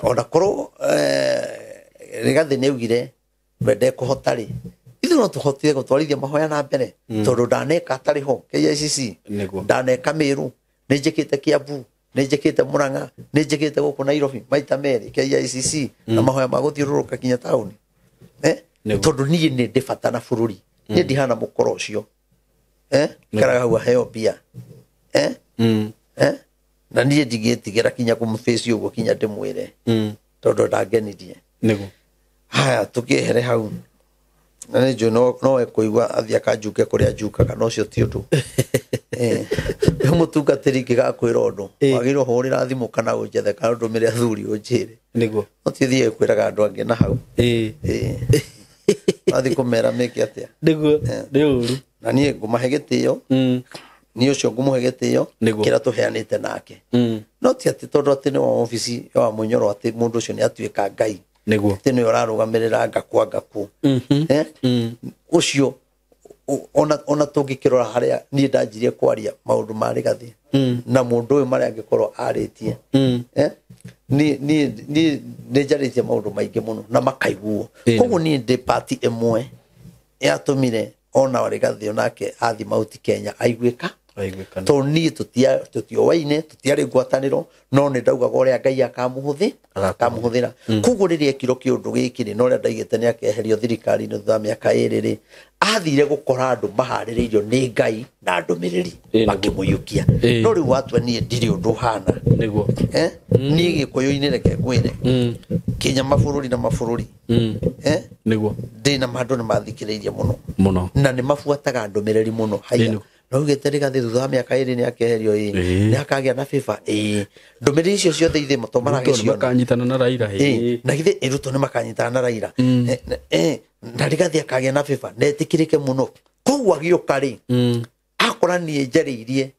Ona korwo Rigathi nĩ augire we ndekũhota rĩ ithuĩ no tũhotire gũtwarithia mahoya na mbere tondũ ndaneka atarĩ ho KICC ndaneka Mĩrũ nĩ njĩkĩte Kiambu nĩ njĩkĩte Murang'a nĩ njĩkĩte gũkũ Nairobi maita merĩ KICC na mahoya ma gũthiũrũrũka kinya taũni. Tondũ niĩ nĩ ndĩ bata na bũrũri. Niĩ ndihana mũkoro ũcio. Karaga hau aheo mbia. Na niĩ ndigĩtigĩra kinya kũmũbĩci ũguo kinya ndĩmwĩre tondũ ndangenirie. Nĩguo. Haya tũkĩehere hau. Na nĩ njũĩ no ekũigua athiĩ akanjuke kũrĩa njukaga no ũcio ti ũndũ. Mũtungatĩri ngĩgakwĩra ũndũ wagĩrĩirwo hũrĩra thimũ kana ũnjethe kana ũndũmĩre athuri ũnjĩre. Nĩguo. No ti ũthiĩ kwĩraga andũ angĩ na hau. Wathiĩ kũmera meke atĩa? Nĩguo. Nĩ ũru. Na niĩ ngũmahe gĩtĩo. Niĩ ũcio ngũmũhe gĩtĩo kĩrĩa tũheanĩte nake. No ti atĩ tondũ atĩ nĩ wa obici wa Mũnyoro atĩ mũndũ ũcio nĩ atuĩka Ngai. Nĩguo. Atĩ nĩwe ũrarũgamĩrĩra ngakwa ngakũ. Ũcio Ona tũngĩkĩrora harĩa niĩ ndanjirie kwaria maũndũ ma Rigathi na mũndũ ũyũ marĩa angĩkorwo arĩtie, niĩ nĩ njarĩtie maũndũ maingĩ mũno na makaiguo. Koguo niĩ ndĩ party ĩmwe yatũmire ona Rigathi onake athi Mount Kenya aiguĩka, tondũ niĩ tũtiowaine, tũtiarĩ ngwatanĩro, no nĩ ndaugaga ũrĩa Ngai akamũhũthĩra. Koguo rĩrĩa ekirwo kĩũndũ gĩkĩ rĩ, na ũrĩa ndaigĩte nĩ akeherio thirikari-inĩ thutha wa mĩaka 2 rĩ, athire gũkora andũ maharĩrĩirio nĩ Ngai na ndũmĩrĩri makĩmũiyũkia. No rĩu watua niĩ ndirĩ ũndũ ũhana. Nĩguo. Niĩ Gĩkũyũ-inĩ reke ngwĩre, kinya mabũrũri na mabũrũri, Nĩguo. Ndĩna andũ nĩ mathikĩrĩirie mũno mũno na nĩ mabuataga ndũmĩrĩri mũno. Haiya, no ugĩte Rigathi thutha wa mĩaka 2 nĩ akeherio, nĩ akagĩa na favor, ndũmĩrĩri icio ciothe ithe to maragĩciona. Makanyitana na Raila. Na githĩ Ruto nĩ makanyitana na Raila, na Rigathi akagĩa na favor na etĩkĩrĩke mũno. Koguo agĩũka rĩ, akora niĩ njarĩirie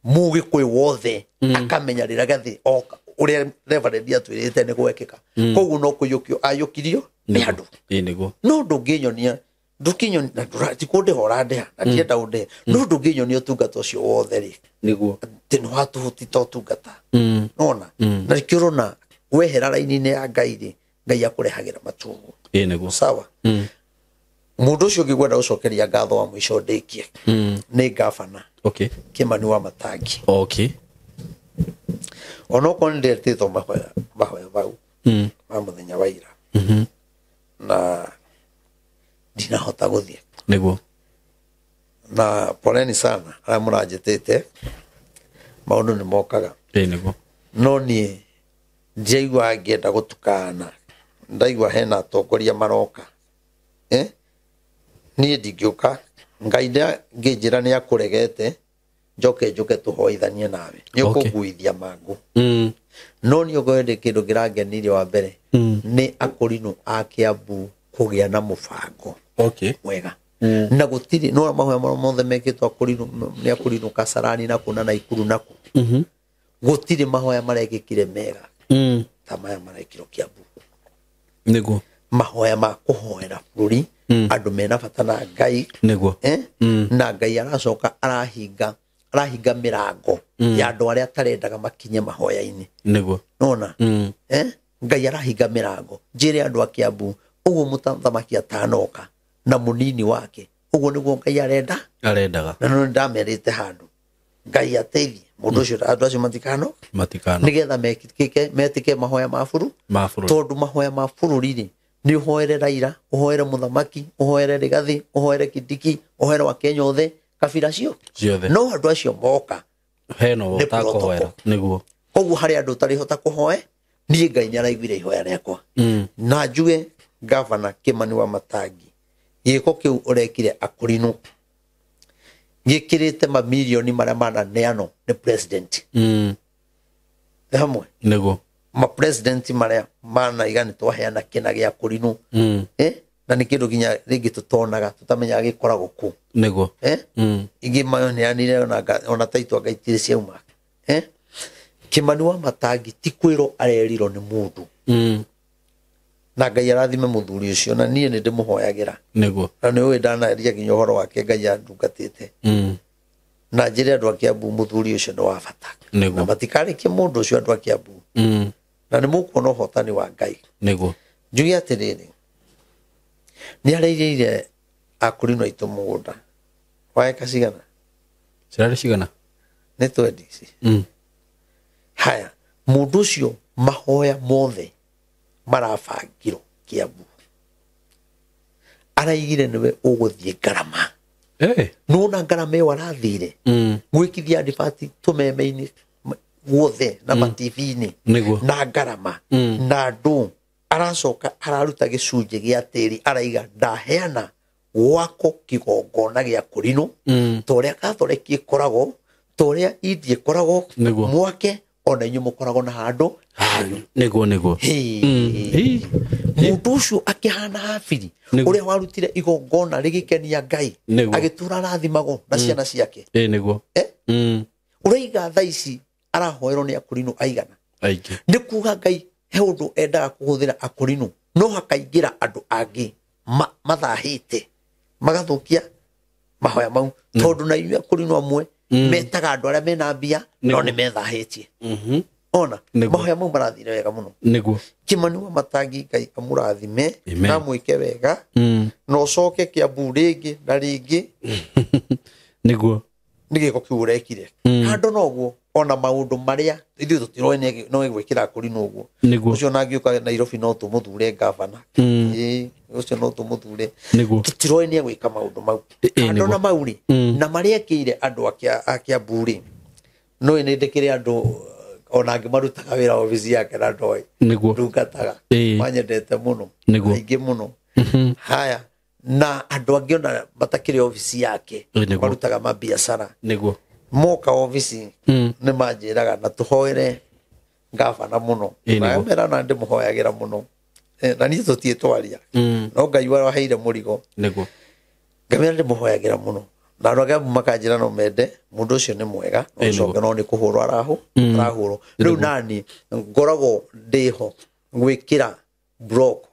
Mũgĩkũyũ wothe akamenya Rigathi oka ũrĩa Reverend atwĩrĩte nĩ gwekĩka. Koguo no kũiyũkio ayũkirio nĩ andũ. Nĩguo. No ndũngĩnyonia, ndũkĩnyonia, ti kũndĩha ũrandĩha na ndienda ũndĩhe, no ndũngĩnyonia ũtungata ũcio wothe rĩ. Nĩguo. Atĩ nĩ watũhũti ta ũtungata. Nona na nĩkĩo ũrona wehera raini-inĩ ya Ngai rĩ, Ngai akũrehagĩra matugu. Nĩguo. Sawa. Mũndũ ũcio ũngĩ ngwenda gũcokeria ngatho wa mũico ndĩkie nĩ ngabana Kĩmani wa Matangi. Onokorwo nĩ ndetĩtwo mahoya mau ma mũthenya wa ira, na ndinahota gũthiĩ. Nĩguo. Na poleni sana arĩa mũranjĩtĩte, maũndũ nĩ mokaga. Nĩguo. No niĩ ndiaigua ngĩenda gũtukana, ndaigua hena atongoria maroka. Niĩ ndingĩũka, Ngai ngĩnjĩra nĩ akũregete, njoke njũke tũhoithanie nawe, nĩ ũkũnguithia mangũ. No niĩ ũkorwo ndĩ kĩndũ kĩrangenirie wa mbere nĩ akũrinũ a Kiambu kũgĩa na mũbango mwega. Na gũtirĩ no mahoya marĩa mothe mekĩtwo akũrinũ nĩ akũrinũ Kasarani na kũna Naikuru naku, gũtirĩ mahoya marekĩkire mega ta maya marekirwo Kiambu. Nĩguo. Mahoya ma kũhoera bũrũri, andũ mena bata na Ngai. Nĩguo. Na Ngai aracoka arahinga mĩrango ya andũ arĩa atarendaga makinye mahoya-inĩ. Nĩguo. Nona? Ngai arahinga mĩrango. Njĩre andũ a Kiambu, ũguo mũthamaki atanoka na mũnini wake, ũguo nĩguo Ngai arenda. Arendaga. Na no ndamerĩte handũ Ngai ateithie mũndũ ũcio, andũ acio matikano nĩgetha metĩke mahoya ma bũrũri. Tondũ mahoya ma bũrũri rĩ, nĩ ũhoere Raila, ũhoere mũthamaki, ũhoere Rigathi, ũhoere Kindiki, ũhoere Wakenya othe, kabira ciothe. No andũ acio moka hena ũtakũhoera. Nĩguo. Koguo harĩ andũ ũtarĩhota kũhoe, niĩ Ngai nĩ araiguire ihoya rĩakwa. Na njuge Gavana Kĩmani wa Matangi, gĩko kĩu ũrekire akũrinũ gĩkĩrĩte mamirioni marĩa mananeanwo nĩ president. Hamwe. Nĩguo. Ma president marĩa manaiga nĩ twaheana kĩna gĩa kũrinũ. Na nĩ kĩndũ nginya rĩngĩ tũtonaga, tũtamenyaga gĩkoragwo kũ. Nĩguo. Ingĩ maneanire ona taitũ anga itirĩ ciauma. Kĩmani wa Matangi ti kwĩrwo arerirwo nĩ mũndũ. Na Ngai arathime mũthuri ũcio, na niĩ nĩ ndĩmũhoyagĩra. Nĩguo. Na nĩ ũĩ ndanaria nginya ũhoro wake Ngai andungatĩte. Na njĩre andũ a Kiambu mũthuri ũcio nĩ wa bata. Nĩguo. Na matikarĩkie mũndũ ũcio andũ a Kiambu. Na nĩ mũkuona ũhotani wa Ngai. Nĩguo. Njuge atĩrĩrĩ, nĩ areirĩire akũrinũ aitũ mũgũnda wa eka cigana? Cirarĩ cigana? Nĩ 20 ici. Haya, mũndũ ũcio mahoya mothe marabangirwo Kiambu, araigire nĩwe ũgũthiĩ ngarama. Nĩwona ngarama ĩyo arathire gwĩkithia adibati tũmeme-inĩ guothe na ma-TV-inĩ na ngarama na andũ, aracoka araruta gĩcunjĩ gĩa tĩri, araiga ndaheana gwako kĩgongona gĩa kũrinũ, ta ũrĩa Katholeki ĩkoragwo, ta ũrĩa India ĩkoragwo, mwake ona inyuĩ mũkoragwo na handũ hanyu. Nĩguo. Nĩguo. Mũndũ ũcio akĩhana Habili ũrĩa warutire igongona rĩgĩkenia Ngai, agĩtũra arathimagwo na ciana ciake. Nĩguo. Ũraiga thaa ici arahoerwo nĩ akũrinũ aigana. Aingĩ. Nĩ kuga Ngai he ũndũ endaga kũhũthĩra akũrinũ, no hakaingĩra andũ angĩ mathahĩte, magathũkia Mahoya mau tondu na inyuĩ akũrinũ amwe metaga andũ arĩa mena mbia no nĩ methahetie. Ona mahoya mau marathire wega mũno. Niguo. Kimani wa Matangi Ngai amũrathime Amen. na mwĩke wega na ũcoke Kiambu rĩngĩ na rĩngĩ. Niguo. Nĩ gĩko kĩu ũrekire kando noguo ona maũndũ marĩa ithuĩ tũtiroĩ no ĩgwĩkĩra akũrinũ ũguo. Niguo. Ũcio ona angĩũka Nairobi no tũmũthure ngavana. Ĩĩ, ũcio no tũmũthure. Niguo. Tũtiroĩ nĩ egwĩka maũndũ mau. Ĩ, Kando nĩguo. na mau rĩ, na marĩa ekĩire andũ a Kiambu rĩ, no nĩ ndĩkĩrĩ andũ ona angĩ marutaga wĩra obici yake na ndoĩ Niguo. ndungataga Ĩ. manyendete mũno Nĩguo. aingĩ mũno. Haya, na andũ angĩ ona matakĩrĩ obici yake Ĩ, nĩguo. marutaga mabiacara Niguo. moka obici nĩ manjĩraga na tũhoere ngavana mũno. Ĩ, nĩguo. Mera na ndĩmũhoyagĩra mũno. Na niĩ tũtiĩ twaria no Ngai waheire mũrigo. Niguo. Ngamĩra ndĩmũhoyagĩra mũno na andũ angĩ makanjĩra no mende mũndũ ũcio nĩ mwega no Ĩ, nĩguo. ũcoke no nĩ kũhũrwo arahũrwo. Rĩu nani ngoragwo ndĩho gwĩkĩra block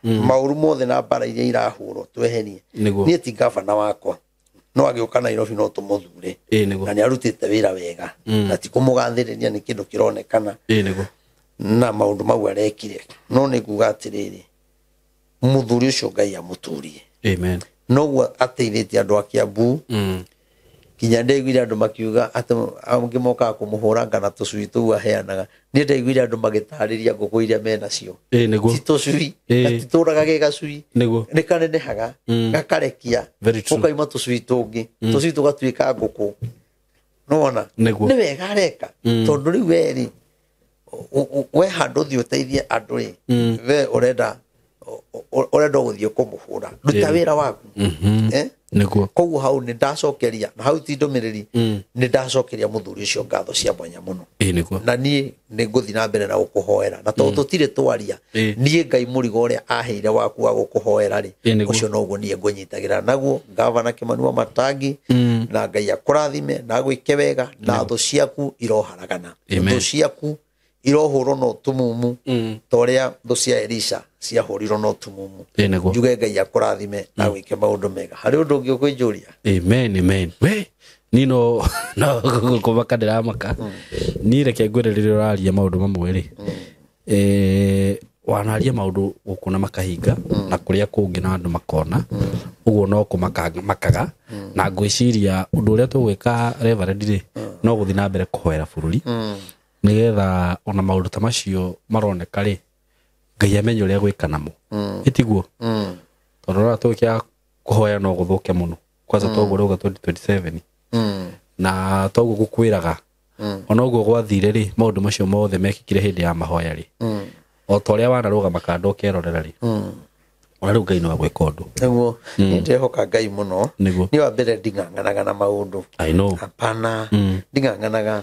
maũru mothe na mbara iria irahũrwo tweherie. Nĩguo. Niĩ ti ngavana wakwa no agĩũka Nairobi no tũmũthure. Ĩ, nĩguo. Na nĩ arutĩte wĩra wega na ti kũmũgathĩrĩria nĩ kĩndũ kĩronekana Ĩ, nĩguo. na maũndũ mau arekire no nĩ nguga atĩrĩrĩ mũthuri ũcio Ngai amũtũrie. Amen. Noguo ateithĩtie andũ a Kiambu kinya ndaiguire andũ makiuga atĩ angĩ mokaga kũmũhũranga na tũcui tũu aheanaga. Niĩ ndaiguire andũ magĩtarĩria ngũkũ iria menacio. Ĩ, nĩguo. Ti tũcui Ĩ. gatitũraga ge gacui. Nĩguo. Nĩ kanenehaga gakarekia Very true. gũkaima tũcui tũngĩ tũcui tũgatuĩka ngũkũ nĩwona. Nĩguo. Nĩ wega areka tondũ rĩu we rĩ we handũ ũthiĩ ũteithie andũ rĩ we ũrenda ũrenda gũthiĩ kũmũhũra ruta Ĩ. wĩra waku. Eh? Nĩguo. Koguo hau nĩ ndacokeria na hau ti ndũmĩrĩri nĩ ndacokeria mũthuri ũcio ngatho cia mwanya mũno. Ĩ, nĩguo. Na niĩ nĩ ngũthiĩ na mbere na gũkũhoera na tondũ tũtirĩ twaria Ĩ. niĩ Ngai mũrigo ũrĩa aheire waku wa gũkũhoera rĩ Ĩ, nĩguo. ũcio noguo niĩ ngũnyitagĩra naguo ngavana Kimani wa Matangi na Ngai akũrathime na agwĩke wega na thũ ciaku iroharagana. Amen. Thũ ciaku irohũrwo na ũtumumu ta ũrĩa thũ cia Elisha ciahũrirwo na ũtumumu. Ĩ, nĩguo. Njuge Ngai akũrathime na agwĩke maũndũ mega. Harĩ ũndũ ũngĩ ũkwĩnjũria? Amen, amen. We ni no no kũmaka ndĩramaka. Niĩ reke ngwĩre rĩrĩa ũraria maũndũ mamwe rĩ wanaria maũndũ gũkũ na makahinga na kũrĩa kũngĩ na andũ makona ũguo no kũmaka makaga na ngwĩciria ũndũ ũrĩa tũgwĩka Reverend rĩ no gũthiĩ na mbere kũhoera bũrũri nĩgetha ona maũndũ ta macio maroneka rĩ Ngai amenye ũrĩa gwĩka namo. Ĩtiguo tondũ rora tũgĩkĩaga kũhoya no gũthũke mũno kwanza toguo rauga 2027 na toguo gũkwĩraga ona ũguo gwathire rĩ maũndũ macio mothe mekĩkire hĩndĩ ya mahoya rĩ o ta ũrĩa wanarũgama kando ũkerorera rĩ ona rĩu Ngai no agwĩka ũndũ. Nĩguo nĩ ndĩrehoka Ngai mũno. Nĩguo. Niĩ wa mbere nding'ang'anaga na maũndũ. I know. Hapana nding'ang'anaga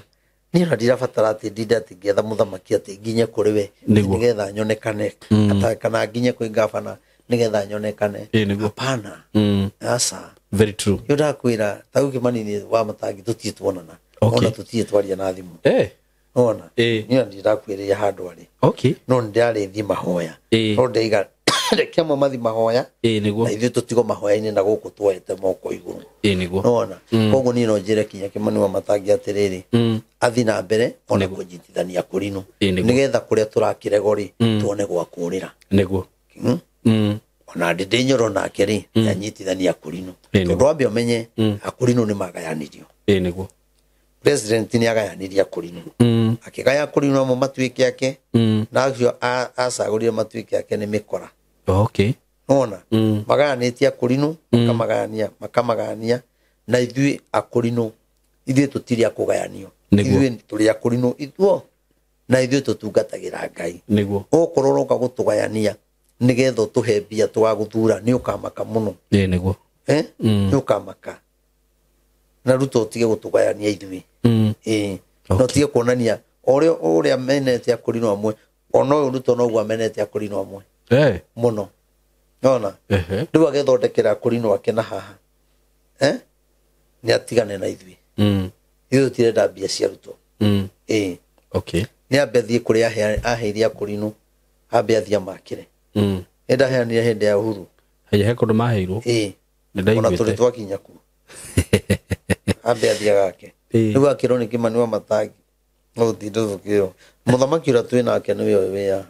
niĩ ona ndirabatara atĩ ndinde atĩ ngĩetha mũthamaki atĩ nginye kũrĩ we Nĩguo. nĩgetha nyonekane kana nginye kwĩ ngavana nĩgetha nyonekane. Ĩ, nĩguo. Hapana. Aca. Very true. Yo ndakwĩra ta rĩu Kĩmani wa Matangi tũtirĩ tuonana Okay. ona tũtirĩ twaria na thimũ Eh, ona Ĩ. niĩ ona ndirakwĩrĩria handũ arĩ okay. no nĩndĩrarĩthiĩ mahoya Ĩ. no ndaiga reke amwe mathi mahoya Ĩ, nĩguo. na ithuĩ tũtigo mahoya-inĩ na gũkũ tuoete moko igũrũ. Ĩ, nĩguo. Nona koguo niĩ no njĩre kinya Kimani wa Matangi atĩrĩrĩ athi na mbere ona kũnyitithania kũrinũ Ĩ, nĩguo. nĩgetha kũrĩa tũrakĩrego rĩ tuone gwa kũrĩra. Nĩguo. Ona Ndĩndĩ Nyoro nake rĩ nĩanyitithania akũrinũ Ĩ, nĩguo. tondũ wambe ũmenye akũrinũ nĩ magayanirio. Ĩ, nĩguo. President nĩ agayanirie akũrinũ akĩgaya akũrinũ amwe matuĩke ake na acio acagũrire matuĩke ake nĩ mĩkora. Okay. Nona magayanĩtie akũrinũ makamagayania makamagayania na ithuĩ akũrinũ ithuĩ tũtirĩ akũgayanio. Nĩguo. Ithuĩ tũrĩ akũrinũ ithuo na ithuĩ tũtungatagĩra Ngai. Nĩguo. Okorwo ũroka gũtũgayania nĩgetha ũtũhe mbia tũgagũthura nĩ ũkamaka mũno. Ĩ, nĩguo. Nĩ ũkamaka na Ruto ũtige gũtũgayania ithuĩ. Ĩĩ na ũtige kuonania ũrĩa ũrĩa menete akũrinũ amwe ona ũyũ Ruto noguo amenete akũrinũ amwe Eh. mũno nona Ehe. rĩu agethondekera akũrinũ ake na haha nĩ atigane na ithuĩ. Ithuĩ tũtirenda mbia cia Ruto. Ĩĩ Okay. nĩ ambe athiĩ kũrĩa aheire akũrinũ ambe athiĩ amakĩre. Nĩ ndaheanire hĩndĩ ya Uhuru. Haya he kũndũ maheirwo. Ĩĩ. Ona tũrĩ twakinya ku ambe athiaga ake rĩu akĩrwo nĩ Kĩmani wa Matangi gũtinda tũkĩrwo mũthamaki ũrĩa twĩ nake nĩwe ũyũ wĩ haha.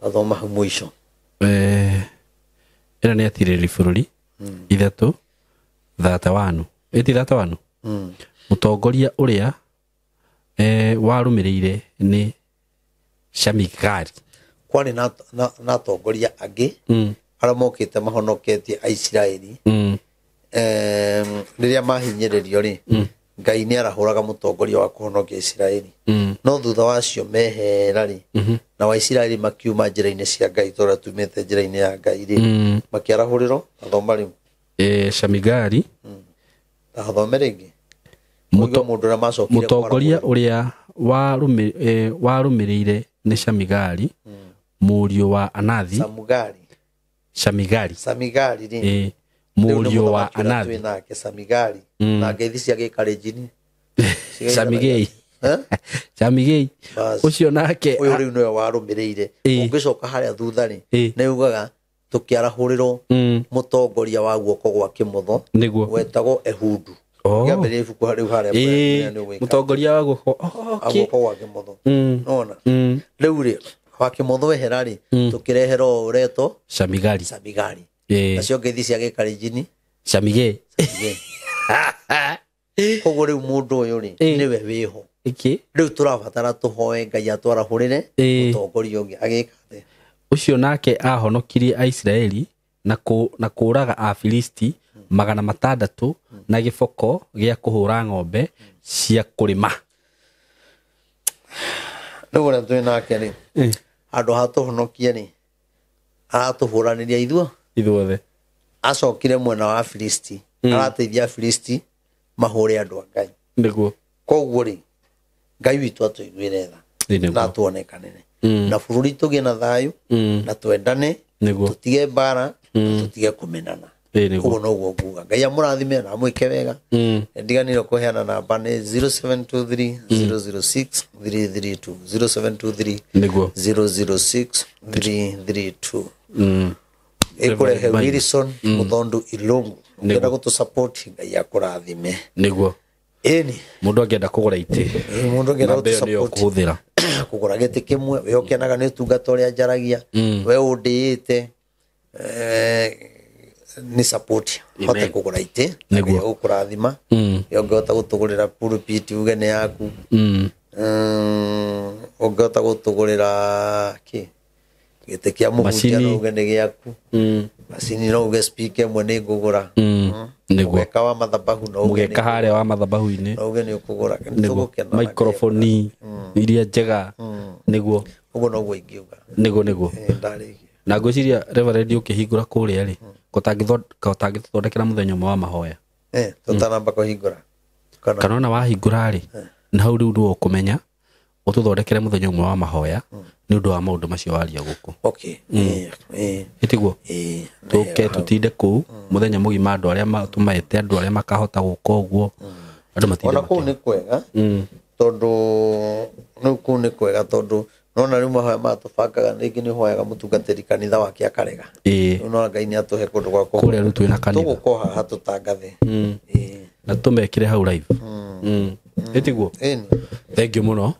Tathoma hau mũico. Ĩno nĩ atirĩrĩri bũrũri 3:31 ĩti 31. Mũtongoria ũrĩa warũmĩrĩire nĩ Shamigari. Kwarĩ na atongoria angĩ arĩa mokĩte mahonoketie Aisiraeli rĩrĩa mahinyĩrĩrio rĩ, Ngai nĩ arahũraga mũtongoria wa kũhonokia Isiraeli. No thutha wacio mehera rĩ, na Waisiraeli makiuma njĩra-inĩ cia Ngai tondũ tumĩte njĩra-inĩ ya Ngai rĩ, makĩarahũrĩrwo. Tathoma rĩu. Shamigari. Tathome rĩngĩ. Mũndũ ũrĩa macokire mũtongoria ũrĩa warũmĩrĩire nĩ Shamigari mũriũ wa Anathi. Shamigari. Samigari rĩ. Mũriũ wa Anathi. Nake Samigari na ngeithi cia gĩkarenjini. Samigei. Samigei. Ũcio nake ũyũ rĩu nĩwe warũmĩrĩire. Ũngĩcoka harĩa thutha rĩ, nĩ ugaga tũkĩarahũrĩrwo mũtongoria wa guoko gwa kĩmotho wetagwo Ehudu. Ngĩambĩrĩria ibuku rĩu harĩa mũtongoria wa guoko gwa kĩmotho. Nona rĩu rĩ wa kĩmotho wehera rĩ, tũkĩreherwo ũretwo Shamigari. Samigari. Nacio ngeithi cia gĩkarenjini Samigei. Koguo rĩu mũndũ ũyũ rĩ nĩwe wĩho. Rĩu tũrabatara tũhoe Ngai atwarahũrĩre mũtongoria ũngĩ agĩka atĩa. Ũcio nake ahonokirie Aisiraeli na kũũraga Afilisti 600 na gĩboko gĩa kũhũra ng'ombe cia kũrĩma. Rĩu ũrĩa twĩ nake rĩ, handũ ha tũhonokie rĩ, aratũhũranĩria ithuothe. Acokire mwena wa Afilisti, arateithia Afilisti mahũre andũ a Ngai. Nĩguo. Koguo rĩ, Ngai witũ atũiguĩre tha na atuonekanĩre na bũrũri tũgĩe na thayũ na twendane, tũtige mbara, tũtige kũmenana. Koguo noguo nguga. Ngai amũrathime na amwĩke wega. Ndiganĩirwo kũheana namba nĩ 0723 006 332 0723 006 332. Ĩkũrehe Wilson Muthondu Ilungu. Ũngĩenda gũtũ-support Ngai akũrathime. Nĩguo. Ĩni. Mũndũ angĩenda kũgũra itĩ. Mũndũ angĩenda gũtũ-support kũhũthĩra. Kũgũra gĩtĩ kĩmwe, we ũkenaga nĩ ũtungata ũrĩa njaragia, we ũndĩĩte, nĩ support. Hote kũgũra itĩ, Ngai agũkũrathima. Ũngĩhota gũtũgũrĩra pulpit uge nĩ yaku. Ũngĩhota gũtũgũrĩra kĩ? Gĩtĩ kĩa mũhunjia no uge nĩ gĩaku. Macini no uge speaker ĩmwe nĩ ngũgũra. Mũgeka wa mathabahu no uge mũgeka harĩa wa mathabahu-inĩ no uge nĩ ũkũgũra. Microphone iria njega. Nĩguo. Ũguo noguo ingiuga. Nĩguo nĩguo. Na ngwĩciria Reverend ũkĩhingũra kũrĩa rĩ, kotangĩthondekera mũthenya ũmwe wa mahoya. Tũtanamba kũhingũra. Kana ona wahingũra rĩ, na hau rĩu nĩwe ũkũmenya ũtũthondekere mũthenya ũmwe wa mahoya nĩ ũndũ wa maũndũ macio waria gũkũ. Okay. Ĩtiguo? Tũke tũtinde kũu mũthenya mũgima andũ arĩa tũmaete andũ arĩa makahota gũka ũguo andũ matinde. Ona kũu nĩ kwega tondũ rĩu kũu nĩ kwega tondũ nona rĩu mahoya maya tũbangaga rĩngĩ nĩ ũhoyaga mũtungatĩri kanitha wake akarega. Rĩu nona Ngai nĩ atũhe kũndũ gwa kũrĩa rĩu twĩna kanitha tũgũka haha tũtangathe. Na tũmekĩre hau live. Ĩtiguo? Thank you mũno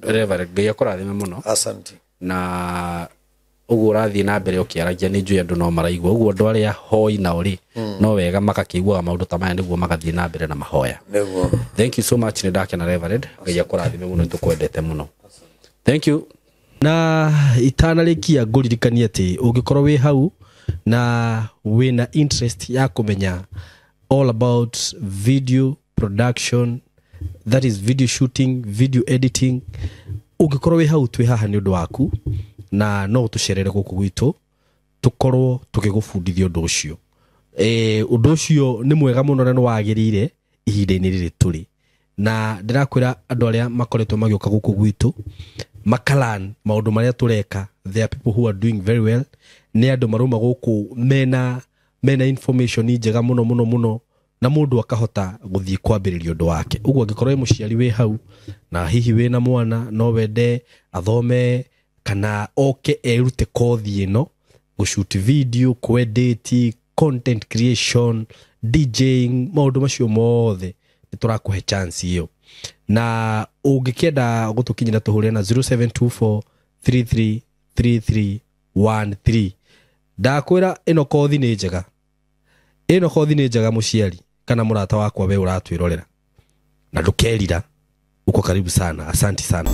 Reverend, Ngai akũrathime mũno. Asante. Na ũguo ũrathiĩ na mbere ũkĩaragia nĩ njũĩ andũ no maraigua ũguo andũ arĩa hoi nao rĩ no wega magakĩiguaga maũndũ ta maya nĩguo magathiĩ na mbere na mahoya. Nĩguo. Thank you so much, nĩ ndakena Reverend, Ngai akũrathime mũno, nĩtũkwendete mũno. Thank you. Na itanarĩkia ngũririkanie atĩ ũngĩkorwo wĩ hau na wĩna interest ya kũmenya all about video production, that is video shooting, video editing, ũngĩkorwo wĩ hau twĩ haha nĩ ũndũ waku na no ũtũcerere gũkũ gwitũ tũkorwo tũgĩgũbundithia ũndũ ũcio. Ũndũ ũcio nĩ mwega mũno na nĩ wagĩrĩire ihinda-inĩ rĩrĩ tũrĩ. Na ndĩrakwĩra andũ arĩa makoretwo magĩũka gũkũ gwitũ makalan maũndũ marĩa tũreka, there are people who are doing very well, nĩ andũ marauma gũkũ mena information njega mũno mũno mũno na mũndũ akahota gũthiĩ kwambĩrĩria ũndũ wake. Ũguo angĩkorwo wĩ mũciari wĩ hau na hihi wĩna mwana no wende athome kana oke erute kothi ĩno, gũshoot video, kwedit, Content creation, DJing, maũndũ macio mothe nĩ tũrakũhe chance ĩyo. Na ũngĩkĩenda gũtũkinyĩra, tũhũrĩre na 0724 333313. Ndakwĩra ĩno kothi nĩ njega, ĩno kothi nĩ njega. Mũciari kana mũrata wakwa, we ũratwĩrorera, na ndũkerira. Uko karibu sana, asanti sana.